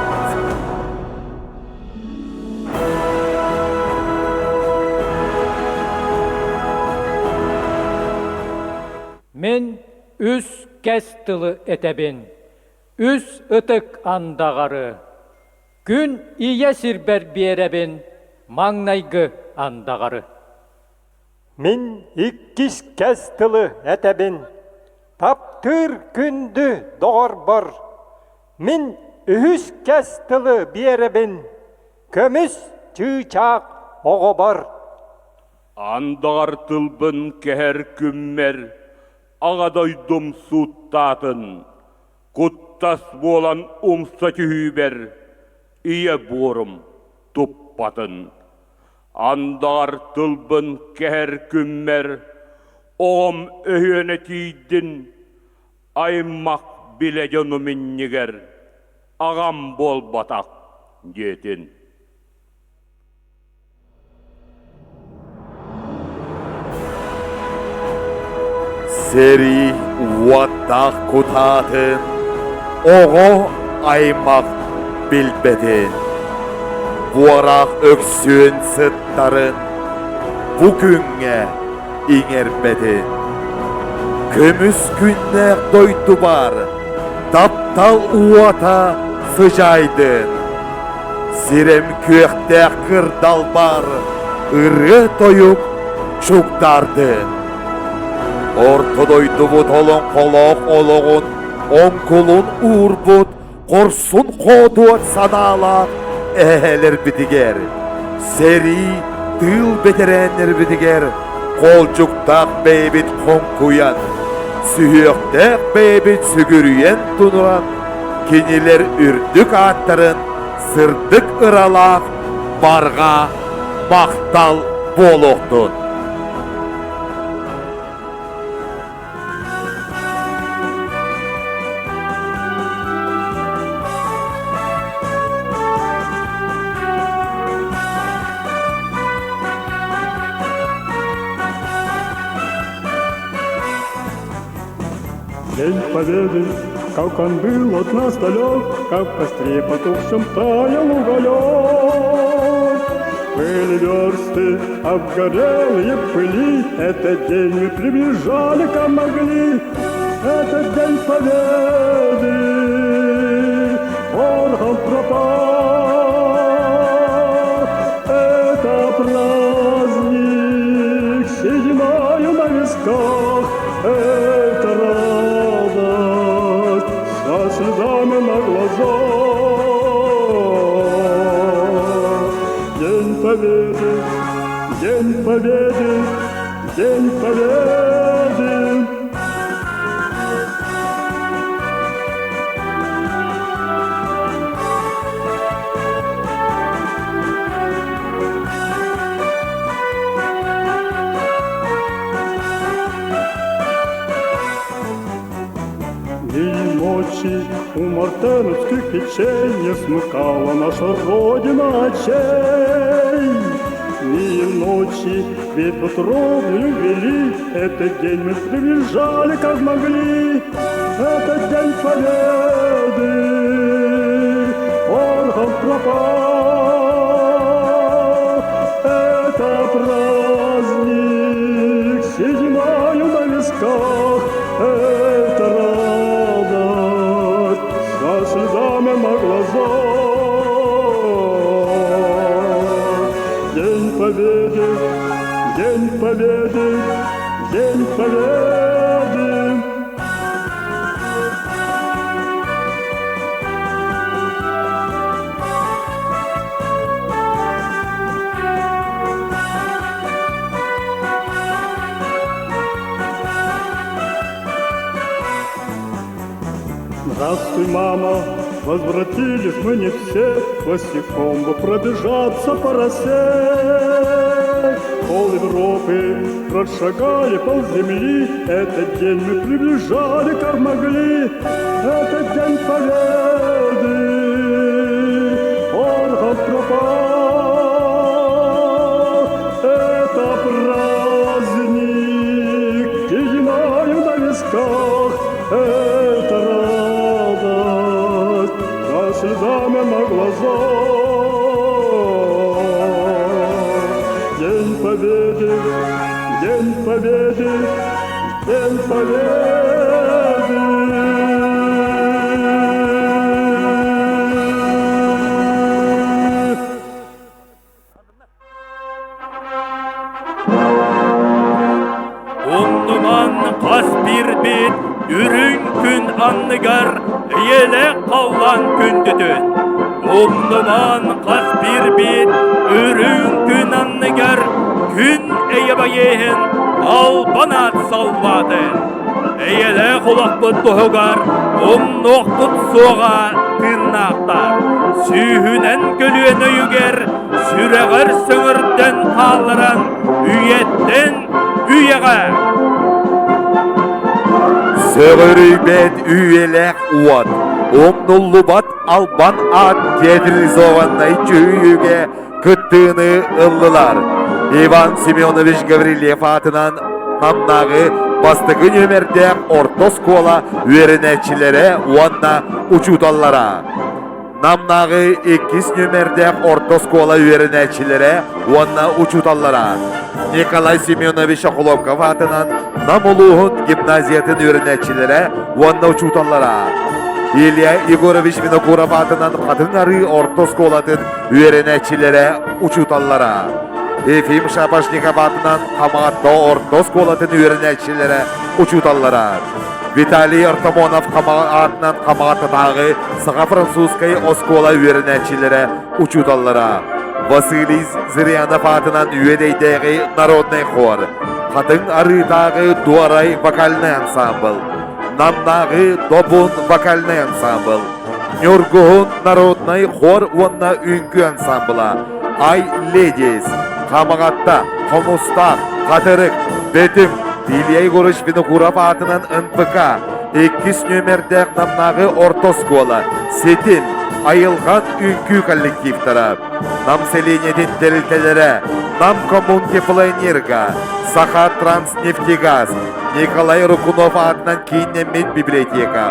Мин үс кэс тылы этэбин, үс ытык андаҕары. Күн ийэ сирбэр биэрэбин маҥнайгы андаҕары. Мин иккис кэс тылы этэбин, таптыыр күндү доҕорбор. Мин үһүс кэс тылы биэрэбин, көмүс чыычаах оҕобор. Андаҕар тылбын кэһэр күммэр аҕа дойдум сууттаатын, куттас буолан умса түһүүбэр ийэ буорум туппатын. Андаҕар тылбын кэһэр күммэр оҕом өһүөнэ тиийдин, аймах билэ дьонум иннигэр аҕам буолбатах диэтин. Сэрии уоттаах кутаатын оҕо аймах билбэтин, буораах өксүөн сыттарын бу күҥҥэ иҥэрбэтин. Көмүс күннээх дойдубар таптал уота сыдьаайдын. Сирэм күөхтээх кырдалбар ырыа-тойук чугдаардын. Орто дойдубут олоҥхолоох олоҕун оҥкулун уурбут хорсун хоодуот санаалаах эһэлэрбитигэр, сэрии тыыл бэтэрээннэрбитигэр холдьуктаах бэйэбит хоҥкуйан, сүһүөхтээх бэйэбит сүгүрүйэн туран, кинилэр үрдүк ааттарын сырдык ыралаах барҕа махтал буолуохтун! День Победы, как он был от нас далек, как в костре потухшем таял уголек. Были версты, обгорелые пыли, Этот день мы приближали, как могли. Этот день Победы, порохом пропах. Это праздник, сединою на висках, Это радость со слезами на глазах. День Победы, День Победы, День Победы. Дни и ночи у мартеновских печей Не смыкала наша Родина очей. Дни и ночи битву трудную вели, Этот день мы приближали, как могли. Этот день победы порохом пропах. Это праздник сединою на висках, Это радость со слезами на глазах. День Победы, День Победы, День Победы. Здравствуй, мама, Возвратились мы не все, босиком бы пробежаться по росе. Пол Европы прошагали, пол земли, Этот день мы приближали, как могли. Этот день победы, порохом пропах. Это праздник, сединою на висках, Это радость, со слезами на глазах. День Победы, День Победы, День Победы! Умнуман хас биирбит үрүҥ күн анныгар эйэлээх халлаан күндүтүн. Умнуман хас биирбит үрүҥ күн анныгар күн эйэ байыаһын албан аат саллаатын. Эйэлээх олохпут туһугар умнуохпут суоҕа тыыннаахтар. Сүүһүнэн көлүөн өйүгэр сүрэҕэр сөҥөрдөн хаалларан үйэттэн үйэҕэ. Сөҕүрүйбэт үйэлээх уот, умнуллубат албан аат театрализованнай дьүһүйүүгэ кыттыыны ыллылар. Иван Семенович Гаврильев аатынан Намнааҕы бастакы нүөмэрдээх орто оскуола үөрэнээччилэрэ уонна учууталлара. Намнааҕы иккис нүөмэрдээх орто оскуола үөрэнээччилэрэ уонна учууталлара. Николай Семенович Охлопков аатынан Нам улууһун гимназиятын үөрэнээччилэрэ уонна учууталлара. Илья Егорович Винокуров аатынан Хатыҥ Арыы орто оскуолатын үөрэнээччилэрэ, учууталлара. Ефим Шапошников аатынан Хамаҕатта орто оскуолатын үөрэнээччилэрэ, учууталлара. Виталий Артамонов аатынан Хамаҕаттатааҕы саха-французскай оскуола үөрэнээччилэрэ, учууталлара. Василий Зырянов аатынан Үөдэйдээҕи народнай хор, Хатыҥ Арыытааҕы Дуорай вокальнай ансаамбыл, Намнааҕы Добун вокальнай ансаамбыл, Ньургуһун народнай хор уонна үҥкүү ансаамбыла, Ай Ледис, Хамаҕатта, Хомустаах, Хатырык, Бөтүҥ, Илья Егорович Винокуров аатынан НПК, иккис нүөмэрдээх Намнааҕы орто оскуола, Ситим, Айылҕан үҥкүү коллективтара, Нам сэлиэнньэтин тэрилтэлэрэ, Нам Коммунтеплоэнерго, Саха Транснефтегаз, Николай Рукунов аатынан кииннэммит библиотека,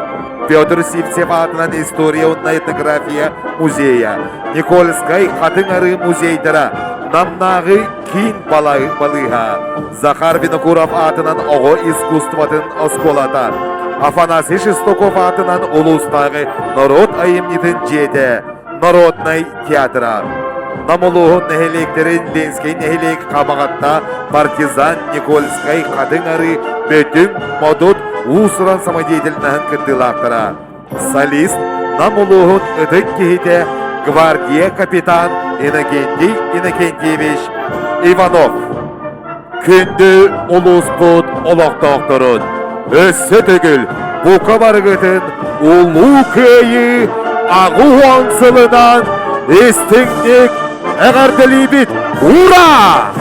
Петр Сивцев аатынан история уонна этнография музейа, Никольскай Хатыҥ Арыы музейдара, Намнааҕы киин балыыһа, Захар Винокуров аатынан оҕо искусствотын оскуолата, Афанасий Шестаков аатынан улуустааҕы норуот айымньытын дьиэтэ, народнай театра. Нам улууһун нэһилиэктэрин Ленскэй нэһилиэк Хамаҕатта, Партизан, Никольскай, Хатыҥ Арыы, Бөтүҥ, Модут уус-уран самодеятельноһын кыттыылаахтара. Солист Нам улууһун ытык киһитэ гвардия капитан Иннокентий Иннокентьевич Иванов. Күндү улууспут олохтоохторун өссө төгүл бука барыгытын Улуу Кыайыы 80 сылынан истиҥник эҕэрдэлиибит! Ура!